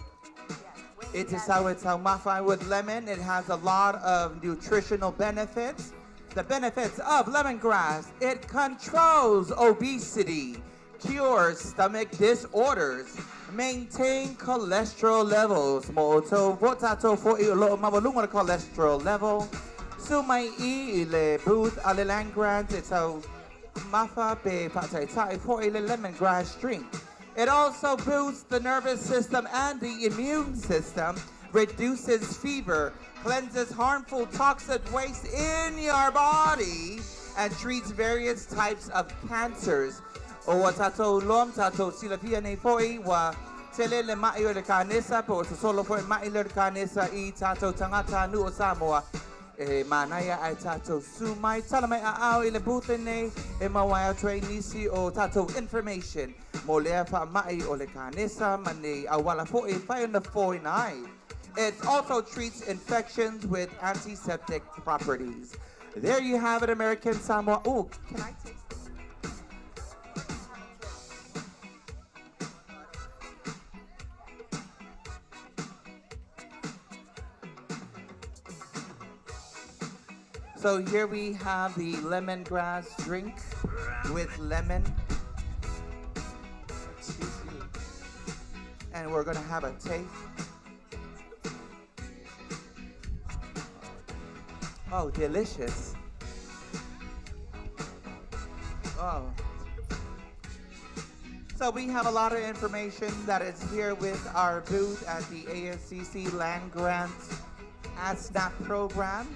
It is how it's mafai with lemon. It has a lot of nutritional benefits. The benefits of lemongrass: it controls obesity, cures stomach disorders, maintain cholesterol levels. Mo votato fo i lo mawalunga cholesterol level. Sumai i le booth ale land grant. It's a mafa pe patai tai for i le lemongrass drink. It also boosts the nervous system and the immune system, reduces fever, cleanses harmful toxic waste in your body, and treats various types of cancers. O tato lom tato silafia nei foi wa tele le mai o le kanesa po solo foi mai le kanesa i tato tangata nu o Samoa. E manaia ai tato sumai tala mai a au i le booth nei e mawai atu ai nisi o tato information mo lea wha mai o le kanesa mani awala fo e whai ona fo ai. It also treats infections with antiseptic properties. There you have it, American Samoa. Oh, can I taste it? So here we have the lemongrass drink with lemon. And we're gonna have a taste. Oh, delicious. Oh. So we have a lot of information that is here with our booth at the ASCC Land Grant ASNAP program.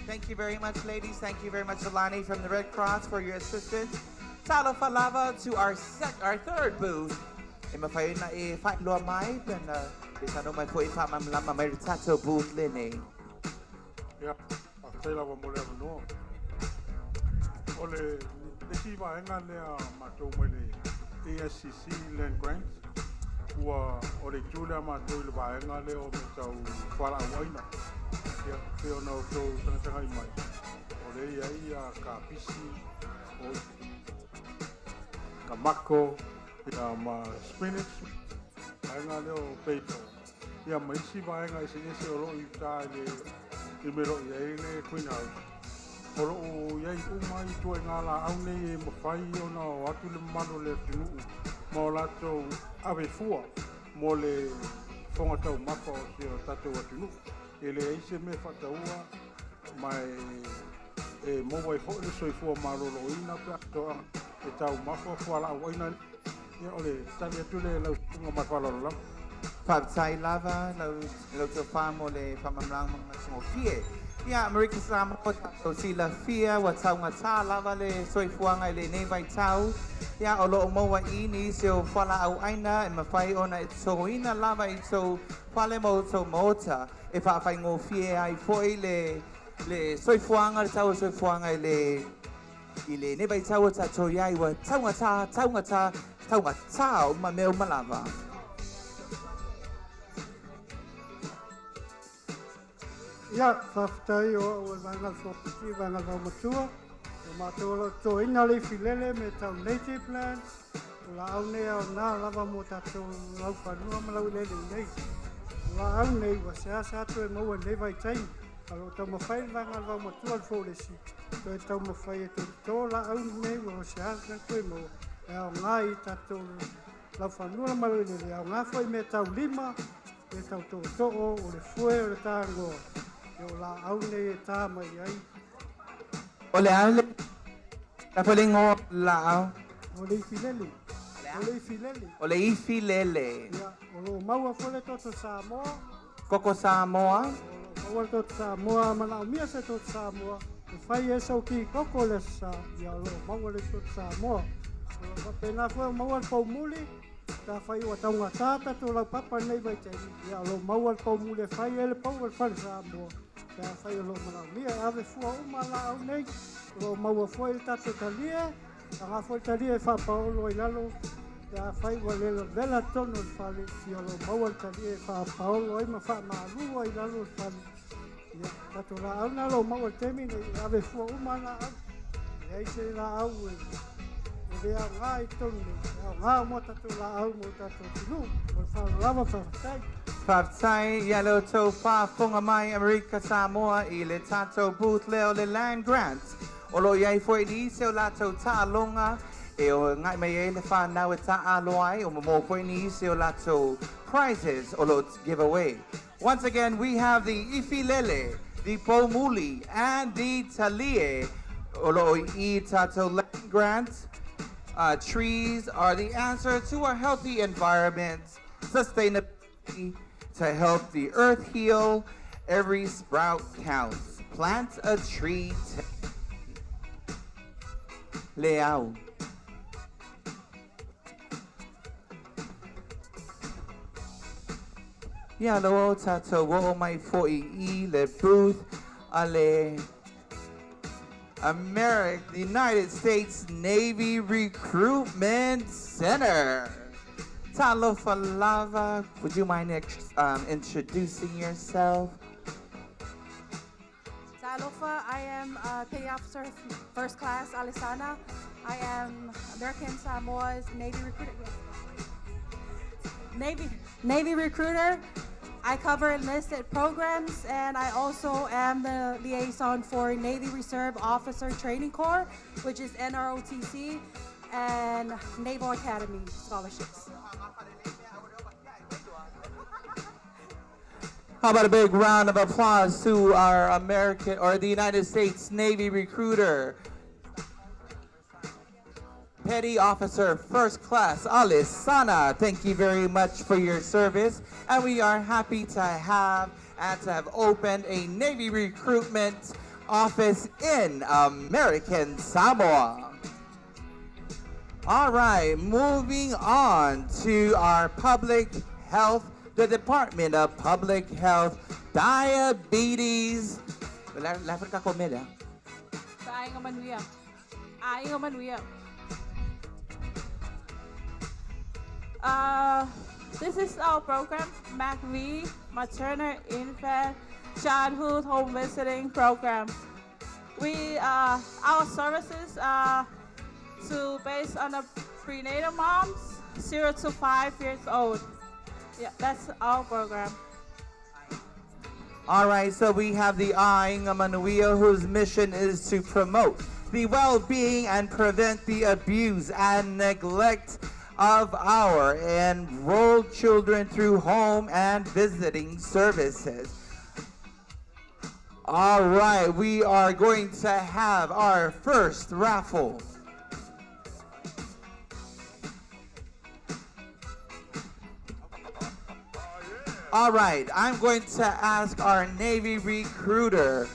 Thank you very much, ladies. Thank you very much, Alani from the Red Cross, for your assistance. Talofa lava to our third booth. E mawhai na e whailua mai, pena e tano mai ko e whamamlama mai tato booth lene. Ia, a whaila wa mo le awanoa. O le si vaenga lea mātou mai le ASCC Land Grant, ua o le tū lea mātou i le vaenga lea o me tau whala auaina. Ia, pe ona o tō tangatanga i mai. O le ia ia ka pisi, o ka mako, ia ma spinach, vaenga lea o peito. Ia ma isi vaenga ese ese o loo i tā le i me loo i ai le Queen House. O loo iai uma i tua i ngā la au nei e mawhai ona o atu le mano le atunuu ma o latou ave fua mo le fofoga taumafa o si o tatou atunuu. E leai se mea faataua ma e maua ai fo'i le soifua malōlōina pe a toaga e taumafa fualaauaina. Ia o le tali atu lea i lau susuga ma le faaaloalo lava. Faafetai lava lau tofa mo le faamalamalamaga matagofie. Ia, Amerika Samoa, tatou silafia ua taugatā lava le soifuaga i lenei vaitau. Ia, o loo maua i nisi o fualaauaina e mafai ona e totoina lava i tou fale ma outou maota e faafaigofie ai fo'i le soifuaga, le tau o le soifuaga i lenei vaitau o tatou iai ua taugatā, taugatā, taugatā uma mea uma lava. Ia, faafetai o au o le Vaega o le 4PC, Vaega o le Vaomatua. O matou o lo o totoina le ifilele me tau native plants. O laau nei aoga lava mo tatou laufanua ma laueleele i nei. O laau nei ua seasea toe maua i lenei vaitaimi. A o lo o taumafai le Vaega o le Vaomatua le Folesi, toe taumafai e toe toto laau nei ua seasea toe maua e aoga i tatou laufanua ma laueleele. E aoga foi mea tau lima, mea tau tootoo, o le fue, o le tagoa. Ia o laau nei e tā mai ai. O le a le la le igoa o le laau? O le ifilele. O le ifilele. O le ifilele. Ia, o lo o maua foi le toto Samoa. Koko Samoa. O lo o maua le toto Samoa, a manaomia se toto Samoa, e fai ai sau ki koko i le Aso Sa, ia o lo o maua le toto Samoa. O lo o faapena foi o maua le poumuli, pe afai ua taugatā tatou laupapa i lenei vaitaimi, ia o lo o maua le poumuli e fai ai le pau o le fale Samoa, pe afai o lo o manaomia. E ave fua uma laau nei, o lo o maua foi le tatou talie, aoga foi le talie e faapaolo ai lalo, pe afai ua le lavela totonu o le fale, ia o lo o maua le talie e faapaolo ai ma faamalu ai lalo o le fale. Ia, tatou laau na o lo o maua i le taimi nei, e ave fua uma laau. E leai se laau e le aoga i totonu nei, e aoga uma tatou laau mo tatou atunuu. Ma le faaaloalo lava, faafetai. Faafetai ia le outou faafofoga mai Amerika Samoa i le tatou booth lea o le Land Grant. O lo o i ai fo'i nisi o latou taaloga e ogai mai ai le fanau e taaalo ai o maua fo'i nisi o latou prizes o lo o give away. Once again, we have the ifilele, the poumuli, and the talie o lo o i tatou Land Grant. Trees are the answer to a healthy environment, sustainability, to help the earth heal. Every sprout counts. Plant a tree today. Leao. Ia lea ua tatou oo mai fo'i i le booth a le America, United States Navy Recruitment Center. Talofa lava, would you mind introducing yourself? Talofa, I am Petty Officer First Class Alisana. I am American Samoa's Navy recruiter. Yes. Navy recruiter. I cover enlisted programs, and I also am the liaison for Navy Reserve Officer Training Corps, which is NROTC, and Naval Academy scholarships. How about a big round of applause to our American or the United States Navy recruiter, Petty Officer First Class Alisana. Thank you very much for your service. And we are happy to have and to have opened a Navy recruitment office in American Samoa. All right, moving on to our public health, the Department of Public Health, Diabetes. L'Africa come Aiga manuia. Aiga manuia. This is our program, MACV, Maternal Infant Childhood Home Visiting Program. Our services are to based on the prenatal moms, 0 to 5 years old. Yeah, that's our program. All right, so we have the Aiga Manuia, whose mission is to promote the well-being and prevent the abuse and neglect of our enrolled children through home and visiting services. All right, we are going to have our first raffle. All right, I'm going to ask our Navy recruiter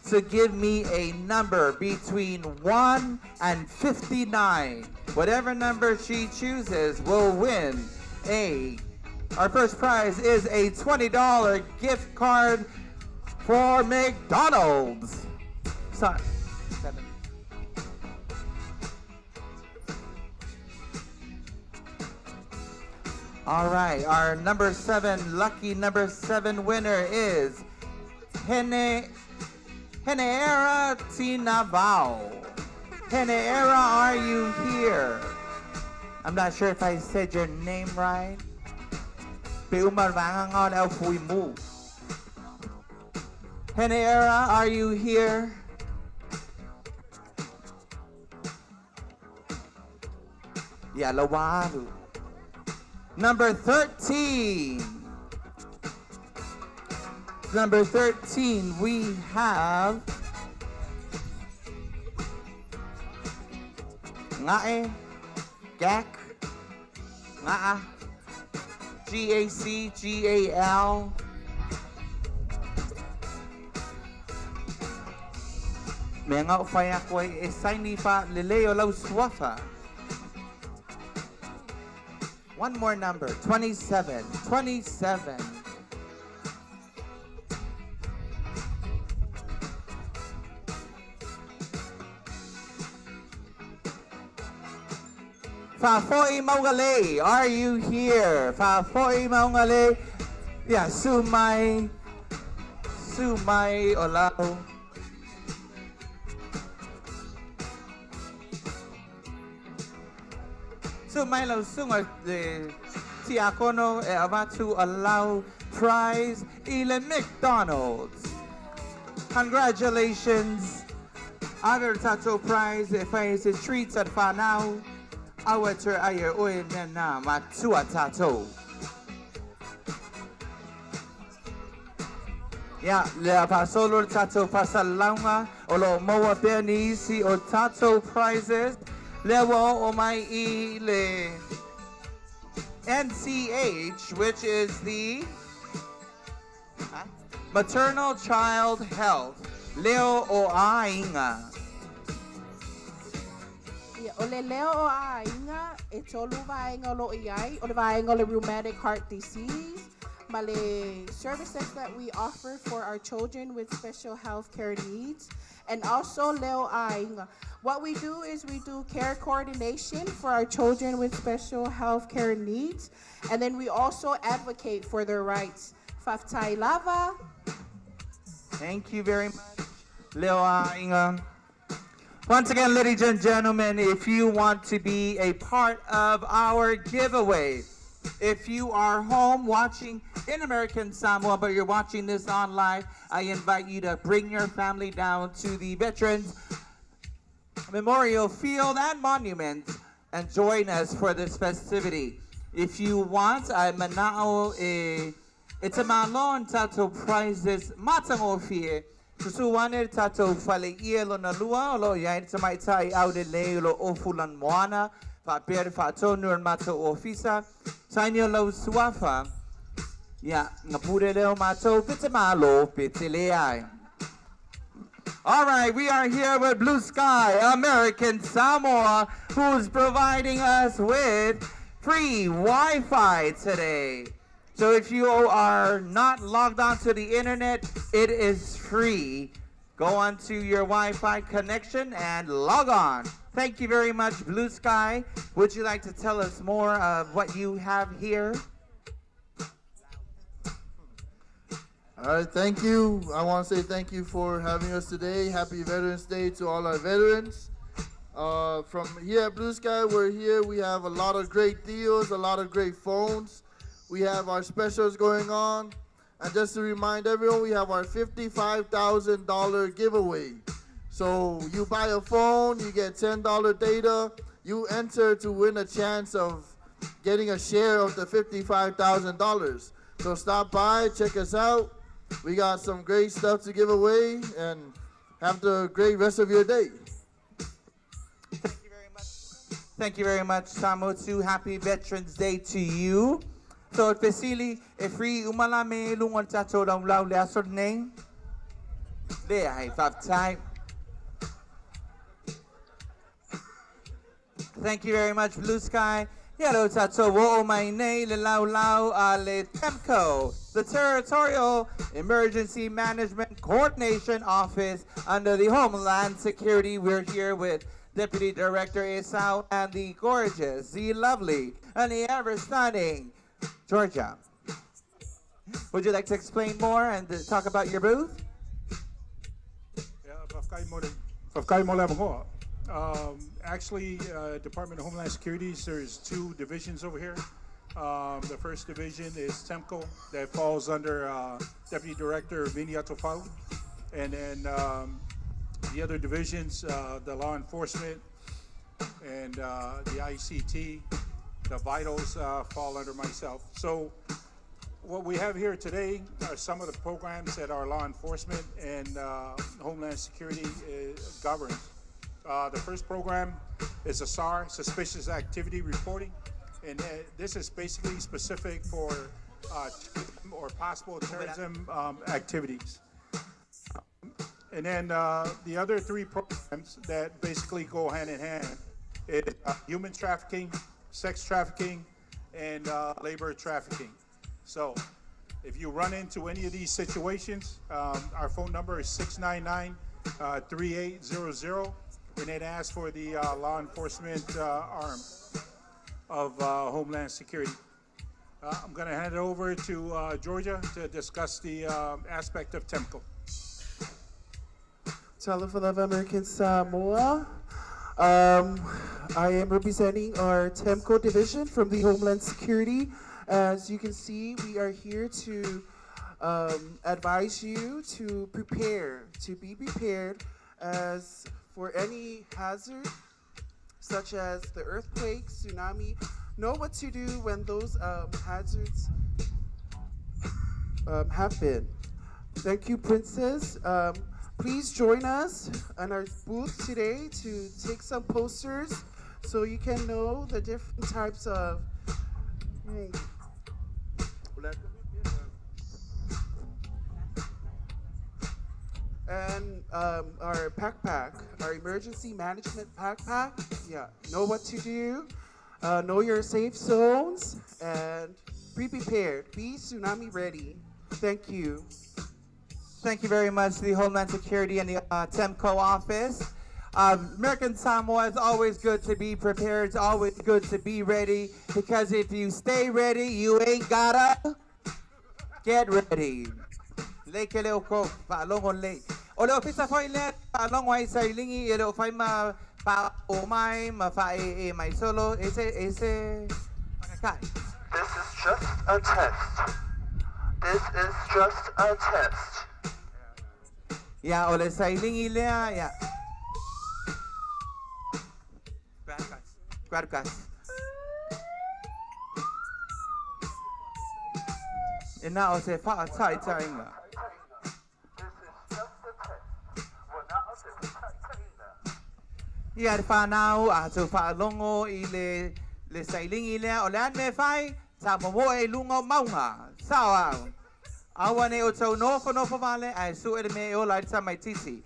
to give me a number between 1 and 59. Whatever number she chooses will win a. Our first prize is a $20 gift card for McDonald's. Sorry, 7. All right, our number 7, lucky number 7 winner is Heneera Tinabao. Heneera, are you here? I'm not sure if I said your name right. Heneera, are you here? Yeah, Lawalu. Number 13. Number 13, we have Ngae, Gak, Ngaa, G-A-C, G-A-L. Mea ngau whai ako e saini fa leleo lau suafa. One more number, 27, 27. Fa'afoi Maungale, are you here? Fa'afoi Maungale, yeah, Sumai, Sumai Olau. Sumai lau sunga the tiakono e avatu allow prize ile McDonald's. Congratulations. Other tato prize if I is treats at whanau. Awater aye oe mena matua tato. Yeah, le pasolo tato pasalaunga olo moa penisi o tato prizes. Lewa o mai i le NCH, which is the Maternal Child Health. Leo o ainga. O le leo o ainga, e tolu vaenga lo iai, o le vaenga le rheumatic heart disease, ma le services that we offer for our children with special health care needs, and also leo ainga. What we do is we do care coordination for our children with special health care needs, and then we also advocate for their rights. Faftai lava. Thank you very much, leo ainga. Once again, ladies and gentlemen, if you want to be a part of our giveaway, if you are home watching in American Samoa, but you're watching this on live, I invite you to bring your family down to the Veterans Memorial Field and Monument and join us for this festivity. If you want, I manao e it's a malon tato prizes matangofie. Susuane tato fale ia lona lua o lo ia e tamai tai au le leo lo ofulan moana fa pere fa tonu and mato ofisa sainio lau suafa ia ngapure leo mato pete malo pete leai. All right, we are here with Blue Sky American Samoa, who's providing us with free Wi-Fi today. So if you are not logged onto the internet, it is free. Go onto your Wi-Fi connection and log on. Thank you very much, Blue Sky. Would you like to tell us more of what you have here? All right, thank you. I want to say thank you for having us today. Happy Veterans Day to all our veterans. From here at Blue Sky, we're here. We have a lot of great deals, a lot of great phones. We have our specials going on. And just to remind everyone, we have our $55,000 giveaway. So you buy a phone, you get $10 data, you enter to win a chance of getting a share of the $55,000. So stop by, check us out. We got some great stuff to give away, and have the great rest of your day. Thank you very much, Samotu. Happy Veterans Day to you. So, Fesili, e free umalame lungon tato lau lau le aso nei. Le ai time. Thank you very much, Blue Sky. Yellow tato wo mai nei le lau lau a le TEMCO, the Territorial Emergency Management Coordination Office under the Homeland Security. We're here with Deputy Director Esau and the gorgeous, the lovely, and the ever stunning Georgia. Would you like to explain more and to talk about your booth? Yeah, faafetai mo le avanoa. Actually, Department of Homeland Security, there's two divisions over here. The first division is TEMCO, that falls under Deputy Director Vini Atofau. And then the other divisions, the law enforcement and the ICT, the vitals fall under myself. So what we have here today are some of the programs that our law enforcement and Homeland Security governs. The first program is a SAR, Suspicious Activity Reporting. And this is basically specific for or possible terrorism activities. And then the other three programs that basically go hand in hand is human trafficking, sex trafficking, and labor trafficking. So if you run into any of these situations, our phone number is 699-3800, and it asks for the law enforcement arm of Homeland Security. I'm gonna hand it over to Georgia to discuss the aspect of TEMCO. Talofa lava American Samoa. I am representing our TEMCO division from the Homeland Security. As you can see, we are here to advise you to prepare, to be prepared as for any hazard, such as the earthquake, tsunami. Know what to do when those hazards happen. Thank you, Princess. Please join us on our booth today to take some posters so you can know the different types of and our backpack, our emergency management backpack. Yeah, know what to do, know your safe zones, and be prepared. Be tsunami ready. Thank you. Thank you very much to the Homeland Security and the TEMCO office. American Samoa, is always good to be prepared. It's always good to be ready, because if you stay ready, you ain't gotta get ready. Le ke leo ko whaalongo le. O leo pisa foi le whaalongo ai sa ilingi e leo whai ma pa o mai ma wha e e mai solo e se whakakai. This is just a test. This is just a test. Ya, o le sailingi lea, ya. Gracias. E nā o se wha tai tainga. Ia te whanau, a tau whaalongo i le sailingi lea, o le an me whai, tā momoe e lunga o maunga. Sao au. Aua nei o tau nofo nofo vale, ae su e le me e ola i te mai tisi.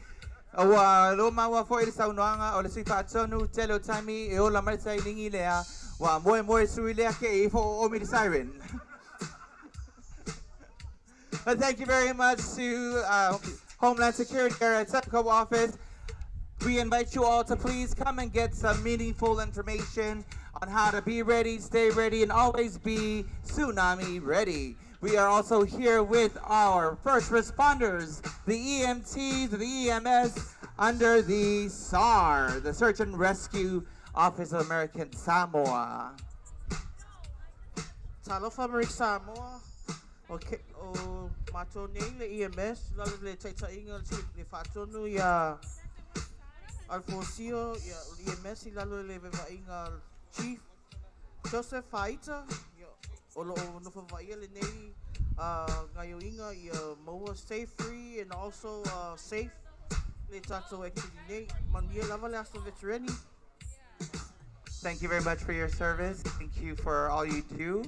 Ua lo maua fo i le saunoanga o le sui whaatonu, tele o taimi e ola mai sailingi lea, wa moe moe sui lea ke i fo o omi te siren. But thank you very much to Homeland Security here at TEMCO office. We invite you all to please come and get some meaningful information on how to be ready, stay ready, and always be tsunami ready. We are also here with our first responders, the EMTs, the EMS, under the SAR, the Search and Rescue Office of American Samoa. Talofa American Samoa. Okay, o mātou nei le EMS, lalo le taitainga le whaatonu ia Alfonsio, ia EMS, i lalo le vevainga Chief. Joseph Faita, ia, o lo'o nofo va'aia lenei gaioiga ia maua safe free and also safe le tatou activity nei. Manuia lava le aso veterani. Thank you very much for your service. Thank you for all you do.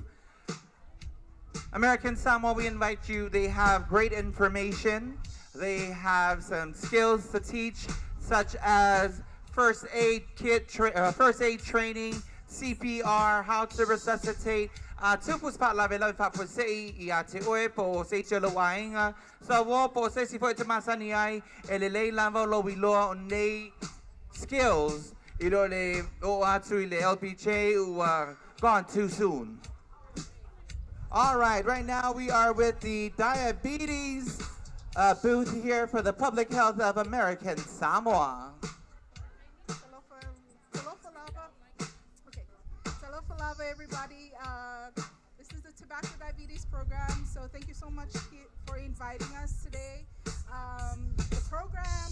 American Samoa, we invite you. They have great information. They have some skills to teach, such as first aid kit, first aid training, CPR, how to resuscitate. Tupu spa lave lave fa po sei ia te oe po o se te lo wainga. Sa wo po se si fo te masani ai e le lei lava lo wiloa o nei skills i lo le o atu i le LPJ ua gone too soon. All right, right now we are with the diabetes booth here for the Public Health of American Samoa. Talofa lava. Okay. Talofa lava, everybody. This is the Tobacco Diabetes Program, so thank you so much for inviting us today. The program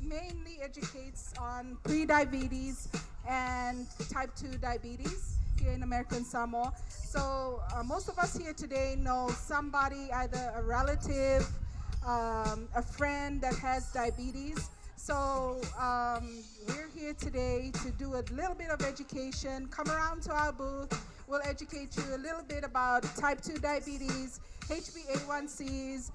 mainly educates on pre-diabetes and type 2 diabetes here in American Samoa. So most of us here today know somebody, either a relative, a friend that has diabetes. So we're here today to do a little bit of education. Come around to our booth. We'll educate you a little bit about type 2 diabetes, HbA1cs,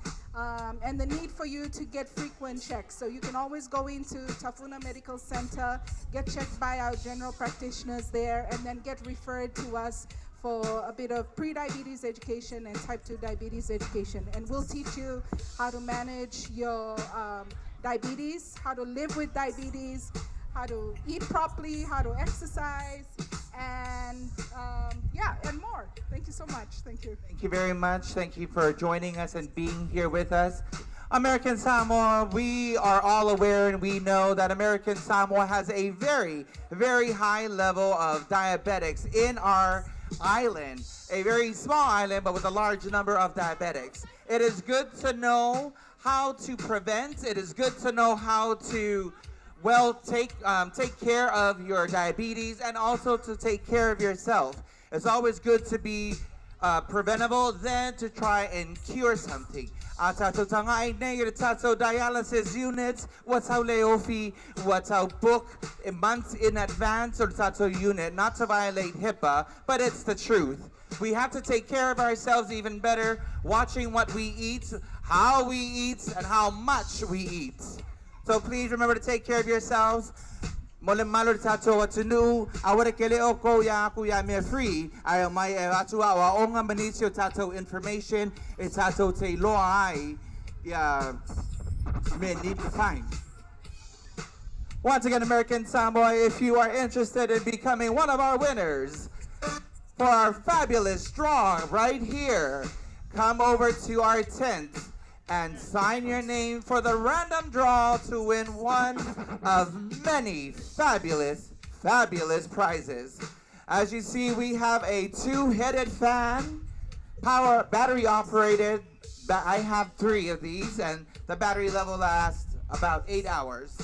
and the need for you to get frequent checks. So you can always go into Tafuna Medical Center, get checked by our general practitioners there, and then get referred to us for a bit of pre-diabetes education and type 2 diabetes education. And we'll teach you how to manage your diabetes, how to live with diabetes, how to eat properly, how to exercise, and and more. Thank you so much. Thank you. Thank you very much. Thank you for joining us and being here with us. American Samoa, we are all aware and we know that American Samoa has a very, very high level of diabetics in our island. A very small island, but with a large number of diabetics. It is good to know how to prevent. It is good to know how to take care of your diabetes and also to take care of yourself. It's always good to be preventable than to try and cure something. Atato tangai nei tato dialysis units, watau leofi, watau book months in advance or tato unit, not to violate HIPAA, but it's the truth. We have to take care of ourselves even better, watching what we eat, how we eat, and how much we eat. So please remember to take care of yourselves. Mole malo tato atunu, aware kele oko ya aku ya me free. Ai mai e atu awa onga manisio tato information, e tato te loa ai, ya me need to find. Once again, American Samoa, if you are interested in becoming one of our winners for our fabulous draw right here, come over to our tent and sign your name for the random draw to win one of many fabulous, fabulous prizes. As you see, we have a two-headed fan, power battery operated. I have 3 of these, and the battery level lasts about 8 hours.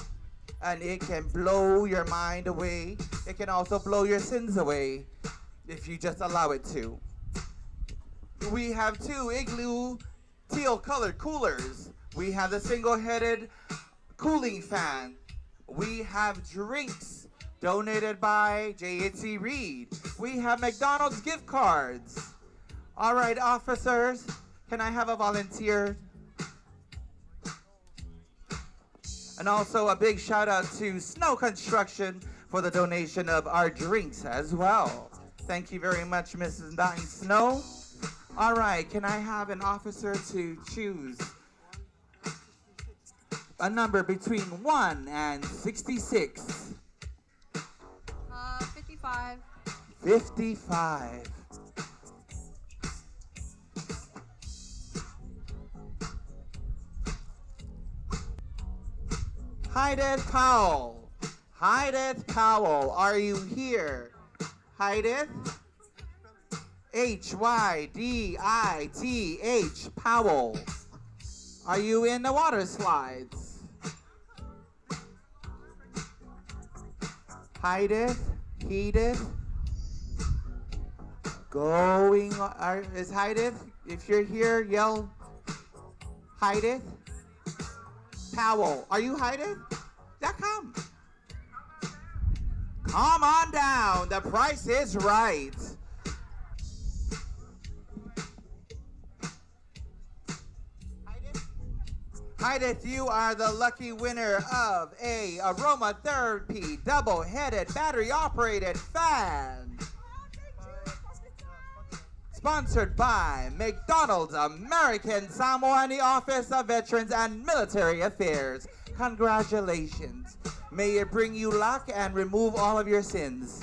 And it can blow your mind away. It can also blow your sins away if you just allow it to. We have 2 Igloo teal colored coolers. We have the single-headed cooling fan. We have drinks donated by J.H.C. Reed. We have McDonald's gift cards. All right, officers, can I have a volunteer? And also a big shout out to Snow Construction for the donation of our drinks as well. Thank you very much, Mrs. Nine Snow. All right, can I have an officer to choose a number between 1 and 66? 55. 55. Hydith Powell. Hydith Powell, are you here? Hydith? H-Y-D-I-T-H, Powell. Are you in the water slides? Hideth, heateth. going? Is Hideth? If you're here, yell Hideth. Powell. Are you Hideth? Yeah, come. Come on down. The price is right. Hideth, you are the lucky winner of a aromatherapy double-headed battery-operated fan. Sponsored by McDonald's American Samoa and the Office of Veterans and Military Affairs. Congratulations. May it bring you luck and remove all of your sins.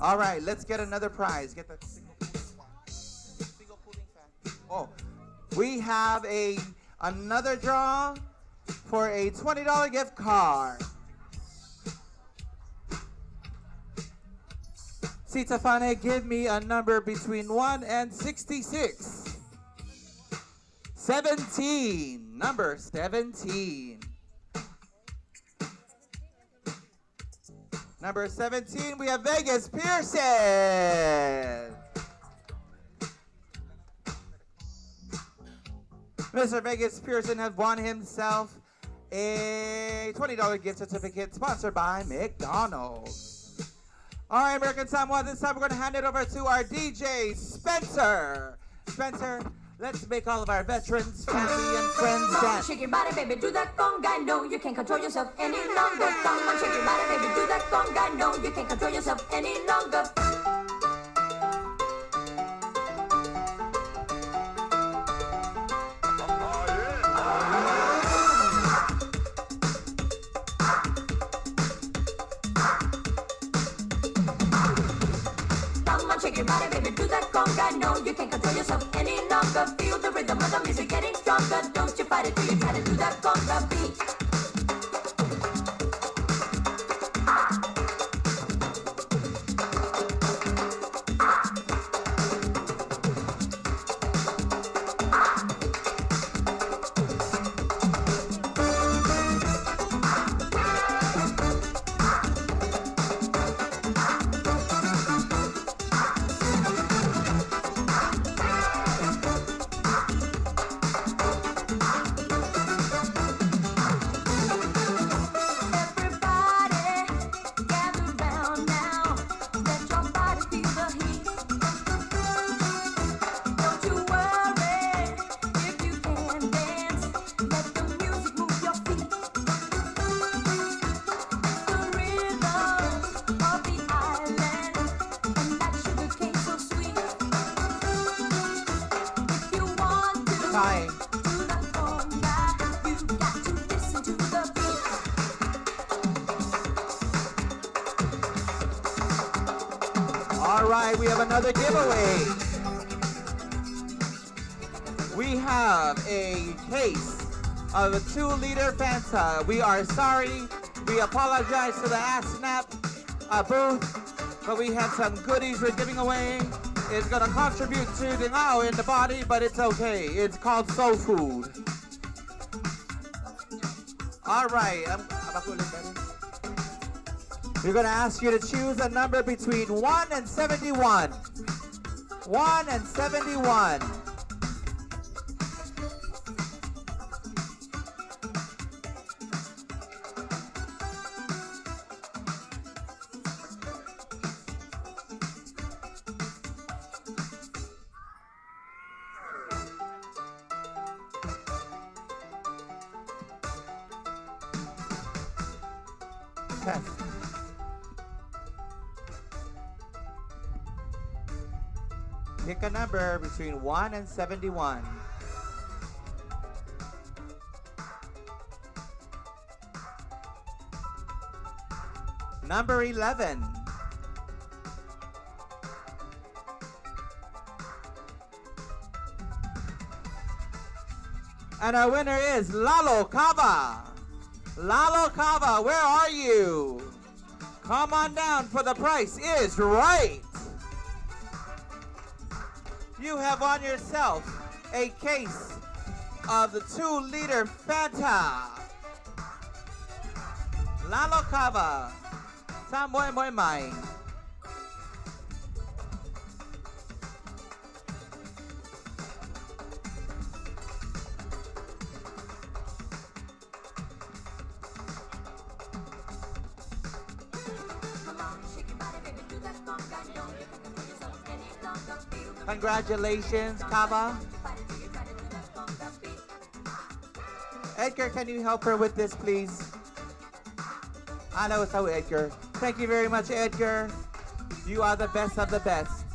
All right, let's get another prize. Get the single cooling one. Single cooling fan. Oh, we have another draw for a $20 gift card. Sitafane, give me a number between 1 and 66. 17, number 17. Number 17, we have Vegas Pearson. Mr. Vegas Pearson has won himself a $20 gift certificate sponsored by McDonald's. All right, American Samoa, this time we're going to hand it over to our DJ, Spencer. Spencer, let's make all of our veterans, family, and friends Come on, dance. shake your body, baby, do that conga. No, you can't control yourself any longer. Come on, shake your body, baby, do that conga. No, you can't control yourself any longer. Come on, shake your body, baby, do that conga. No, you can't control yourself any longer. Feel the rhythm of the music getting stronger. Don't you fight it till you try to do that conga beat. Everybody, gather round now. Let your body feel the heat. Don't you worry if you can't dance. Let the music move your feet. It's the rhythm of the island, and that sugar cane so sweet. If you want to Time. do the conga, you got to listen to the beat. All right, we have another giveaway. We have a case of a 2-liter Fanta. We are sorry. We apologize to the ASNAP booth, but we have some goodies we're giving away. It's going to contribute to the now in the body, but it's okay. It's called soul food. All right. We're going to ask you to choose a number between 1 and 71. 1 and 71. Test. Pick a number between 1 and 71. Number 11. And our winner is Lalo Kava. Lalo Kava, where are you? Come on down for the price is right. You have on yourself a case of the 2-liter Fanta. Lalo Kava. Sa moe moe mai. Congratulations, Kava. Edgar, can you help her with this, please? I know it's how Edgar. Thank you very much, Edgar. You are the best of the best.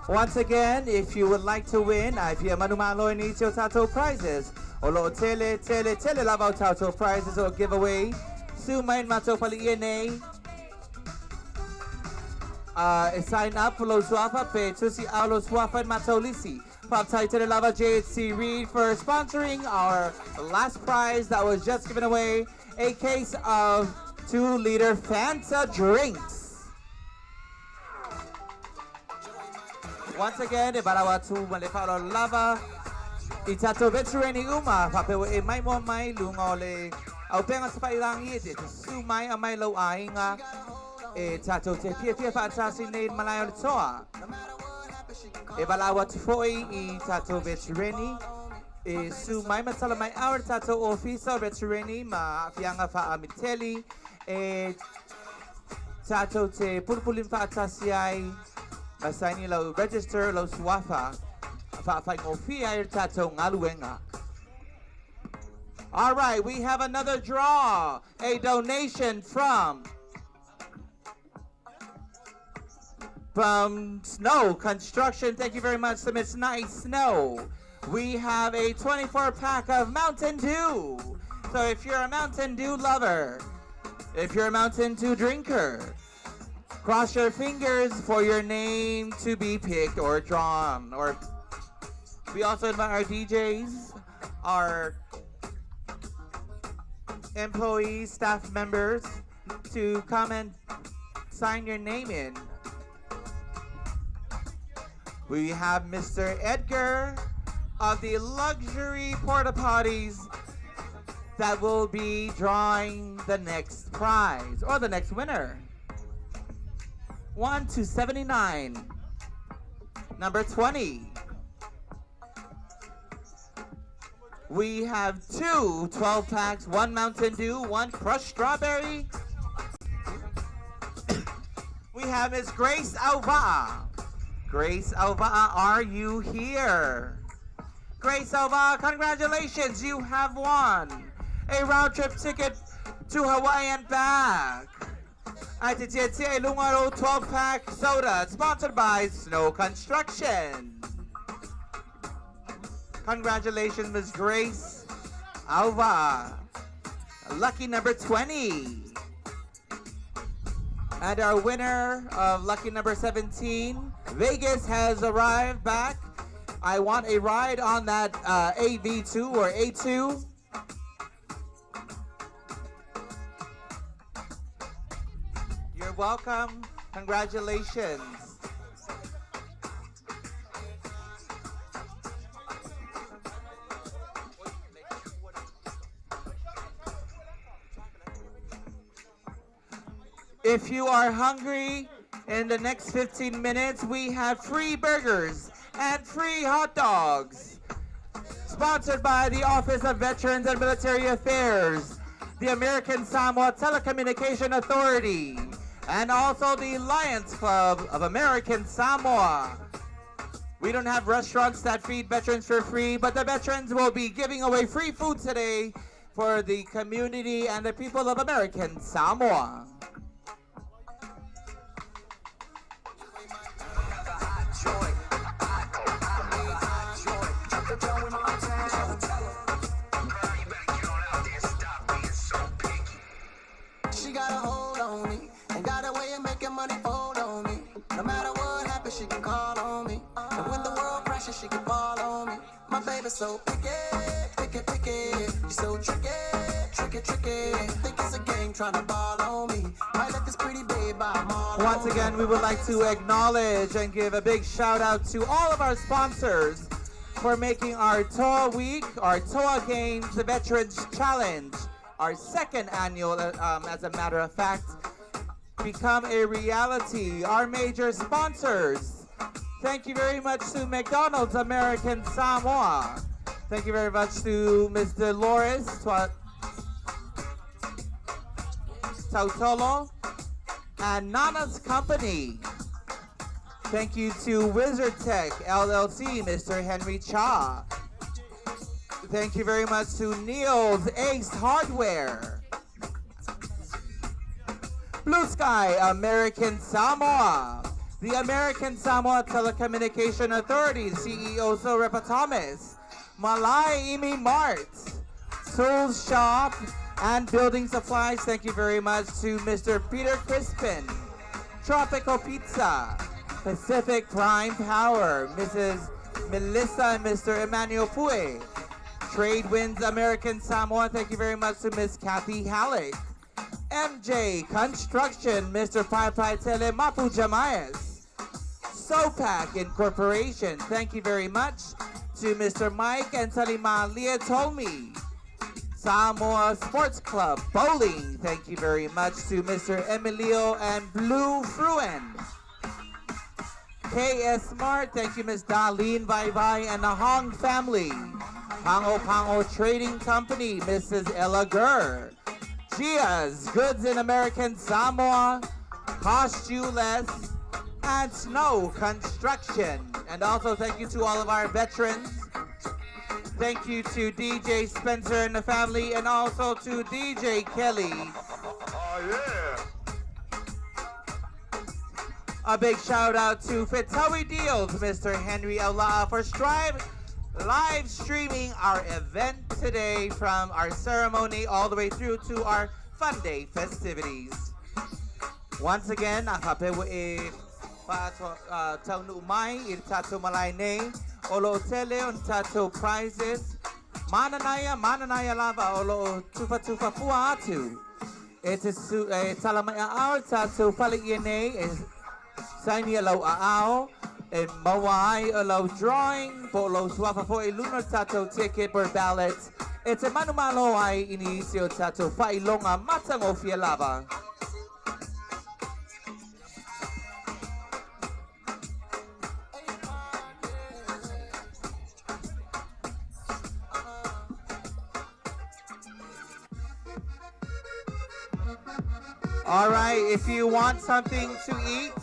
Once again, if you would like to win, I fia manumalo ni tio tato prizes. Olo tele tele tele lava tato prizes or giveaway. Su main mato pali iene. Sign up lo suafa pe tusi aulo suafa matolisi. Pop Tele Lava JHC Reed for sponsoring our last prize that was just given away, a case of 2-liter Fanta drinks. Once again, e balawa tu malefalo lava i tato veterani uma papewa e mai mo mai lunga o le au penga sa whairangi e te su mai a mai lau ainga e tato te pia pia whaatasi nei malai o le toa. E balawa tufoi i tato veterani e su mai matala mai aur tato ofisa veterani ma fianga whaamiteli e tato te pulpulin whaatasi ai masaini lau register lau suafa whaafai ngofia tato ngaluenga. All right, we have another draw, a donation from Snow Construction. Thank you very much to Miss Nice Snow. We have a 24-pack of Mountain Dew. So if you're a Mountain Dew lover, if you're a Mountain Dew drinker, cross your fingers for your name to be picked or drawn. Or we also invite our DJs, our employees, staff members to come and sign your name in. We have Mr. Edgar of the luxury porta potties that will be drawing the next prize or the next winner. 1 to 79, number 20. We have two 12 packs, one Mountain Dew, one crushed strawberry. We have Miss Grace Alva. Grace Alva, are you here? Grace Alva, congratulations, you have won a round trip ticket to Hawaii and back. At the TTA Lungaro 12-pack soda, sponsored by Snow Construction. Congratulations, Ms. Grace Alva. Lucky number 20. And our winner of lucky number 17, Vegas has arrived back. I want a ride on that AV2 or A2. You're welcome. Congratulations. If you are hungry, in the next 15 minutes, we have free burgers and free hot dogs. Sponsored by the Office of Veterans and Military Affairs, the American Samoa Telecommunication Authority, and also the Lions Club of American Samoa. We don't have restaurants that feed veterans for free, but the veterans will be giving away free food today for the community and the people of American Samoa. She got a hold on me and got a way of making money fold on me. No matter what happens, she can call on me. And when the world crashes, she can fall on me. My baby's so picky, picky, picky. She's so tricky, tricky, tricky. Think it's a game trying to ball on me. Might let this pretty babe buy 'em all. Once again, we would like to acknowledge and give a big shout out to all of our sponsors for making our TOA Week, our TOA Games, the Veterans Challenge, our second annual, as a matter of fact, become a reality. Our major sponsors. Thank you very much to McDonald's American Samoa. Thank you very much to Mr. Loris Tautolo and Nana's Company. Thank you to Wizard Tech LLC, Mr. Henry Cha. Thank you very much to Neil's Ace Hardware. Blue Sky American Samoa. The American Samoa Telecommunication Authority, CEO Sorepa Thomas. Malai Imi Mart. Tools Shop and Building Supplies. Thank you very much to Mr. Peter Crispin. Tropical Pizza. Pacific Prime Power, Mrs. Melissa and Mr. Emmanuel Pue. Trade Winds American Samoa, thank you very much to Miss Kathy Halleck. MJ Construction, Mr. Pai Pai Tele Mapu Jamaes. SOPAC Incorporation, thank you very much to Mr. Mike and Salima Leah Tolmi. Samoa Sports Club Bowling, thank you very much to Mr. Emilio and Blue Fruin. KS Smart, thank you, Ms. Darlene Vai Vai and the Hong family. Pango Pango Trading Company, Mrs. Ella Gurr. Gia's Goods in American Samoa, Cost You Less, and Snow Construction. And also thank you to all of our veterans. Thank you to DJ Spencer and the family, and also to DJ Kelly. Oh, yeah. A big shout out to Fitawi Deals, Mr. Henry Aulaa, for live streaming our event today from our ceremony all the way through to our fun day festivities. Once again, afapewa e taunu mai I tato malai nei, olo tele on tato prizes, mananaya, mananaya lava, olo tufa tufa fua atu. E te su, e talamai a au tato fale ia nei, e saini a lau a ao, e maua ai o lau drawing, po lau suafa fo e luna tato ticket per ballot, e te manumalo ai ini isi o tato whailonga matangofia lava. All right, if you want something to eat,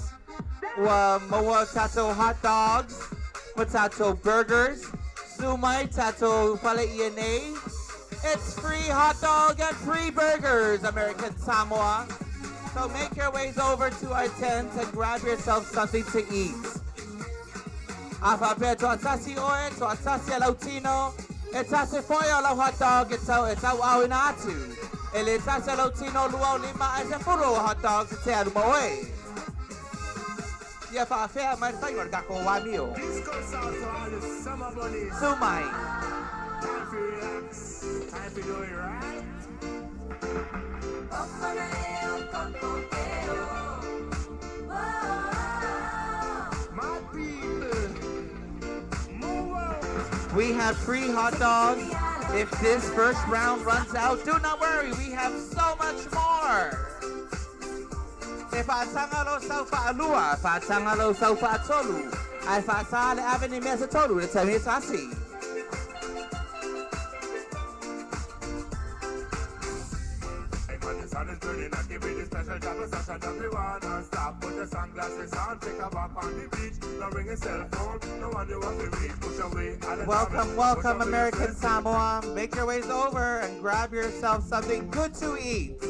maua tato hot dogs, potato burgers, sumai tato fale iane. It's free hot dog and free burgers, American Samoa. So make your ways over to our tent and grab yourself something to eat. Afa pe to'atasi oe, to'atasi alautino, e tase foia lau hot dog, e tau, e tau au ina atu. E le tase alautino lua o lima, e se furo hot dogs e te aruma oe. Ia whaafea mai tai war kako wa mio. This goes out to all the summer bunnies. Sumai. Time for relax, time for do it right. My people, move out. We have free hot dogs. If this first round runs out, do not worry, we have so much more. E whaatangalo sau whaalua, whaatangalo sau whaatolu, ai whaasale aveni mea se tolu, le tau he tasi. Hey man, the sun is burning, I give it a special job, a special job, we wanna stop. Put the sunglasses on, take a walk on the beach. No ring a cell phone, no one you want to reach. Push away all the Welcome, damage, welcome, push away American the Samoa. Make your ways over and grab yourself something good to eat.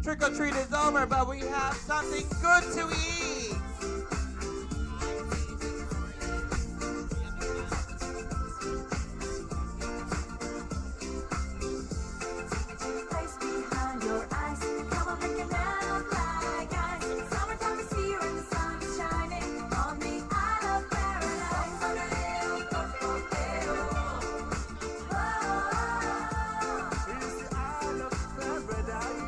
Trick or treat is over, but we have something good to eat. Place behind your eyes. Come on, make it out like ice. Summertime is here and the sun is shining on the isle of paradise. It's the isle of paradise.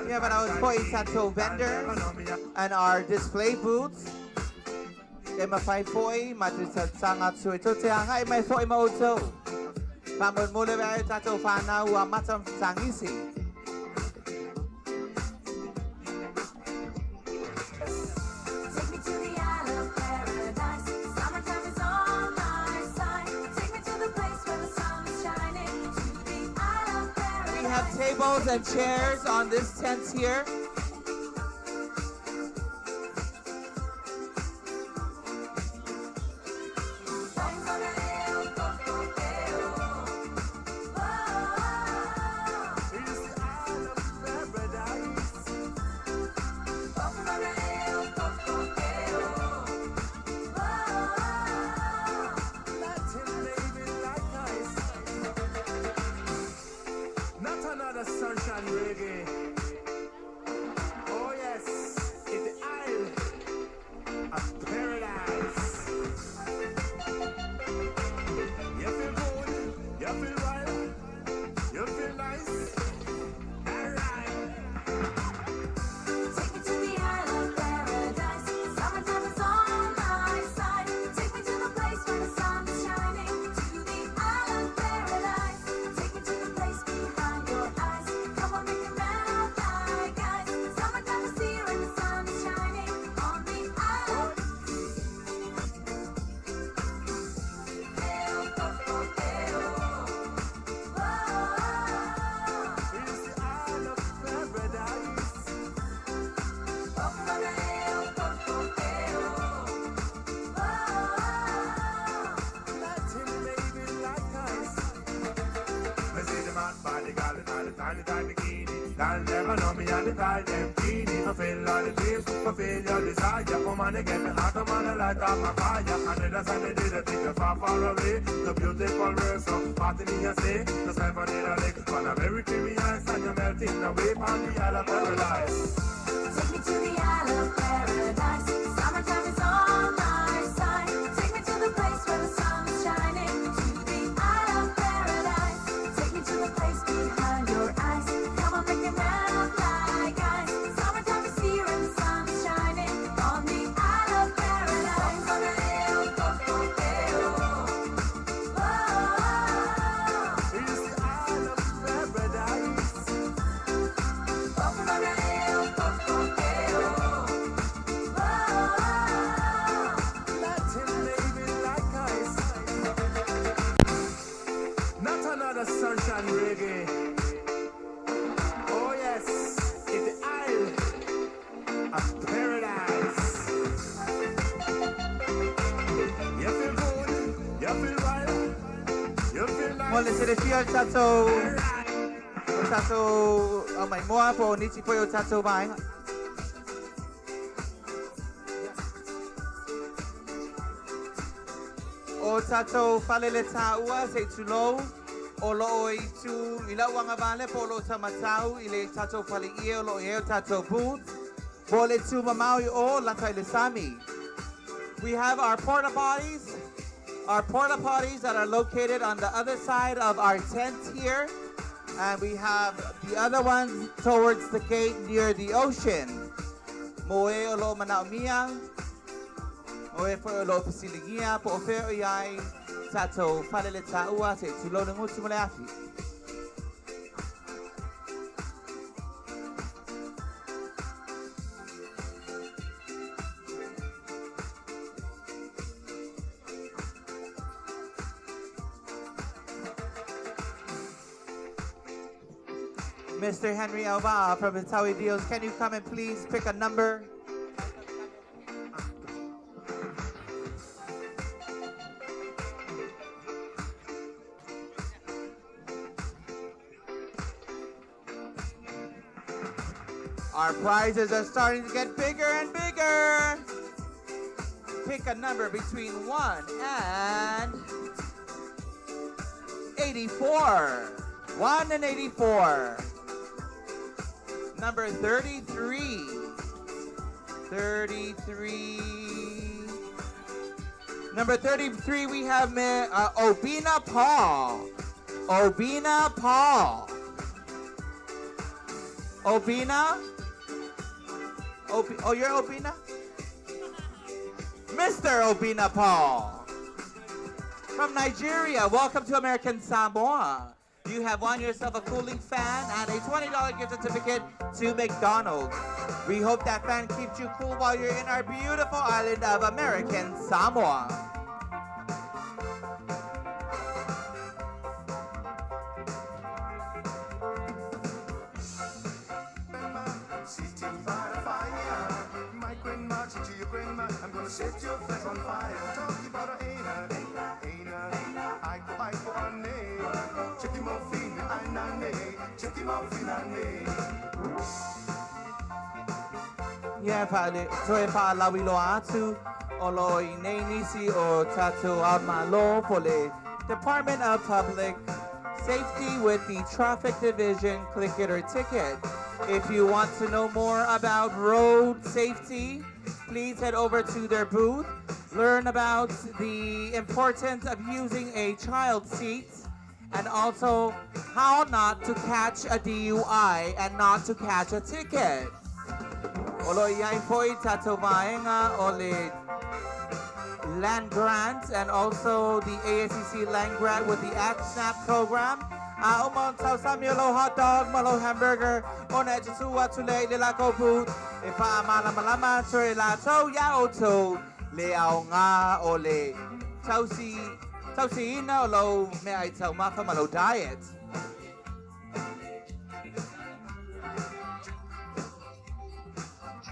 We have our foi tatou vendors and our display booths. E mawhai foi, ma te tanga tu e te anga e mai foi ma outou. Wha mole vea e tatou whanau a mata tangisi. Take me to the Isle of Paradise. Summertime is on my side. Take me to the place where the sun is shining. To the Isle of Paradise. We have tables and chairs on this tent here. Not another sunshine reggae. Oh yes, it's the Isle of Paradise. You feel good, you feel right, you feel nice. Alright. Take me to the Isle of Paradise. Summertime is on my side. Take me to the place where the sun is shining. To the Isle of Paradise. Take me to the place behind your eyes. Come on, make it melt like ice. Summertime is here and the sun is shining on the Isle of. It's the Isle of Paradise. Latin baby like ice. Me see the man by the gallon and the tiny tiny bikini. They'll never know me and the tall them teeny. Fulfill all the dreams, fulfill your desire. Woman, they get me hot, man, they light up my fire. And the sun they did a think far, far away. The beautiful world, so party me and say, the seven in a lake. But I'm very curious and you're melting away from the Isle of Paradise. Take me to the Isle of Paradise. Summertime is on my side. Take me to the place where the sun is shining. To the Isle of Paradise. Take me to the place behind your eyes. Come on, make it melt like ice. Summertime is here and the sun is shining on the Isle of Paradise. It's the Isle of Paradise. Latin baby like ice. Not another sunshine reggae. Oh yes, it's the Isle of Paradise. You feel good, you feel right, you feel nice. Mo le se le fia o tatou o tatou au mai moa po o nisi foi o tatou vaenga. O tatou falele tāua se i tulou o loo i tu i lauanga vale po o loo tamatau i le tatou fale ie o loo i o tatou booth. Po le tu mamau i o lata i le sami. We have our porta potties. Our porta potties that are located on the other side of our tent here. And we have the other ones towards the gate near the ocean. Moe o lo manaumia. Moe fo o lo fasiligia. Po o feo i ai tatou falele tāua se tulou ngutu mo le afi. Mr. Henry Alva from Itaui Deals, can you come and please pick a number? Our prizes are starting to get bigger and bigger. Pick a number between 1 and 84. 1 and 84. Number 33. 33. Number 33, we have Obina Paul. Obina Paul. Obina? Oh, you're Obina? Mr. Obina Paul from Nigeria. Welcome to American Samoa. You have won yourself a cooling fan and a $20 gift certificate to McDonald's. We hope that fan keeps you cool while you're in our beautiful island of American Samoa. Sitting by the fire. My grandma, to your grandma, I'm gonna set your flesh on fire. Talk about a aina, aina, I go, ane. Check him out, fin, anane. Check him out, fin, ane. Yeah, toe whaalawi loa atu, o lo i nei nisi o tātou ao malo po le Department of Public Safety with the Traffic Division Click It or Ticket. If you want to know more about road safety, please head over to their booth. Learn about the importance of using a child seat and also how not to catch a DUI and not to catch a ticket. O lo iai foi tātou vaenga o le land grant and also the ASCC land grant with the AgSNAP program. A o tau sami o lo hot dog, ma lo hamburger, o na e te tua tule le lako booth, e wha malama malama ture la tau ia o tau, le au ngā o le tausi ina o lo mea i tau mafa ma lo diet.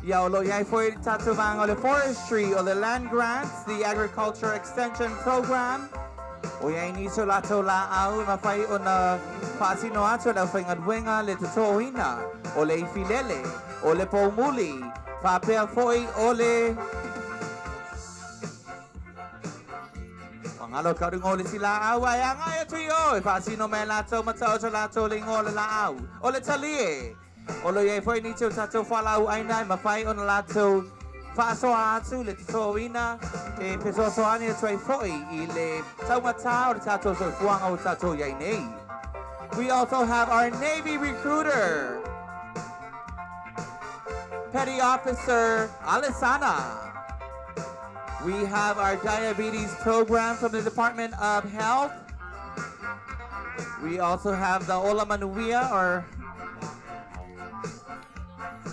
Ia o lo iai foi tātou vanga o le forestry o le land grants, the agriculture extension program. O iai niso lato la au e mawhai o na whaasino atu lau whaingadwenga le tutoina o le ifilele, o le pōmuli, whapea foi o le Wangalo kaurungo le si la au ai angai atu i o e whaasino me lato matao to lato le ingo le la au o le talie. O lo iai foi nito tātou whalau aina e mawhai o na lato whaasoa atu le tutoina e pesoasoani atu ai foi i le taumatā o le tātou soifuanga o tātou iai nei. We also have our Navy recruiter, Petty Officer Alisana. We have our diabetes program from the Department of Health. We also have the Ola Manuia or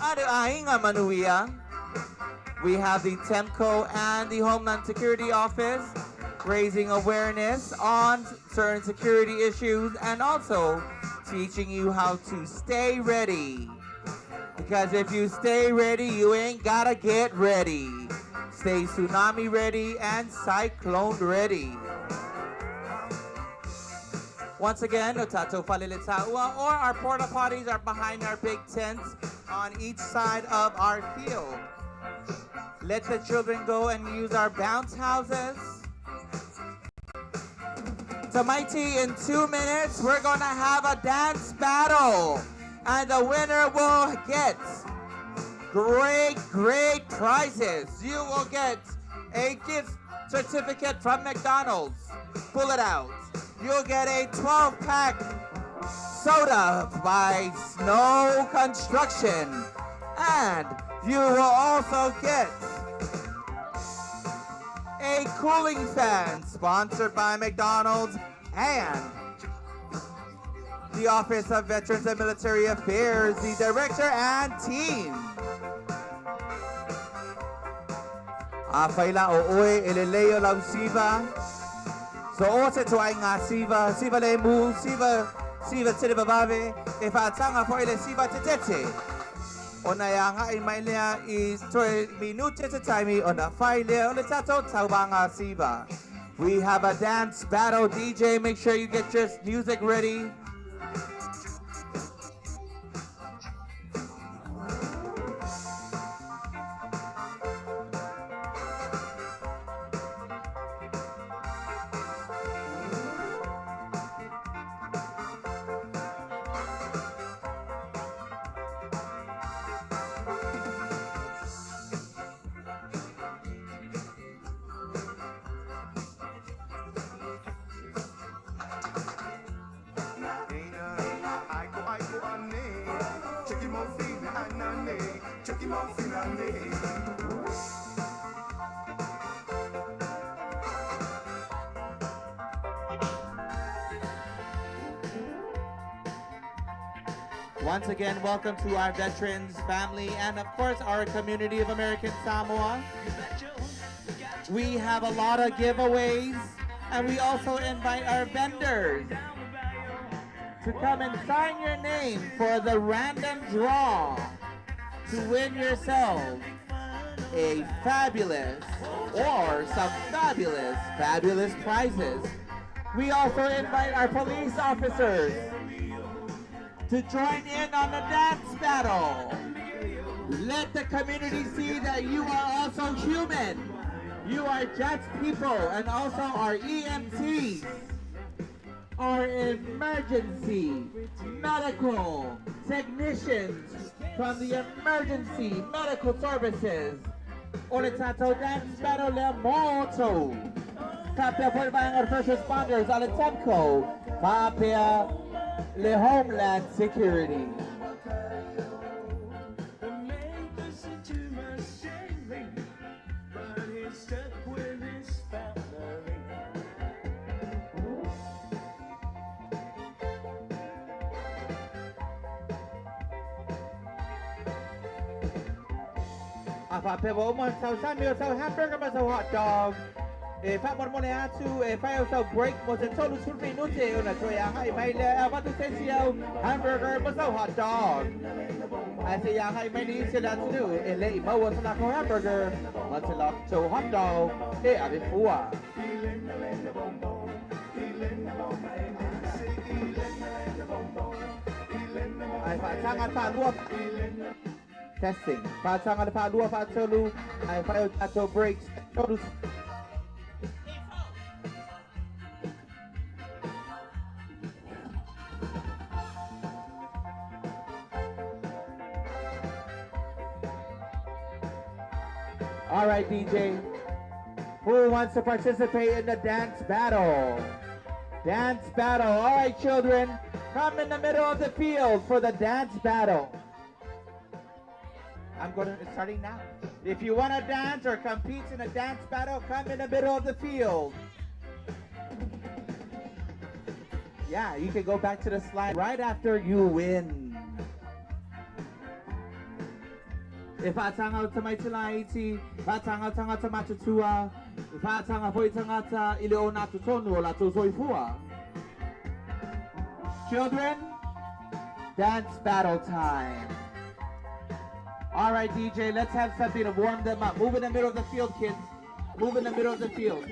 Adu Ainga Manuia. We have the TEMCO and the Homeland Security Office raising awareness on certain security issues and also teaching you how to stay ready. Because if you stay ready, you ain't gotta get ready. Stay tsunami ready and cyclone ready. Once again, o tātou faleletaua or our porta potties are behind our big tents on each side of our field. Let the children go and use our bounce houses. Tamaiti, in 2 minutes, we're gonna have a dance battle. And the winner will get great, great prizes. You will get a gift certificate from McDonald's. Pull it out. You'll get a 12-pack soda by Snow Construction. And you will also get a cooling fan sponsored by McDonald's and the Office of Veterans and Military Affairs, the director and team. A whaila o oe e le leo lau siva. So o te toa ngā siva, siva le mu, siva, siva te vavave, e whaatanga fo le siva te tete. Ona e anga i mai lea i toe minute te taimi ona whai lea o le tato tauanga siva. We have a dance battle. DJ, make sure you get your music ready. Ricky Muffin and me. Once again, welcome to our veterans, family, and of course our community of American Samoa. We have a lot of giveaways, and we also invite our vendors to come and sign your name for the random draw to win yourself a fabulous or some fabulous, fabulous prizes. We also invite our police officers to join in on the dance battle. Let the community see that you are also human. You are just people, and also our EMTs, our emergency medical technicians from the emergency medical services. O le tatou dance battle le moto. Kapea for our first responders on the TEPCO. Kapea le Homeland Security. Afa pewa uma sau sami o sau hamburger ma sau hot dog. E fa mormone atu e fa o sau break mo se tolu sulfi nute ona toi a hai mai le a watu se si au hamburger ma sau hot dog. A se ia hai mai ni se la tunu e le i maua sa lako hamburger ma se lako tau hot dog e ave fua. Ai fa tanga ta lua. Testing. Fa tanga fa lua fa tolu. Ai fa o tato breaks. Tolu. All right, DJ. Who wants to participate in the dance battle? Dance battle. All right, children, come in the middle of the field for the dance battle. I'm going to, starting now. If you want to dance or compete in a dance battle, come in the middle of the field. Yeah, you can go back to the slide right after you win. E whaatanga o tamaiti whaatanga tangata matutua, e whaatanga hoi tangata i le o nā tonu o lātou soifua. Children, dance battle time. All right, DJ, let's have something to warm them up. Move in the middle of the field, kids. Move in the middle of the field.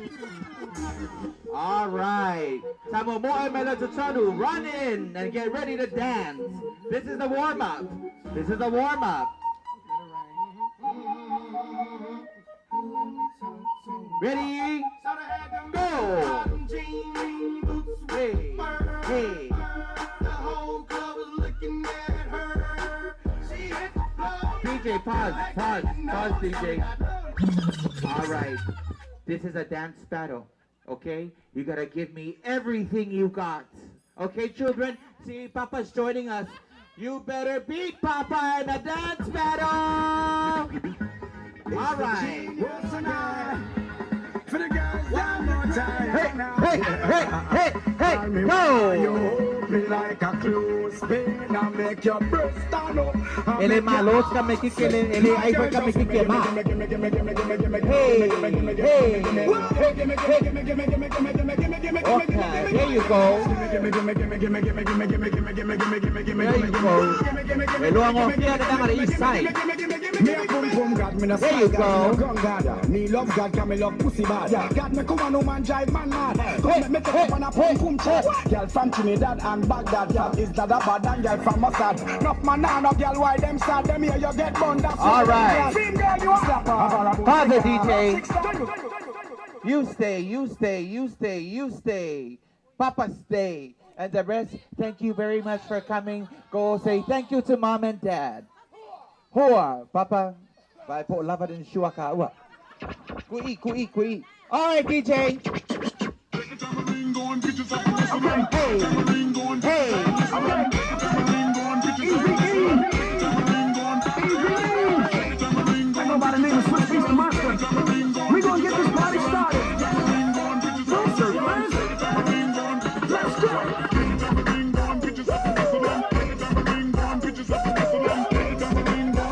All right. Tamo moe mele tutanu, run in and get ready to dance. This is the warm-up. This is the warm-up. Ready? Go! Hey, hey. DJ, pause, pause, pause, DJ. All right. This is a dance battle, okay? You gotta give me everything you got. Okay, children? See, Papa's joining us. You better beat Papa in a dance battle! All right. For the girls one more time. Hey, hey, hey, hey, hey, go! You like a clothespin and make your breast stand up. Ele maloska me kike ele aifa ka me kike ma. Hey, hey, hey, okay, there you go. There you go. Eluang the east side. There you go. Me love God, me love pussy bad. God me come on, no man drive man mad. Come make me take up on a pum pum chat. Girl from Trinidad and Baghdad. Is that a bad and girl from Mossad? Enough man now, no girl why them sad? Them here you get burned. All right. Pause it, DJ. You stay, you stay, you stay, you stay. Papa stay. And the rest, thank you very much for coming. Go say thank you to mom and dad. Hoa, Papa. Vai po lava din shuaka ua. Kui, kui, kui. All right, DJ. Hey, hey. Easy, easy. Easy, easy.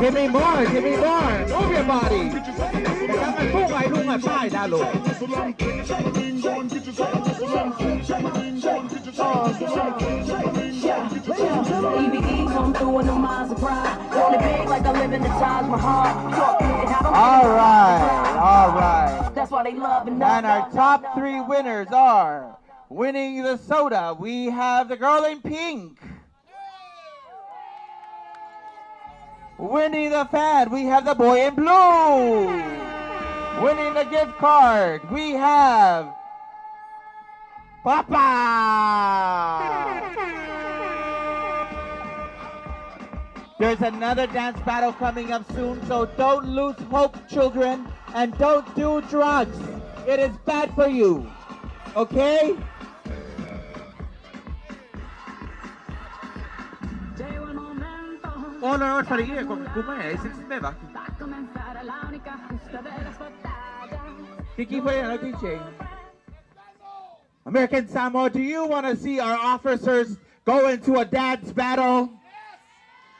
Give me more, give me more. Move your body. Lunga, lunga, pa, lalo. EBE come through in the minds of pride. Want it big like I live in the Taj Mahal. Talk and I don't All right, all right. That's why they love and And our top three winners are winning the soda. We have the girl in pink. Winning the fan, we have the boy in blue. Winning the gift card, we have Papa. There's another dance battle coming up soon, so don't lose hope, children, and don't do drugs. It is bad for you. Okay? Hola, Kiki DJ. American Samoa, do you want to see our officers go into a dance battle?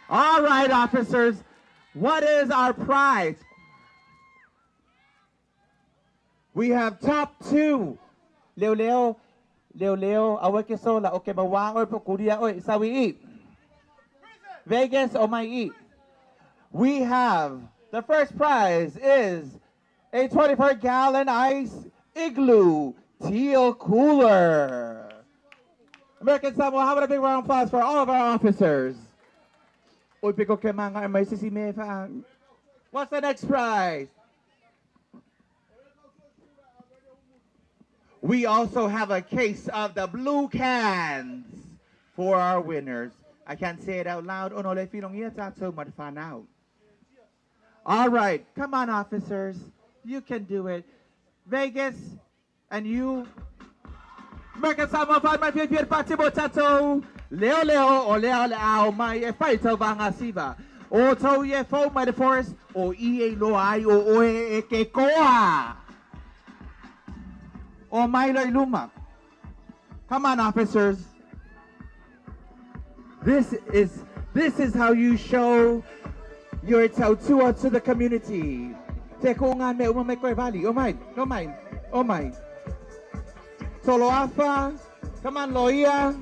All right, officers, what is our prize? We have top two. Leo Leo, Leo Leo, awake sola, okay, mawa or pokuria oi, sawi. Vegas o mai. We have the first prize is a 24-gallon ice igloo teal cooler. American Samoa, how about a big round of applause for all of our officers? What's the next prize? We also have a case of the blue cans for our winners. I can't say it out loud. All right, come on, officers. You can do it. Vegas and you. American Samoa, find my favorite party, tato. Leo leo o leo leo mai e whaitau vanga siva. O tau i e fau mai the forest o i e loa ai o oe e ke koa. O mai loi luma. Come on, officers. This is how you show your tautua to the community. Te ko ngā me uma me koe vali. O mai, o mai, o mai. Soloafa, come on, Loia.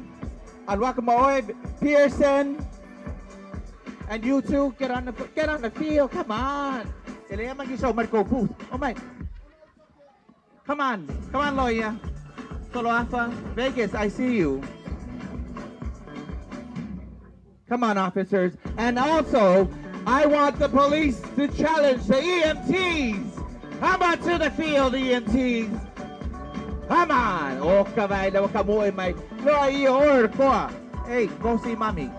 Alwakamaoe, Pearson, and you two, get on the field. Come on. Oh my. Come on, come on, Loia. Soloafa, Vegas, I see you. Come on, officers. And also, I want the police to challenge the EMTs. Come on to the field, EMTs. Come on! O kawai o kamoe mai. Loa i or koa. Hey, go see mommy.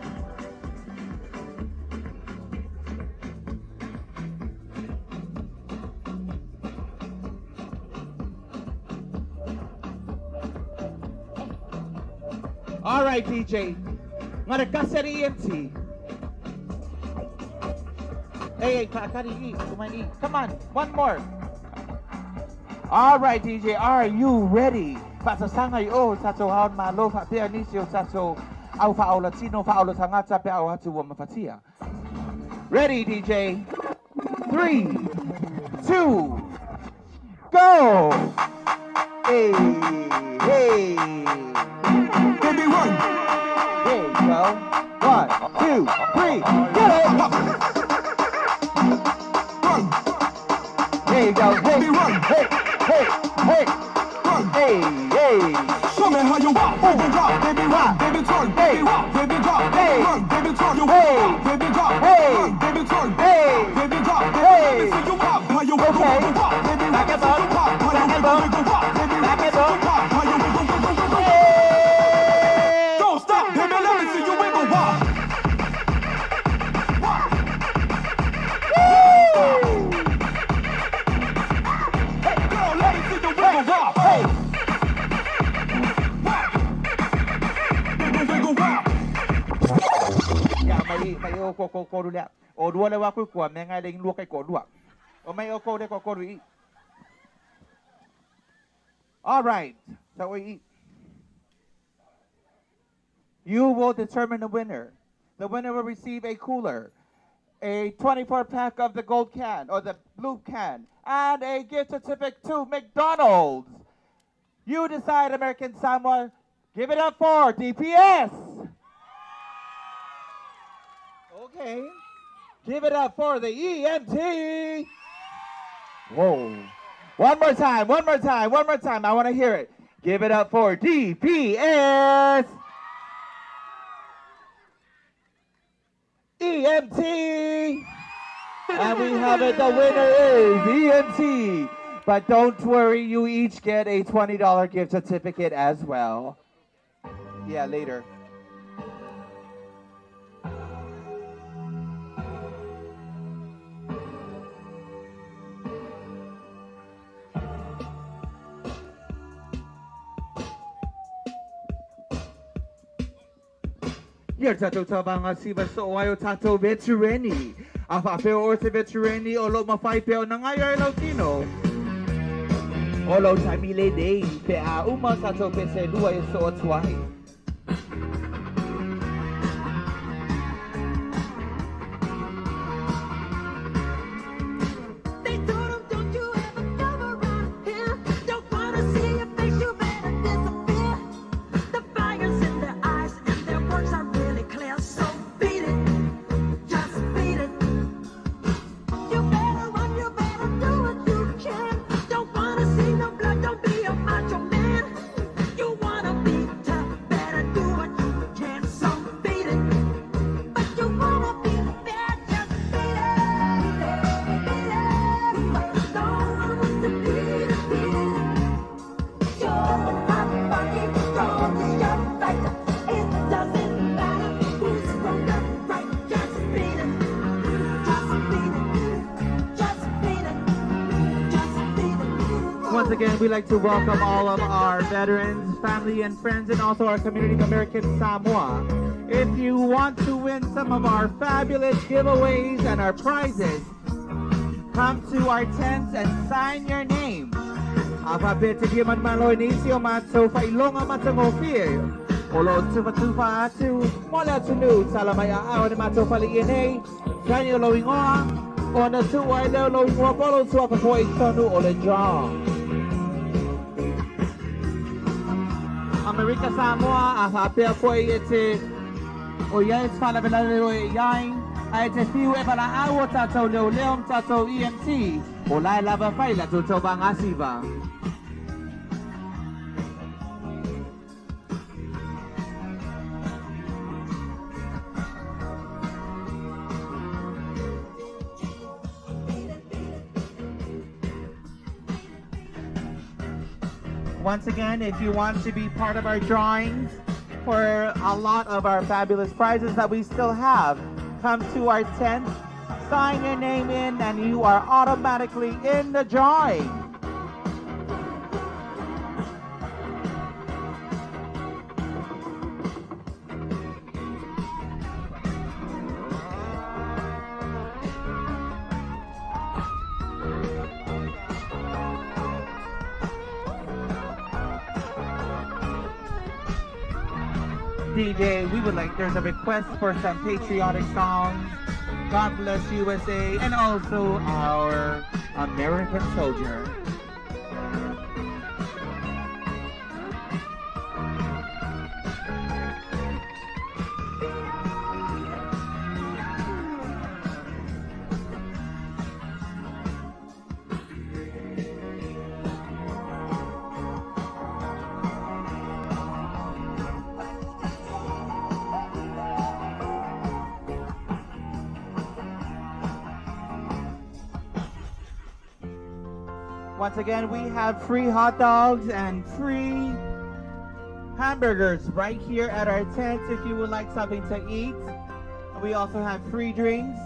All right, DJ. Ngarakasari EMT. Hey, hey, come on, one more. All right, DJ, are you ready? Fasasangai o sato haon malo fa peanisio sato au fa au latino fa au tangata pe au atu wa mafatia. Ready, DJ? 3, 2, go! Hey, hey! Baby, run! There you go. 1, 2, 3, get it! Run! There you go. Hey, baby, run! Hey! Hey, hey, run, hey, hey. Show me how you walk, baby drop, baby rock, baby turn, baby rock, baby drop, hey, run, baby turn, you hey, baby drop, hey, run, baby turn, hey, baby drop, hey. Let me see you walk, how you okay. wiggle, walk, baby, back let it me see up, you walk, how you back it wiggle, up, wiggle, walk, baby, back let me it see up. you walk, how you wiggle, wiggle, wiggle, Hey. Don't stop, baby, let me see you wiggle, walk. Woo! Girl, let me see you wiggle, walk. Hey. Wiggle, wiggle, walk. Ya mai mai o ko ko ko lea. O rua le waku kua me ngai le lua kai ko lua. O mai o ko le ko ko i. All right. So we eat. You will determine the winner. The winner will receive a cooler. A 24 pack of the gold can or the blue can, and a gift certificate to McDonald's. You decide, American Samoa. Give it up for DPS. Okay. Give it up for the EMT. Whoa. One more time, one more time, one more time. I want to hear it. Give it up for DPS. EMT. And we have it. The winner is EMT. But don't worry, you each get a $20 gift certificate as well. Yeah, later. Ia tatou tavaga siva so ai o tatou veterani. A whaapeo o te veterani o lo mawhai peo na ngai ai lau tino. O lau taimi le nei, pe a uma tatou pe se lua e so atuai. They told him, don't you ever come around here. Don't wanna see your face, you better disappear. The fire's in their eyes and their words are really clear. So beat it, just beat it. You better run, you better do what you can. Don't wanna see no blood, don't be a macho man. You wanna be tough, better do what you can. So beat it, but you wanna be bad, just beat it. No one wants to be defeated. You're the hot body, strong is your fighter. It doesn't matter who's wrong or right. Just beat it. Just beat it. Just beat it. Just beat it. Once again, we'd like to welcome all of our veterans, family, and friends, and also our community of American Samoa. If you want to win some of our fabulous giveaways and our prizes, come to our tents and sign your name. A faapea te fia manumalo i nisi o matou faailoga matagofie. O loo tufatufa atu mo le atunuu tala mai aao i le matou fale nei. Saini o lou igoa, ona tuu ai lea o lou igoa po o lou tuafafoa i totonu o le draw. Amerika Samoa, a faapea fo'i e te o iai te faalavelave o e iai, a e te fiu e valaau o tatou leoleo ma tatou EMT, o lae lava fai latou tauvagasiva. Once again, if you want to be part of our drawings for a lot of our fabulous prizes that we still have, come to our tent, sign your name in, and you are automatically in the drawing. DJ, we would like, there's a request for some patriotic songs. God bless USA, and also our American soldier. Once again, we have free hot dogs and free hamburgers right here at our tent if you would like something to eat. We also have free drinks.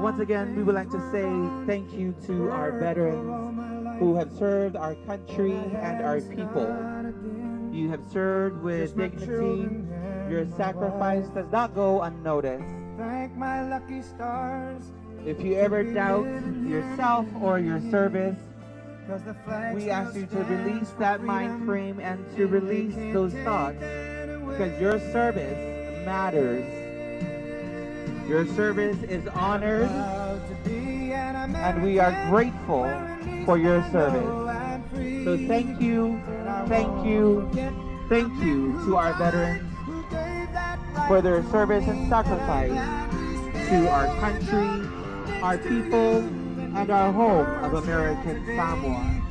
Once again, we would like to say thank you to our veterans who have served our country and our people. You have served with dignity. Your sacrifice does not go unnoticed. Thank my lucky stars. If you ever doubt yourself or your service, we ask you to release that mind frame and to release those thoughts, because your service matters. Your service is honored, and we are grateful for your service. So thank you, thank you, thank you to our veterans for their service and sacrifice to our country, our people, and our home of American Samoa.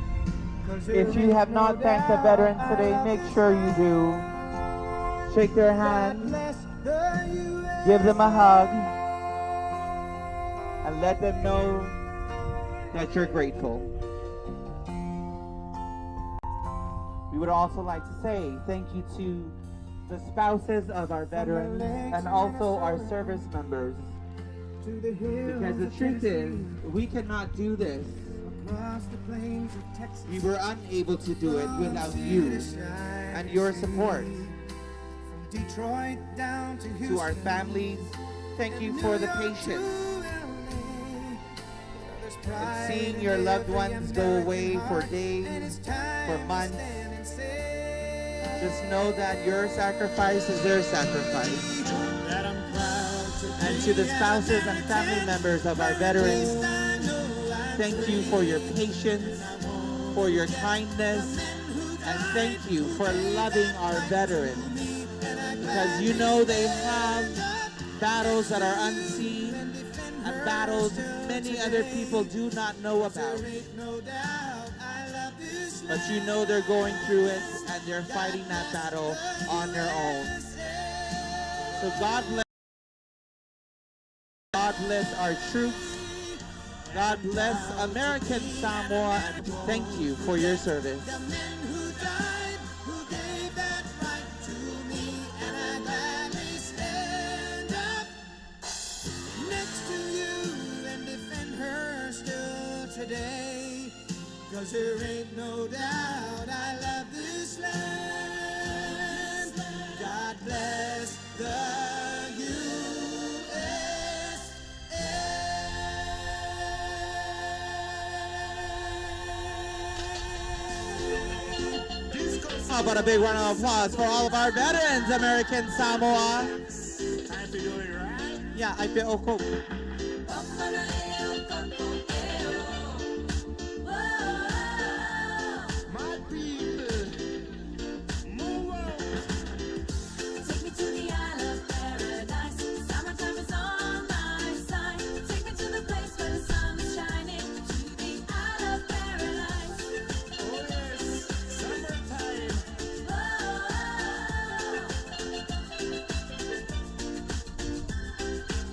If you have not thanked the veterans today, make sure you do. Shake their hands, give them a hug, and let them know that you're grateful. We would also like to say thank you to the spouses of our veterans and also our service members. Because the truth is, we cannot do this. We were unable to do it without you and your support. Detroit down to To our families, thank you for the patience and seeing your loved ones go away for days, for months. Just know that your sacrifice is their sacrifice. And to the spouses and family members of our veterans, thank you for your patience, for your kindness, and thank you for loving our veterans. Because you know they have battles that are unseen and battles many other people do not know about. But you know they're going through it and they're fighting that battle on their own. So God bless. God bless our troops. God bless American Samoa, and thank you for your service. Next to you and defend her still today. 'Cause there ain't no doubt I love this land. God bless the USA. How about a big round of applause for all of our veterans, American Samoa? Yeah, I feel okay. My people, move on. Take me to the Isle of Paradise. Summertime is on my side. Take me to the place where the sun is shining. To the Isle of Paradise. Oh yes, summertime.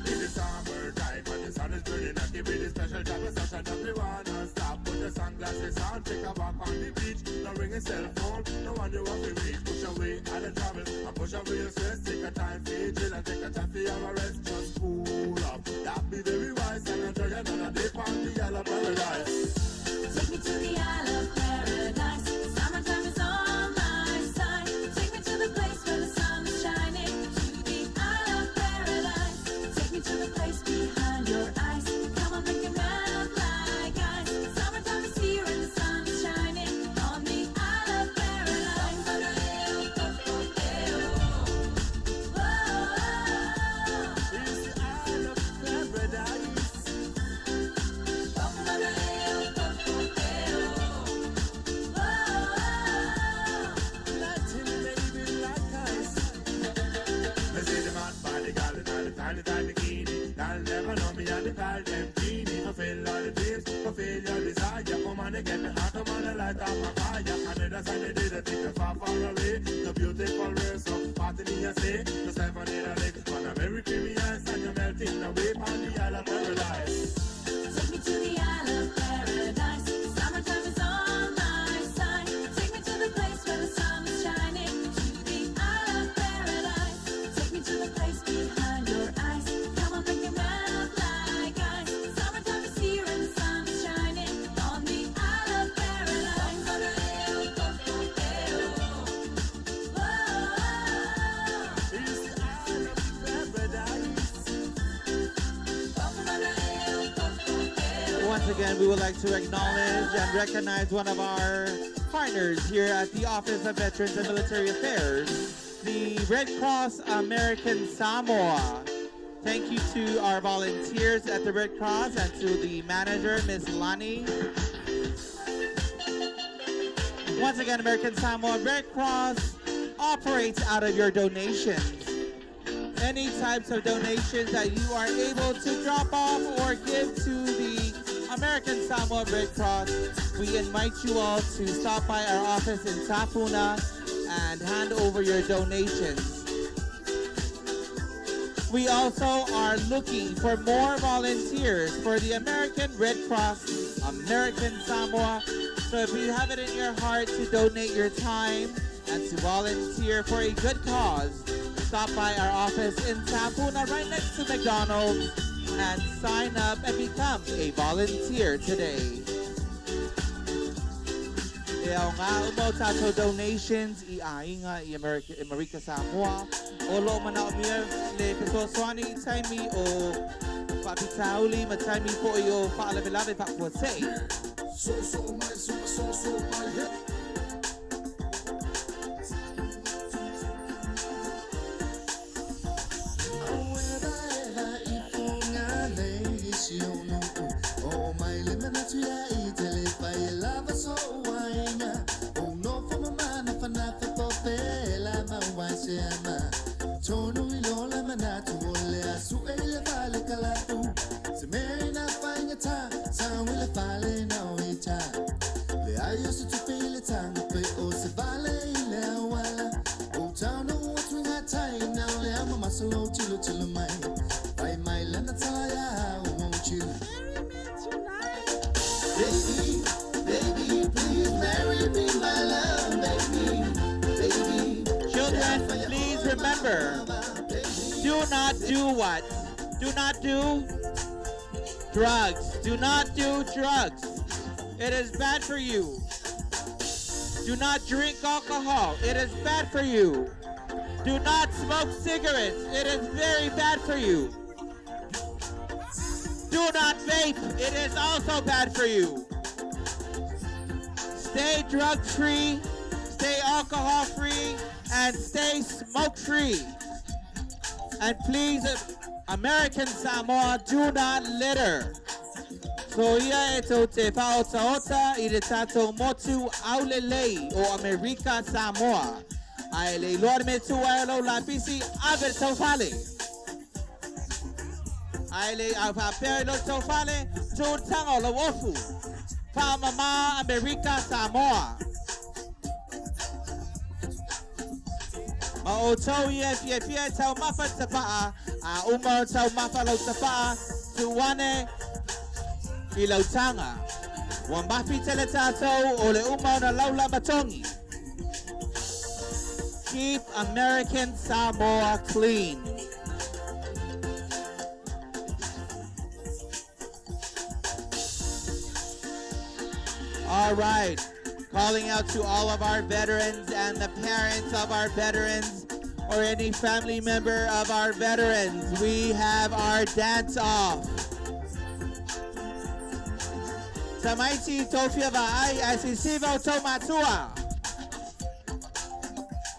It is summertime and the sun is burning up. Give me the special type of session that we wanna stop. Put your sunglasses on, take a walk on the beach. No ring a cell phone, no one you want to reach. Push away all the trouble and push away your stress. Take a time for your chill and take a time for your rest. Just cool up, that be very wise and enjoy another day on the Isle of Paradise. Take me to the Isle of Paradise. Summertime is on my side. Take me to the place where the sun is shining. To the Isle of Paradise. Take me to the place behind your eyes. Come on, make it melt like ice. Summertime is here and the sun is shining on the Isle of Paradise. It's the Isle of Paradise. Latin baby like ice. Me see the mad body girl in all the tiny tiny bikini. They'll never know me and they call them genie. Fulfill all the dreams, fulfill your desire. Come on and get me hot, come on and light up my fire. And the sun they did a take you far, far away. The beautiful world, so party me and say, just have a little lick on a very creamy ice and you're melting away on the Isle of Paradise. Take me to the Isle of Paradise. Summertime is on my side. Take me to the place where the sun is shining. To the Isle of Paradise. Take me to the place behind your eyes. Come on, make it melt like ice. Summertime is here and the sun is shining on the Isle of Paradise. It's the Isle of Paradise. Once again, we would like to acknowledge and recognize one of our partners here at the Office of Veterans and Military Affairs, the Red Cross American Samoa. Thank you to our volunteers at the Red Cross and to the manager, Ms. Lani. Once again, American Samoa Red Cross operates out of your donations. Any types of donations that you are able to drop off or give to the American Samoa Red Cross, we invite you all to stop by our office in Tafuna and hand over your donations. We also are looking for more volunteers for the American Red Cross, American Samoa. So if you have it in your heart to donate your time and to volunteer for a good cause, stop by our office in Tafuna right next to McDonald's and sign up and become a volunteer today. E au ngā umo tātou donations i āinga i America, Amerika Samoa. O lo mana o mia le fesoasoani i taimi o whapitauli ma taimi po i o whaalawelawe whakuatei. So so mai so so so mai he. Baby, baby, please marry me, my love, baby, baby. Children, please remember, do not do what? Do not do drugs. Do not do drugs. It is bad for you. Do not drink alcohol. It is bad for you. Do not smoke cigarettes. It is very bad for you. Do not vape. It is also bad for you. Stay drug free, stay alcohol free, and stay smoke free. And please, American Samoa, do not litter. So ia e tau te whaotaota i le tātou motu aulelei o Amerika Samoa. Ai le iloa me tua e lau lapisi ave le taufale. Ai le au whapea i lo taufale, tūtanga o lau ofu. Whaamama Amerika Samoa. Ma o tau ia fia fia tau mafa te paa, a uma o tau mafa lau te paa, tuane i lau tanga. Wa mafi tele tātou o le uma o na laula matongi. Keep American Samoa clean. All right, calling out to all of our veterans and the parents of our veterans or any family member of our veterans. We have our dance off. Tamaiti Tofia Va'ai Asisivo Tomatua.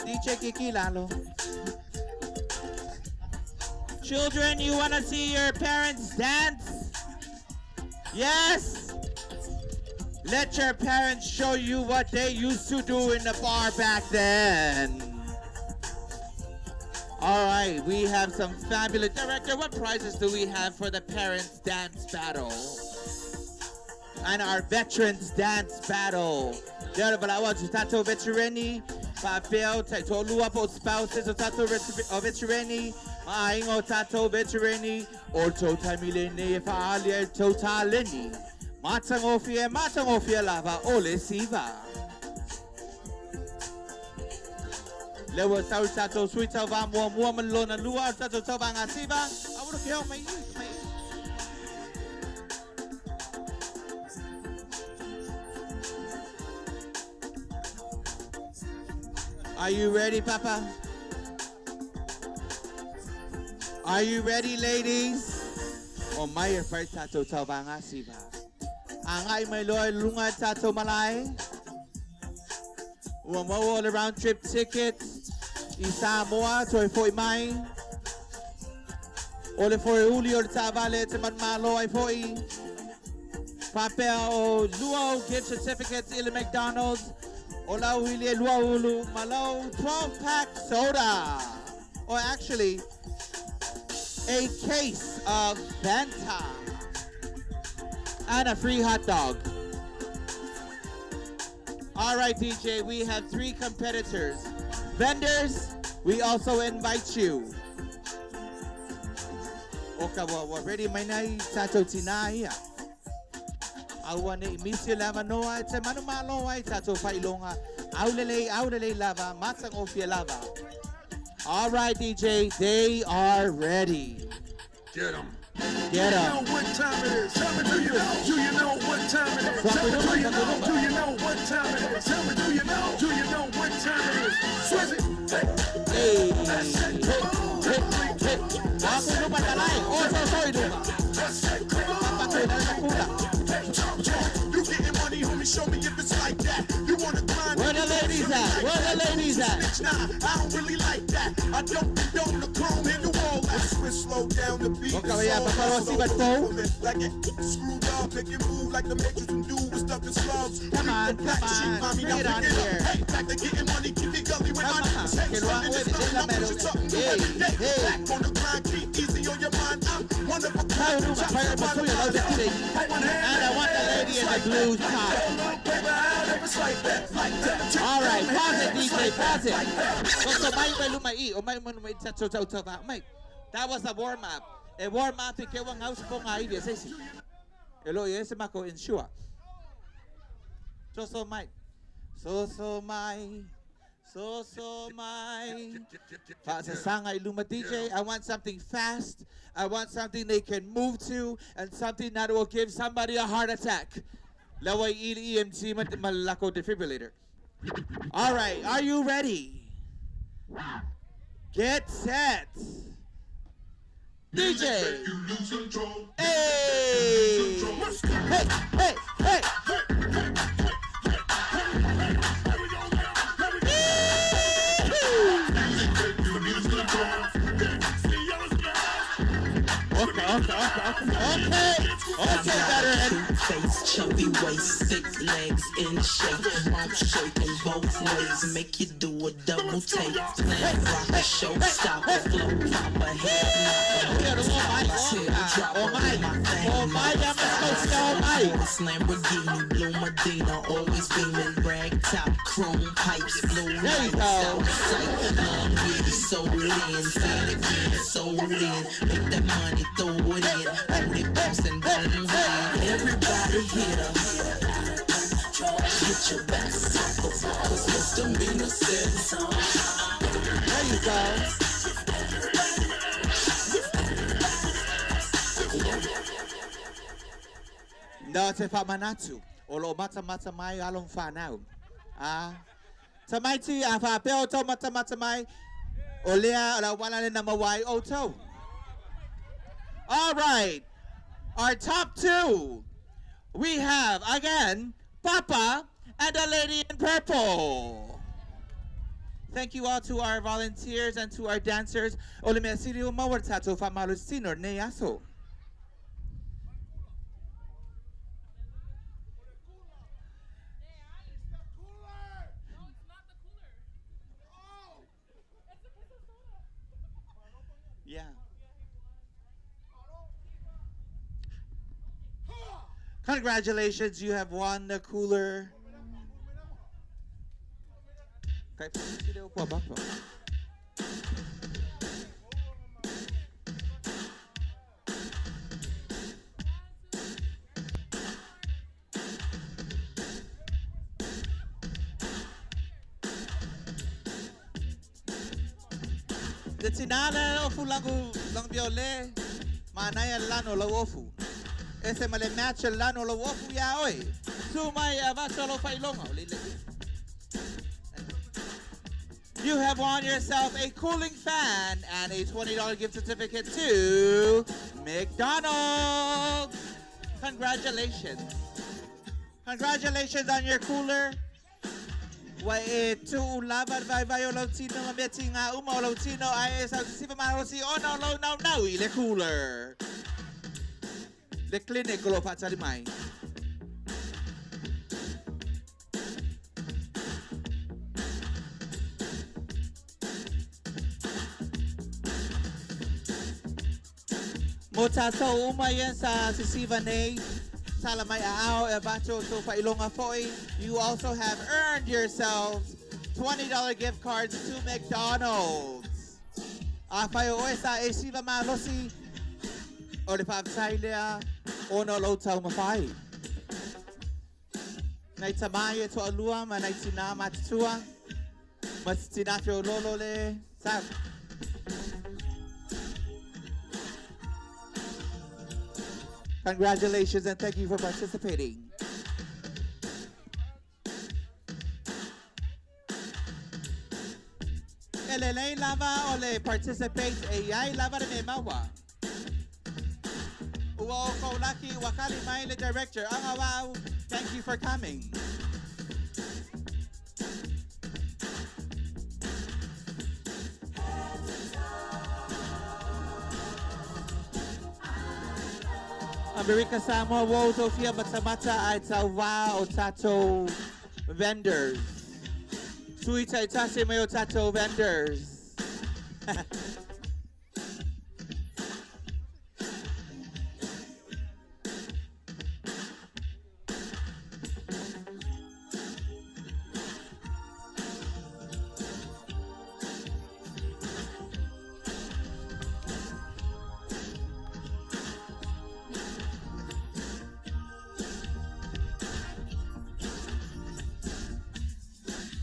DJ Kiki Lalo. Children, you want to see your parents dance? Yes? Let your parents show you what they used to do in the bar back then. All right, we have some fabulous... Director, what prizes do we have for the parents' dance battle? And our veterans dance battle. Tato veterani, Papel, Taitolua po spouses o tato veterani, Ma'aingo tato veterani, o totamilene fa'alia totaleni. Matangofia, matangofia lava, ole siva. Lewa sau tato sui tau va mua mua malona lua tato tau vanga siva. Awuro ke au mai mai. Are you ready, Papa? Are you ready, ladies? O mai e whai tato tau vanga siva. Angai mai loa lunga tato malai. Ua mau all round trip tickets. I Samoa, toi foi mai. O le foe uli o le taavale e te manumalo ai fo'i. Faapea o lua o gift certificates i le McDonald's. O lau hili e lua ulu ma lau 12 pack soda. Or actually, a case of Fanta. And a free hot dog. All right, DJ, we have 3 competitors. Vendors, we also invite you. Oka wa wa ready mai nei tātou tina ia. Aua ne imisi lava noa e te manu malo ai tātou whailonga. Aulelei, aulelei lava, matang ofia lava. All right, DJ, they are ready. Get 'em. Get Do you 'em. know what time it is? Tell me, do you know? Do you know what time it is? Tell me, do you know? Do you know what time it is? Tell me, do you know? Do you know what time it is? Swizzy. Hey. That's it. Come on. Hey, hey. Aku lupa talai. Oh, so sorry, Duma. That's it. Come on. Hey, talk, talk. You getting money, homie? Show me if it's like that. You wanna grind? Where the ladies at? Where the ladies at? Snitch, nah, I don't really like that. I don't condone the chrome in the wall. I switch slow down the beat. Okay, yeah, It's Papa, all see what slow. phone? Like it screwed up, make it move like the Matrix and dude was stuck in slugs. Come on, Black come sheep, on, mommy, bring now it on pick it here. up. Hey, back to getting money, keep it gully with Come my on, niggas. Hey, que lo hago something is en nothing, la I'm pushing something new Hey, every day. hey. Back on the grind, keep easy on your mind. I'm one of a kind. Luma, Chop fire the up a bottom tuyo, out. let's see. Put one hand And I want the lady in the blue top. All right, pause it, DJ, pause it. So, so, mai mai luma i, o mai mai luma i, tau, tau, tau, tau, mai. That was a warm up. E warm up i ke wang house po nga i sesi. E lo i ese mako insure. So, so mai. So, so mai. So, so mai. Faasasanga i luma DJ. I want something fast. I want something they can move to and something that will give somebody a heart attack. Lawa i EMT malako defibrillator. All right, are you ready? Get set. DJ. Hey. Hey, hey, hey. Okay, okay, veteran. Face, chubby waist, thick legs in shape, rump shaking both ways, make you do a double take. Plan, rock a show, stop the flow, pop a head, knock a Oh my, oh my, oh my. Lamborghini, blue Medina, always beaming, rag top, chrome pipes, blue There you lights, go. out of sight, long weed, sold in, say it again, sold in, make that money, throw it in, hold it, bounce and go in. Everybody here, get your back off the wall, 'cause misdemeanor says. There you go. No te whamanatu. O lo mata mata mai along whanau. Ah. Tamaiti a whapeo tau mata mata mai. O lea la wala le nama wai o tau. All right. Our top two. We have, again, Papa and the lady in purple. Thank you all to our volunteers and to our dancers. Ole mea siri o mawar tātou whamalu sinor nei aso. Yeah. Congratulations, you have won the cooler. Kai whakatire o kua papa. Te tinana o fulangu lang viole, manaya lano lo ofu. Ese male match lano lo ofu ya oi. Tu mai avaso lo failonga. You have won yourself a cooling fan and a $20 gift certificate to McDonald's. Congratulations. Congratulations on your cooler. Ua e tuu lava le vaivai o lau tino ma mea tigā uma o lou tino ae e sau sisiva malosi ona o lou naunau i le cooler. Le clinic o loo faatali mai. Mo tātou uma ia sa sisiva nei, tala mai a'ao e avatu outou faailoga fo'i. You also have earned yourselves $20 gift cards to McDonald's. Afai o oe sa e siva malosi, o le faafetai lea ona o lou taumafai. Nai tamā ia toalua ma nai tinā matutua, ma se tinā feoloolo le sau. Congratulations and thank you for participating. E lelei lava o le participate e iai lava le mea maua. Ua oukou laki ua kali mai le director Agauau. Thank you for coming. Amerika Samoa ua outou fia matamata ae tauvā o tatou vendors. Sui taitasi mai o tatou vendors.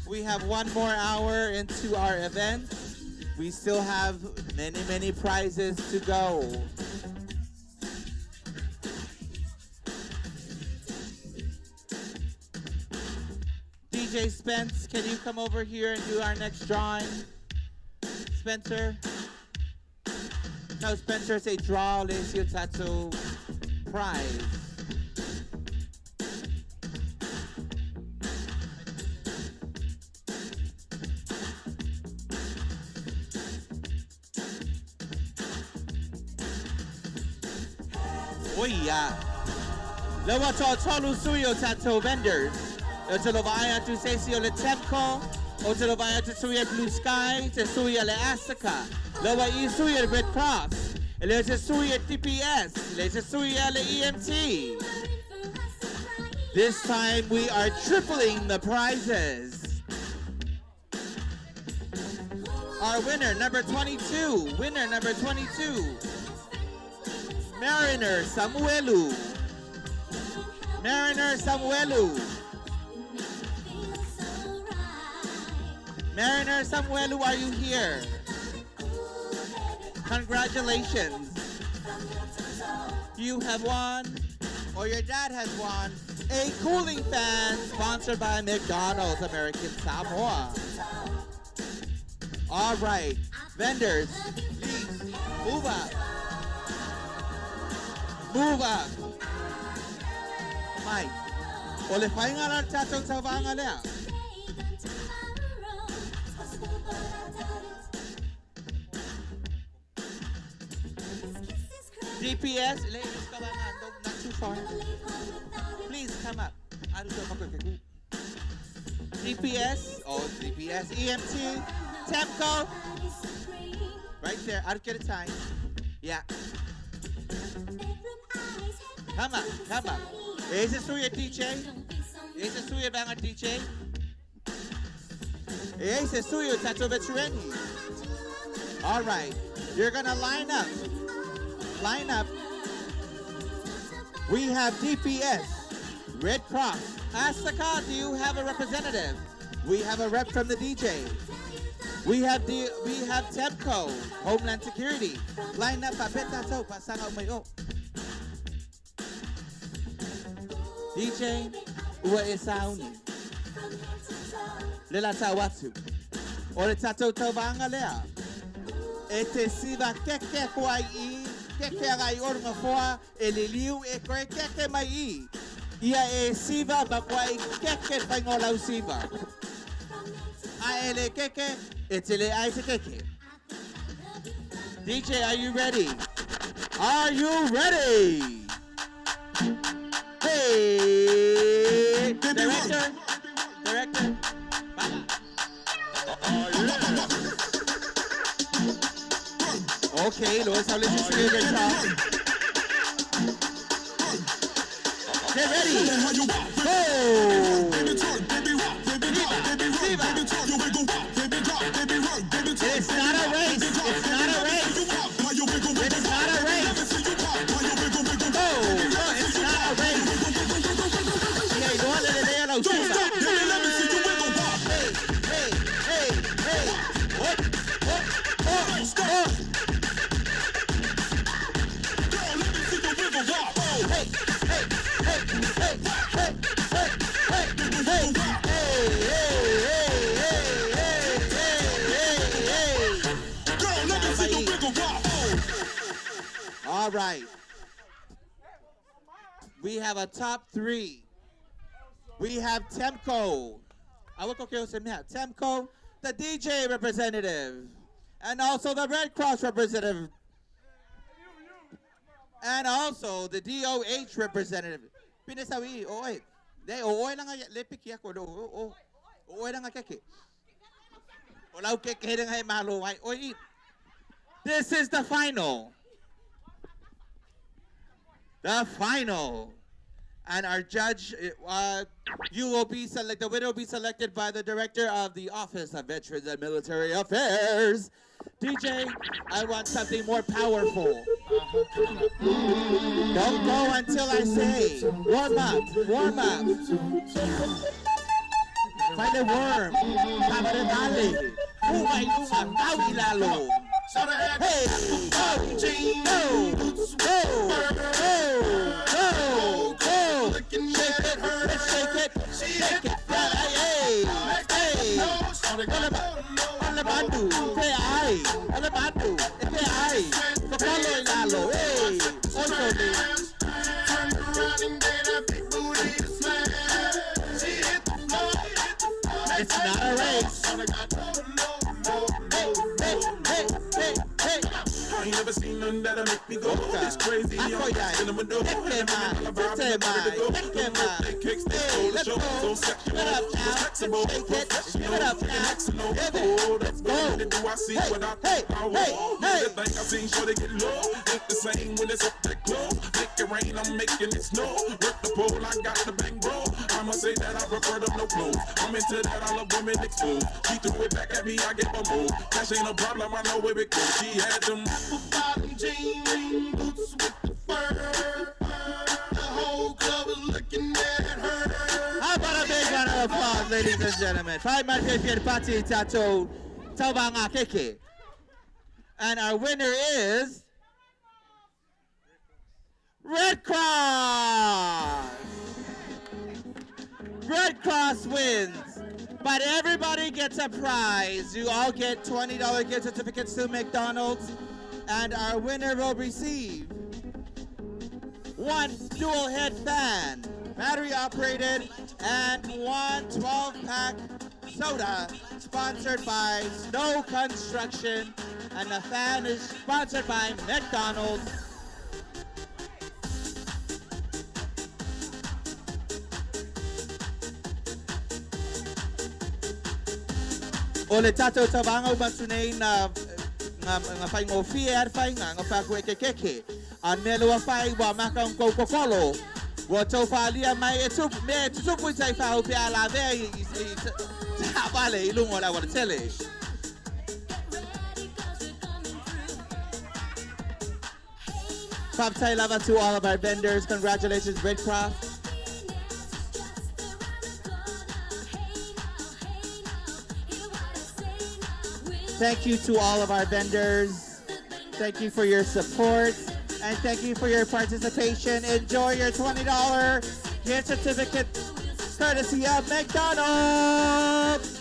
We have one more hour into our event. We still have many, many prizes to go. DJ Spence, can you come over here and do our next drawing? Spencer? No, Spencer, say draw le isi o tatou prize. Oi ia. Le ua toatolu sui o tatou vendors. E te lo vaai atu se isi o le Temco, o te lo vaai atu sui e Blue Sky, te sui a le Asaka. Le ua i sui e Red Cross, e le te sui e DPS, le te sui a le EMT. This time we are tripling the prizes. Our winner, number 22, winner number 22, Mariner Samuelu. Mariner Samuelu. Mariner Samuelu, are you here? Congratulations. You have won, or your dad has won, a cooling fan sponsored by McDonald's American Samoa. All right, vendors, please move up. Move up. Mai. O le whainga la tātou tauvaga lea. DPS, ladies, come on, no, not too far. Please come up. DPS, oh, DPS, EMT, Temco. Right there, I'll get a time. Yeah. Come up, come up. Ese suyo, DJ. Ese suyo, banga DJ. Ese suyo, Tato Veterani. All right, you're gonna line up. Line up. We have DPS, Red Cross. Asaka, do you have a representative? We have a rep from the DJ. We have Temco, Homeland Security. Line up, papeta to, pasanga umayo. DJ, ua e sauni. Le la tau atu. O le tatou tauvaga lea. E te siva keke koa i, keke aga i orunga foa, e liliu e koe keke mai i. Ia e siva ma koa i keke whainga o lau siva. Aele keke, e te le ai te keke. DJ, are you ready? Are you ready? Hey! Director! Director! Okay, lo establece su job. Get ready! Go! It's not a race! It's not a race! It's not a race! Go! Go! It's not a race! Okay, go on, let it lay Don't stop, baby, let me see you wiggle walk. Hey, hey, hey, hey! What? What? Oh, oh. Girl, let me see you wiggle walk. Hey, hey, hey, hey, hey, hey, hey, hey, hey, hey, hey, hey, hey, hey, hey. Girl, let me see you wiggle walk. All right. We have a top three. We have Temco. Temco, the DJ representative, and also the Red Cross representative, and also the DOH representative. Pinasawi, oy. De, oy lang nga, lepik yako, o, oy lang nga keke. Olaw keke lang nga malo, ay, oy. This is the final. The final. And our judge, you will be selected, the winner will be selected by the director of the Office of Veterans and Military Affairs. DJ, I want something more powerful. Don't go until I say. Warm up, warm up. Find a worm. Kabaretale. Umay luma, kawi lalo. Hey, go, go, go, go, go, go. Shake it, let's shake it, shake it. Hey, hey. Ole bandu, te ai. Ole bandu, te ai. Kokolo lalo, hey. Also me. It's not a race. Hey, hey, hey, hey, hey. I ain't never seen nothing that'll make me go this crazy. I'm in the window, and I'm in the vibe, and I'm ready to go. Them birthday cakes, they stole the show. So sexual, so flexible, professional, excellent. Oh, that's good. Do I see what I think I want? Hey, think I seen sure they get low. Ain't the same when it's up that close. Make it rain, I'm making it snow. Work the pole, I got the bang bro. I'ma say that I prefer them no clothes. I'm into that, I love women exposed. She threw it back at me, I gave her more. Cash ain't a problem, I know where it goes. She had them apple-bottom jean boots with the fur. The whole club is looking at her. How about a big round of applause, ladies and gentlemen? 5 Pati Tato Taubanga Keke. And our winner is Red Cross! Red Cross wins, but everybody gets a prize. You all get $20 gift certificates to McDonald's, and our winner will receive one dual head fan, battery operated, and one 12-pack soda sponsored by Snow Construction, and the fan is sponsored by McDonald's. O le tato tavanga o matunei na nga whaingofie ar whainga nga whaku e ke keke. A melo a whai wa maka un kau kokolo. Wa tau whalia mai e tupu, me e tutupu i tai whau pe a la vea i tāwale i lungo la wara tele. Pop Tai lava to all of our vendors. Congratulations, Red Cross. Thank you to all of our vendors. Thank you for your support and thank you for your participation. Enjoy your $20 gift certificate courtesy of McDonald's.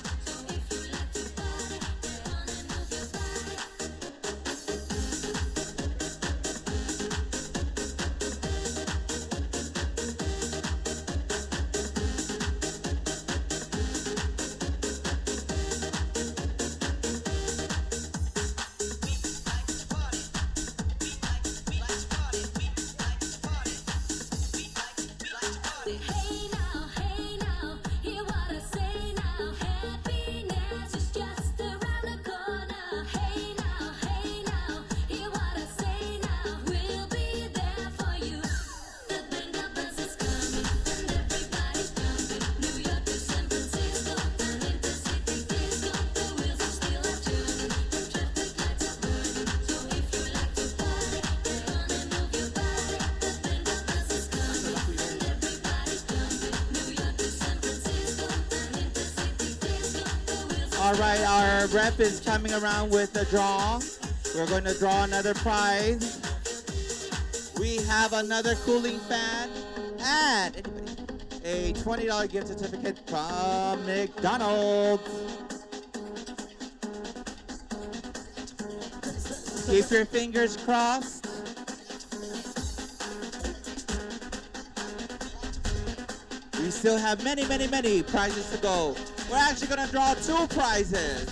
All right, our rep is coming around with a draw. We're going to draw another prize. We have another cooling fan and a $20 gift certificate from McDonald's. Keep your fingers crossed. We still have many, many, many prizes to go. We're actually gonna draw two prizes.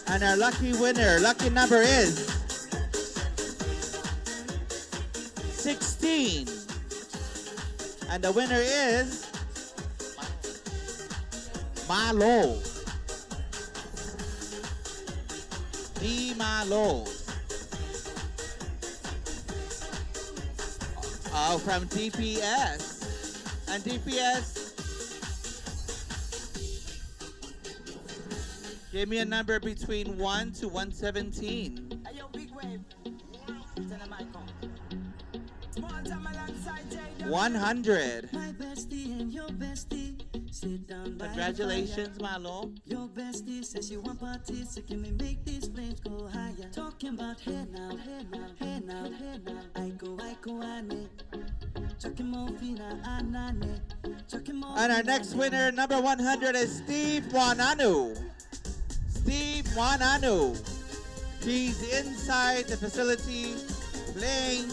And our lucky winner, lucky number is 16. And the winner is Malo. D Malo. Oh, from DPS. And DPS, give me a number between 1 to 117. Hey, yo, big wave. Tell 'em I come. Small time alongside J. 100. My bestie and your bestie sit down by the Congratulations, fire. Malo. Your bestie says she want parties, so can we make these flames go higher? Talking about hey now, hey now, hey now, hey now. I go, ane. Talking more fina, anane. Talking more. And our next winner, number 100, is Steve Wananu. Steve Wananu. He's inside the facility playing.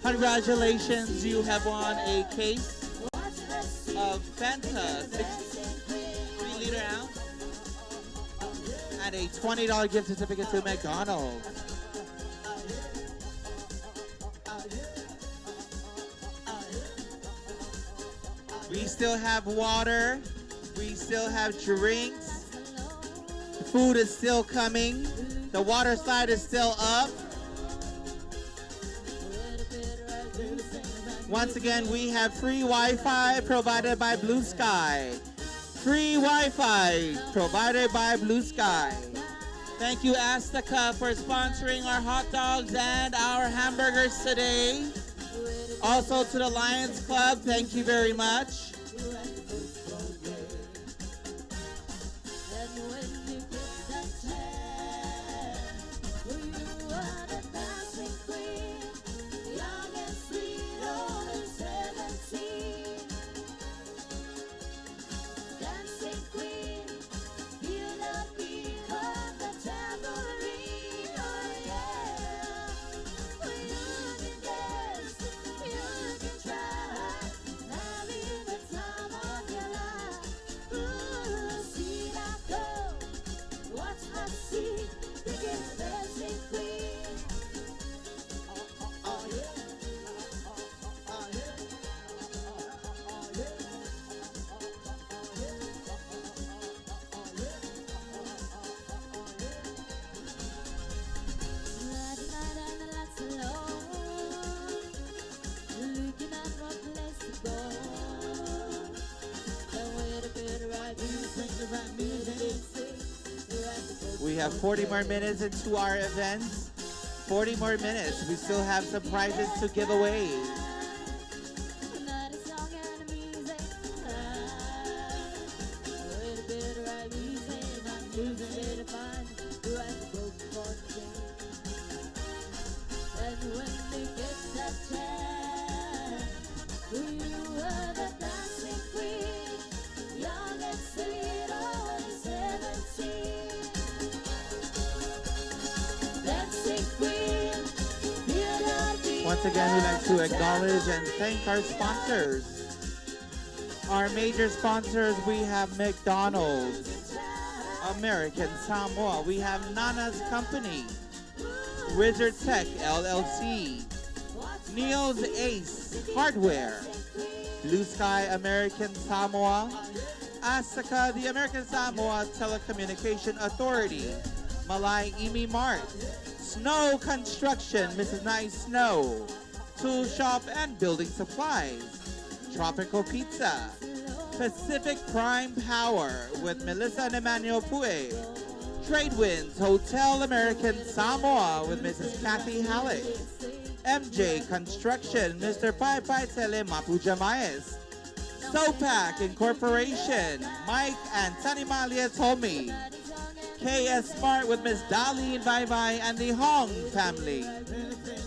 Congratulations, you have won a case of Fanta 3 liter ounce and a $20 gift certificate to McDonald's. We still have water. We still have drinks. The food is still coming. The water slide is still up. Once again, we have free Wi-Fi provided by Blue Sky. Free Wi-Fi provided by Blue Sky. Thank you, Azteca, for sponsoring our hot dogs and our hamburgers today. Also to the Lions Club, thank you very much. We have 40 more minutes into our event. 40 more minutes. We still have some prizes to give away. Once again, we'd like to acknowledge and thank our sponsors. Our major sponsors, we have McDonald's, American Samoa, we have Nana's Company, Wizard Tech LLC, Neil's Ace Hardware, Blue Sky American Samoa, Asaka, the American Samoa Telecommunication Authority, Malai Imi Mart, Snow Construction, Mrs. Nice Snow, Tool Shop and Building Supplies, Tropical Pizza, Pacific Prime Power with Melissa and Emmanuel Pue, Trade Winds Hotel American Samoa with Mrs. Kathy Halleck, MJ Construction, Mr. Pai Pai Tele Mapu Jamaes, SOPAC Incorporation, Mike and Tanimalia Tomi, KS Smart with Miss Darlene Bye Bye and the Hong family,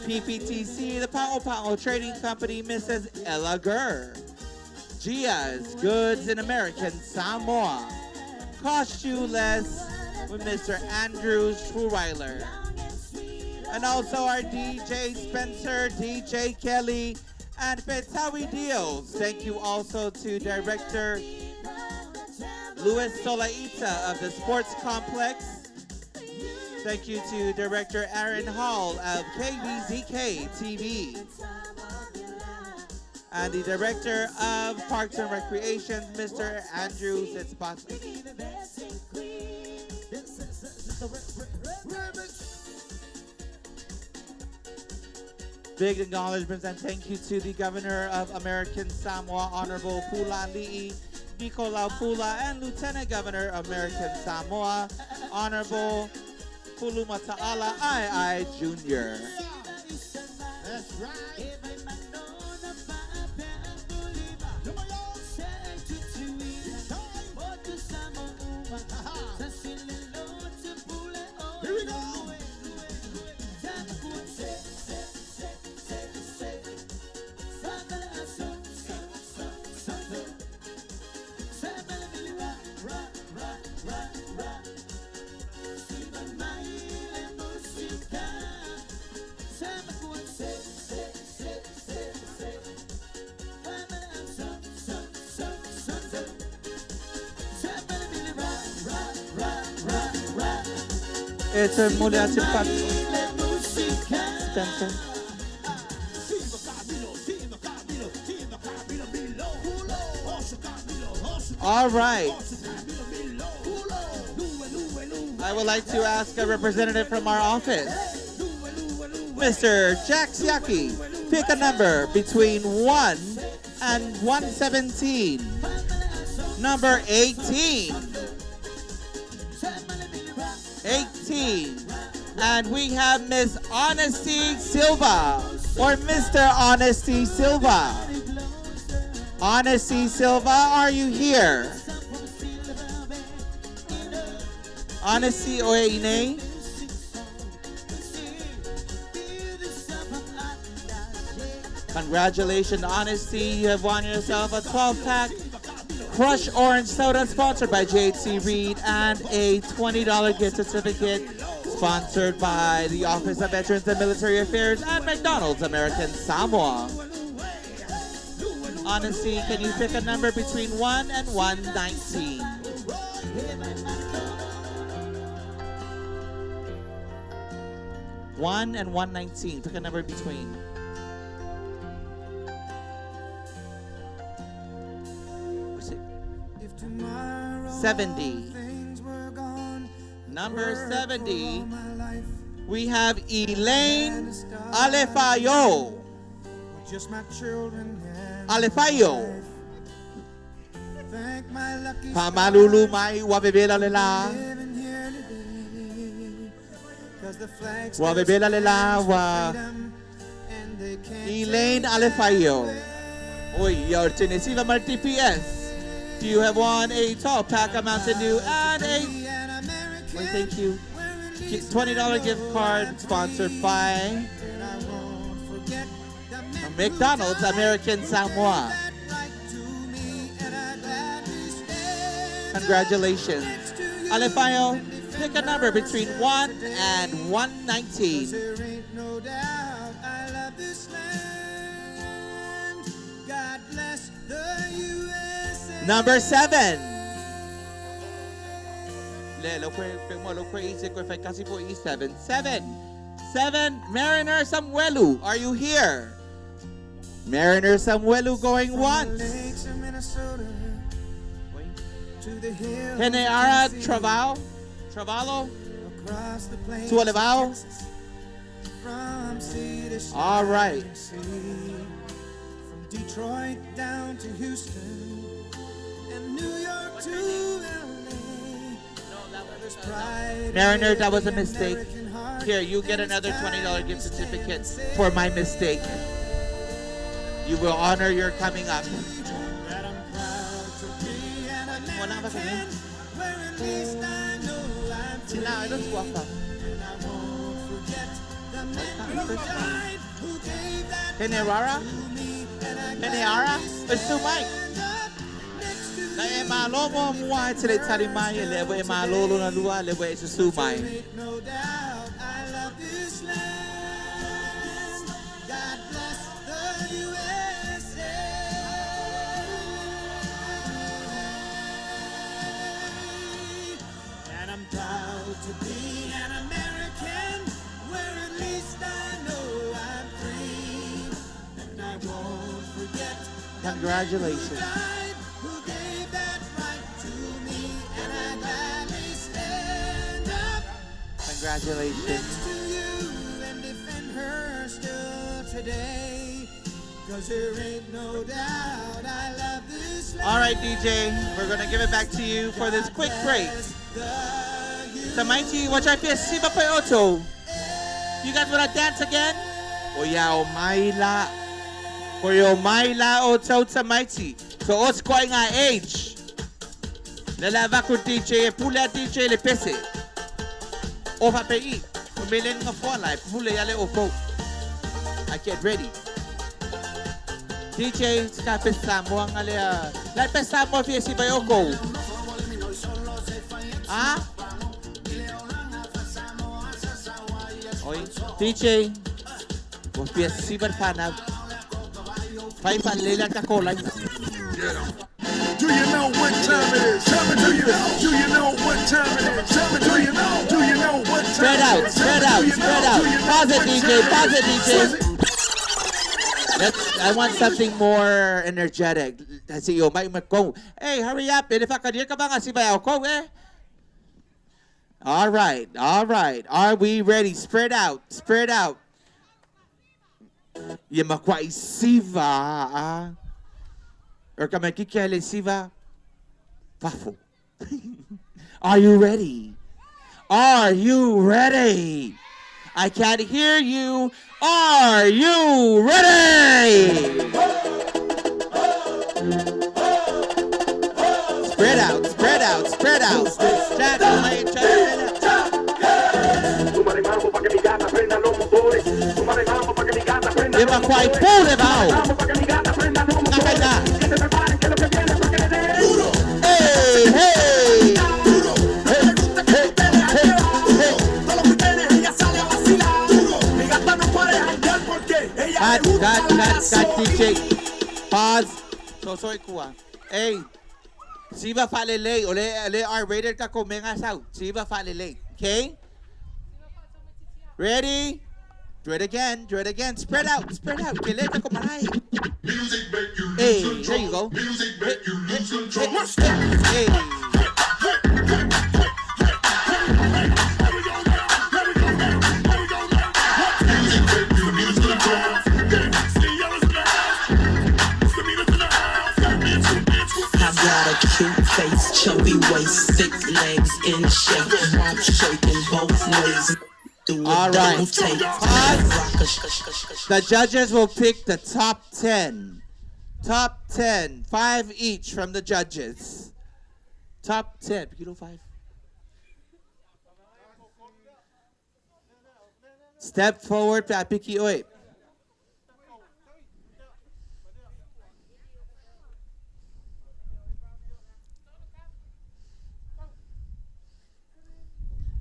PPTC, the Pao Pao Trading Company, Mrs. Ella Gurr, Gia's Goods in American Samoa, Cost You Less with Mr. Andrew Schruweiler, and also our DJ Spencer, DJ Kelly, and Fetawi Deals. Thank you also to Director Luis Solaita of the Sports Complex. Thank you to Director Aaron Hall of KBZK TV. And the Director of Parks and Recreation, Mr. Andrew Sitspasi. Big acknowledgments and thank you to the Governor of American Samoa, Honorable Pula Li'i Nicolau Pula, and Lieutenant Governor of American Samoa, Honorable Pulumata'ala II Jr. That's right. Here we go. It's a muli atu pat Spencer. All right. I would like to ask a representative from our office, Mr. Jack Siaki, pick a number between 1 and 117. Number 18. 18. And we have Miss Honesty Silva or Mr. Honesty Silva. Honesty Silva, are you here? Honesty Oeine? Congratulations, Honesty. You have won yourself a 12-pack Crush Orange Soda sponsored by JHC Reed and a $20 gift certificate sponsored by the Office of Veterans and Military Affairs and McDonald's American Samoa. Honesty, can you pick a number between 1 and 119? 1 and 119. Pick a number between. What's it? 70. Number 70. We have Elaine Alefayo. Just my children and Alefayo. thank my lucky Pamalulu mai wabebela lela. living here today. 'Cause the flag still Wabebela lela stands for wa. freedom, and they can't Elaine Alefayo. Oi, your Tennessee Marti PS. You have won a 12 pack of Mountain Dew and a wait, thank you. $20 gift card sponsored by McDonald's American Samoa. Congratulations. Alefayo, pick a number between 1 and 119. There ain't no doubt I love this land. God bless the USA. Number 7. Le lo kwe pe mo lo kwe ise kwe fai kasi po i 7 7 7 Mariner Samuelu, are you here? Mariner Samuelu going From the once. lakes of Minnesota to the hills of Heneara Tennessee, Traval, Travalo, across the plains to of Olivao. Texas, from sea to All right. shining sea, from Detroit down to Houston and New York to LA. There's pride in Mariner, that was a every mistake. American heart, Here, you get and it's another $20 time gift we stand certificate and say for my mistake. You will honor your coming up. that I'm proud to be an American, where at least I know I'm free. And I won't forget the men who died, who gave that Henerara? to me, and I Heneara? gladly Usumai. stand up next to Na e malomo mua e tele tari mai e lewe e malolo na lua lewe e susu mai. Make no doubt I love this land. God bless the USA. And I'm proud to be an American, where at least I know I'm free. And I won't forget the men who Congratulations. died, who gave that right to me. And I gladly stand up Congratulations. next to you and defend her still today. Cause there ain't no doubt I love this land. All right, DJ, we're gonna give it back to you for this quick break. Samaiti, watch I feel Siba Oto. You guys wanna dance again? Oya o mai la. Koyo mai la o tau tamaiti. So os koi ngā age. Le la vaku DJ e pule a DJ le pese. O fa pe i. O mele nga fo la e pule yale o kou. I get ready. DJ ska pesa mo ang ale a. La pesa mo fi si ba o kou. Ah? Oi, DJ. Vos fi si ba fana. Fai fa lela ka kola. Do you know what time it is? Tell me, do you know? Do you know what time it is? Tell me, do you know? Do you know what time Spread out, it is? spread Tell me, out, do you spread know? out. Do you know Pause it, what DJ, time pause it, is? DJ. I want something more energetic. That's it, yo, mic go. Hey, hurry up. And if I could hear, come on, see by go, eh? All right, all right. Are we ready? Spread out, spread out. Ye makwai siva. ah. Or kama kikele siva. Fafo. Are you ready? Are you ready? I can't hear you. Are you ready? Spread out, spread out, spread out. Jack, play, jack, Ye makwai pule bao. Nakaya. Hey, hey. Hey, hey, hey, hey. Cut, cut, cut, cut, DJ. Pause. So, sorry, kuha. Hey. Siva falelei. Ole, ole, R-rated ka kumenga sa. Siva falelei. Okay? Ready? Do it again. Do it again. Spread out. Spread out. Keleta kumaray. Hey, there you go. Hey, hey, hey, hey. I got a cute face, chubby waist, thick legs in shape, rump shaking both ways. Do a All right. double take. Pause. The judges will pick the top 10. Top 10. 5 each from the judges. Top 10. You know 5. Step forward, Papiki Oi.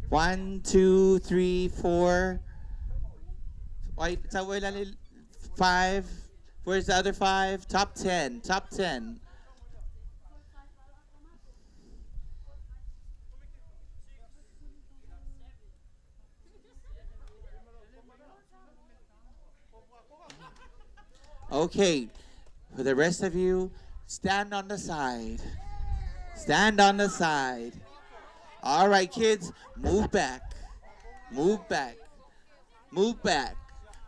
One, two, three, four. Wait, 5. Where's the other 5? Top 10. Top 10. Okay, for the rest of you, stand on the side. Stand on the side. All right, kids, move back. Move back. Move back.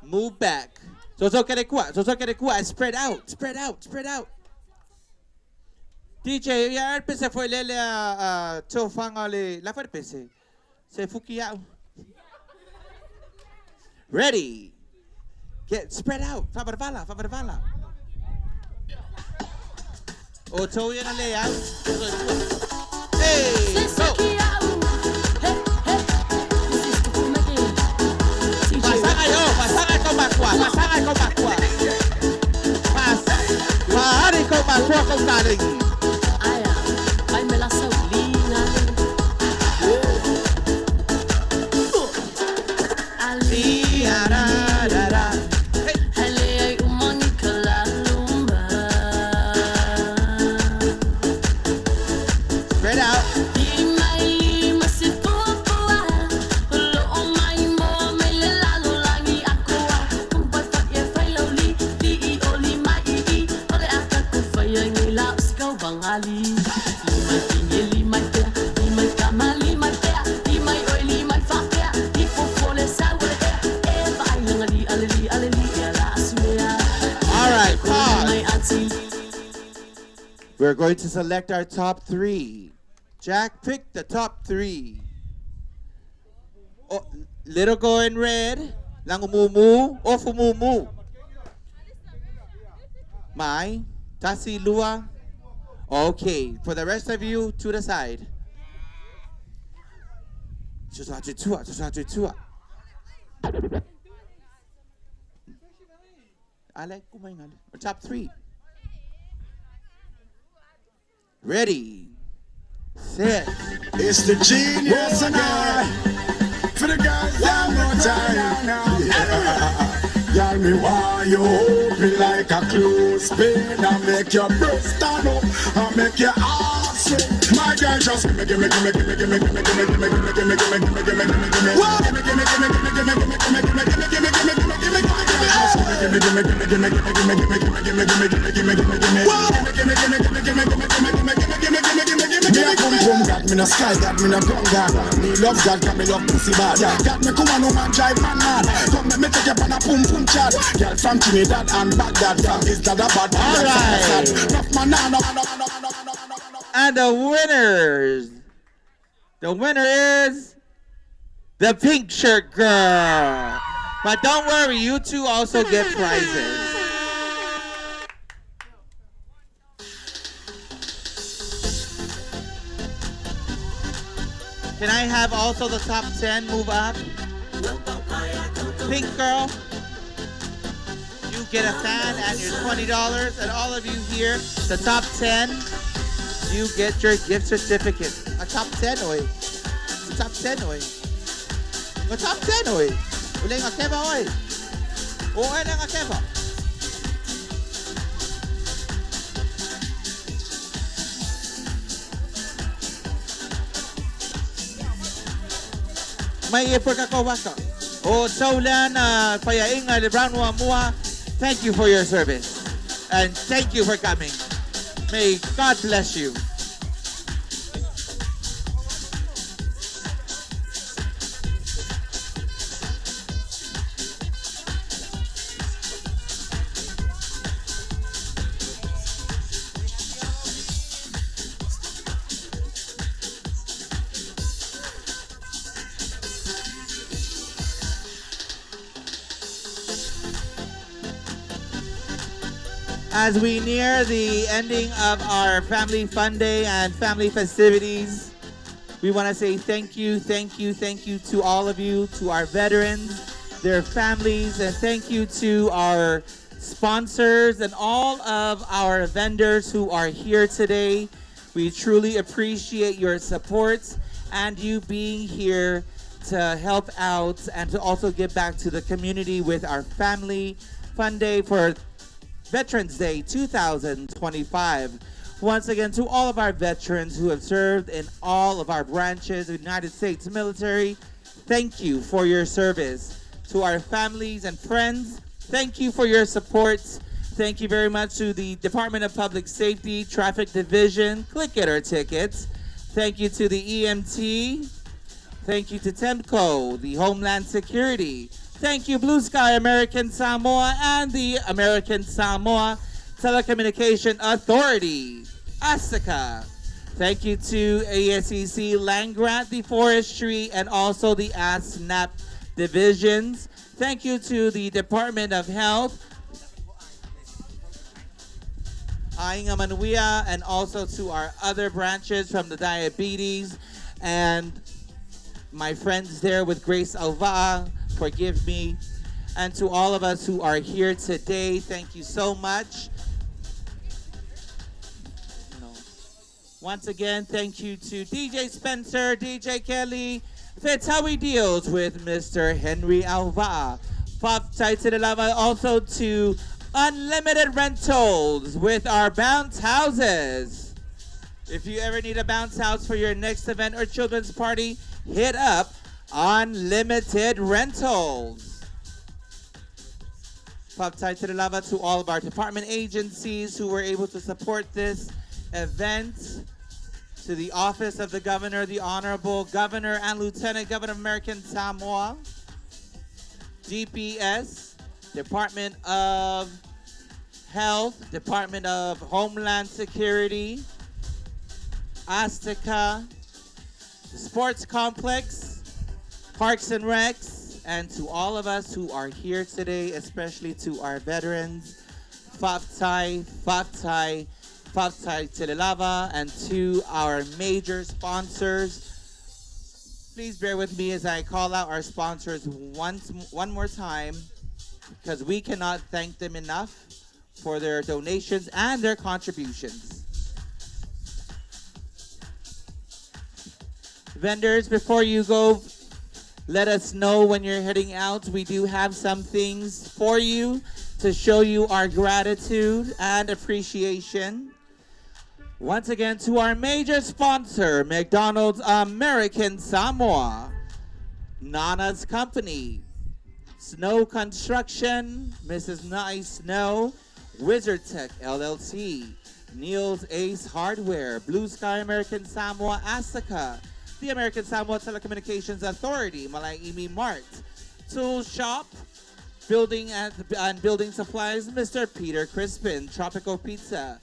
Move back. Spread out, spread out, spread out. DJ, ya RPC foi lele a tofanga le la RPC. Se fuki out. Ready. Get spread out. Fabarvala, fabarvala. O to na le out. Hey, go. Pasanga yo, pasanga ko makwa, pasanga ko makwa. Pas. Paari ko makwa ko kaling. Aya, ay mela sa ulinga. Ali ara ra ra. Hele ay umangi kalalumba. Spread out. All right, pause. We're going to select our top three. Jack, pick the top three. Oh, little girl in red, langumumu, ofumumu. Mai, Tasi Lua. Okay, for the rest of you, to the side. Top three. Ready, set. It's the genius again. For the guys down no time. Yeah. Y'all me want you open like a clothespin and make your breast stand up and make your ass swing. My girl just gimme, gimme, gimme, gimme, gimme, gimme, gimme, gimme, gimme, gimme, gimme, gimme, gimme, gimme, gimme. Gimme, gimme, gimme, gimme, gimme, gimme, gimme, gimme, gimme, gimme, gimme, gimme, gimme, gimme. Gimme, gimme, gimme, gimme, gimme, gimme, gimme, gimme, gimme, gimme, gimme, gimme, gimme. Gimme, gimme, gimme, gimme, gimme, gimme, gimme, gimme, gimme, gimme, gimme, gimme. Me a come come got me no sky, got me no gun gun. Me love God, got me love pussy bad. Got me come on, no man drive man mad. Come let me take you on a boom boom chat. Girl from Trinidad and Baghdad, from Islamabad. All right. And the winners. The winner is the pink shirt girl. But don't worry, you two also get prizes. Can I have also the top 10 move up? Pink girl, you get a fan and your $20. And all of you here, the top 10, you get your gift certificate. A top 10, oi. A top 10, oi. A top 10, oi. Ule nga keba, oi. O ene nga keba. May effort ka waka. O Saulan, Payainga, Lebron Mua, thank you for your service. And thank you for coming. May God bless you. As we near the ending of our Family Fun Day and family festivities, we want to say thank you, thank you, thank you to all of you, to our veterans, their families, and thank you to our sponsors and all of our vendors who are here today. We truly appreciate your support and you being here to help out and to also give back to the community with our Family Fun Day for Veterans Day 2025. Once again, to all of our veterans who have served in all of our branches of the United States military, thank you for your service. To our families and friends, thank you for your support. Thank you very much to the Department of Public Safety, Traffic Division, Click It or Tickets. Thank you to the EMT. Thank you to Temco, the Homeland Security. Thank you, Blue Sky American Samoa and the American Samoa Telecommunication Authority, ASICA. Thank you to ASEC Land Grant, the Forestry, and also the ASNAP divisions. Thank you to the Department of Health, Ainga Manuia, and also to our other branches from the diabetes and my friends there with Grace Alva, forgive me. And to all of us who are here today, thank you so much. Once again, thank you to DJ Spencer, DJ Kelly, Fetawi Deals with Mr. Henry Alva. Lava, also to Unlimited Rentals with our bounce houses. If you ever need a bounce house for your next event or children's party, hit up Unlimited Rentals. Lava to all of our department agencies who were able to support this event, to the Office of the Governor, the Honorable Governor and Lieutenant Governor of American Samoa, DPS, Department of Health, Department of Homeland Security, Azteca, the Sports Complex, Parks and Recs, and to all of us who are here today, especially to our veterans, Faftai, Faftai, Faftai Telelava, and to our major sponsors. Please bear with me as I call out our sponsors one more time, because we cannot thank them enough for their donations and their contributions. Vendors, before you go, let us know when you're heading out. We do have some things for you to show you our gratitude and appreciation. Once again, to our major sponsor, McDonald's American Samoa, Nana's Company, Snow Construction, Mrs. Nice Snow, Wizard Tech LLC, Neil's Ace Hardware, Blue Sky American Samoa Asaka, the American Samoa Telecommunications Authority, Malaimi Mart, Tool Shop, Building and Building Supplies, Mr. Peter Crispin, Tropical Pizza,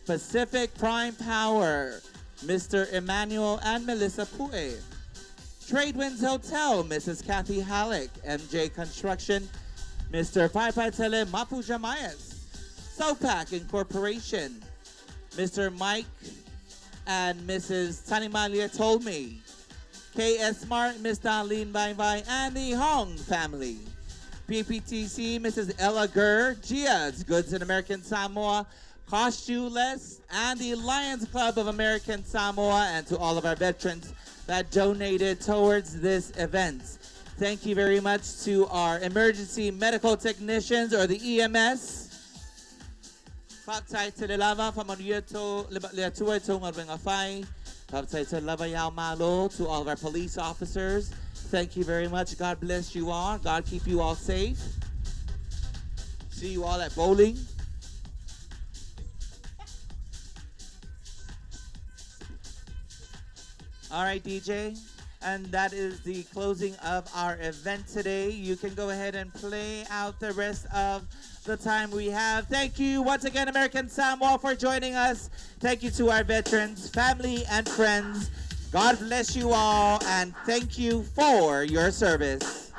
Pacific Prime Power, Mr. Emmanuel and Melissa Pue, Tradewinds Hotel, Mrs. Kathy Halleck, MJ Construction, Mr. Paipatele Mapu Jamayas, SOPAC Incorporation, Mr. Mike and Mrs. Tanimalia Tolmi, KS Smart, Ms. Darlene Bai Bai, and the Hong family. PPTC, Mrs. Ella Gurr, Gia's Goods in American Samoa, Cost You Less, and the Lions Club of American Samoa, and to all of our veterans that donated towards this event. Thank you very much to our emergency medical technicians, or the EMS. Faftai te le lava, whamanuia tō le atua tō ngā whai. Faftai te lava iau malo to all of our police officers. Thank you very much. God bless you all. God keep you all safe. See you all at bowling. All right, DJ. And that is the closing of our event today. You can go ahead and play out the rest of the time we have. Thank you once again, American Samoa, for joining us. Thank you to our veterans, family, and friends. God bless you all, and thank you for your service.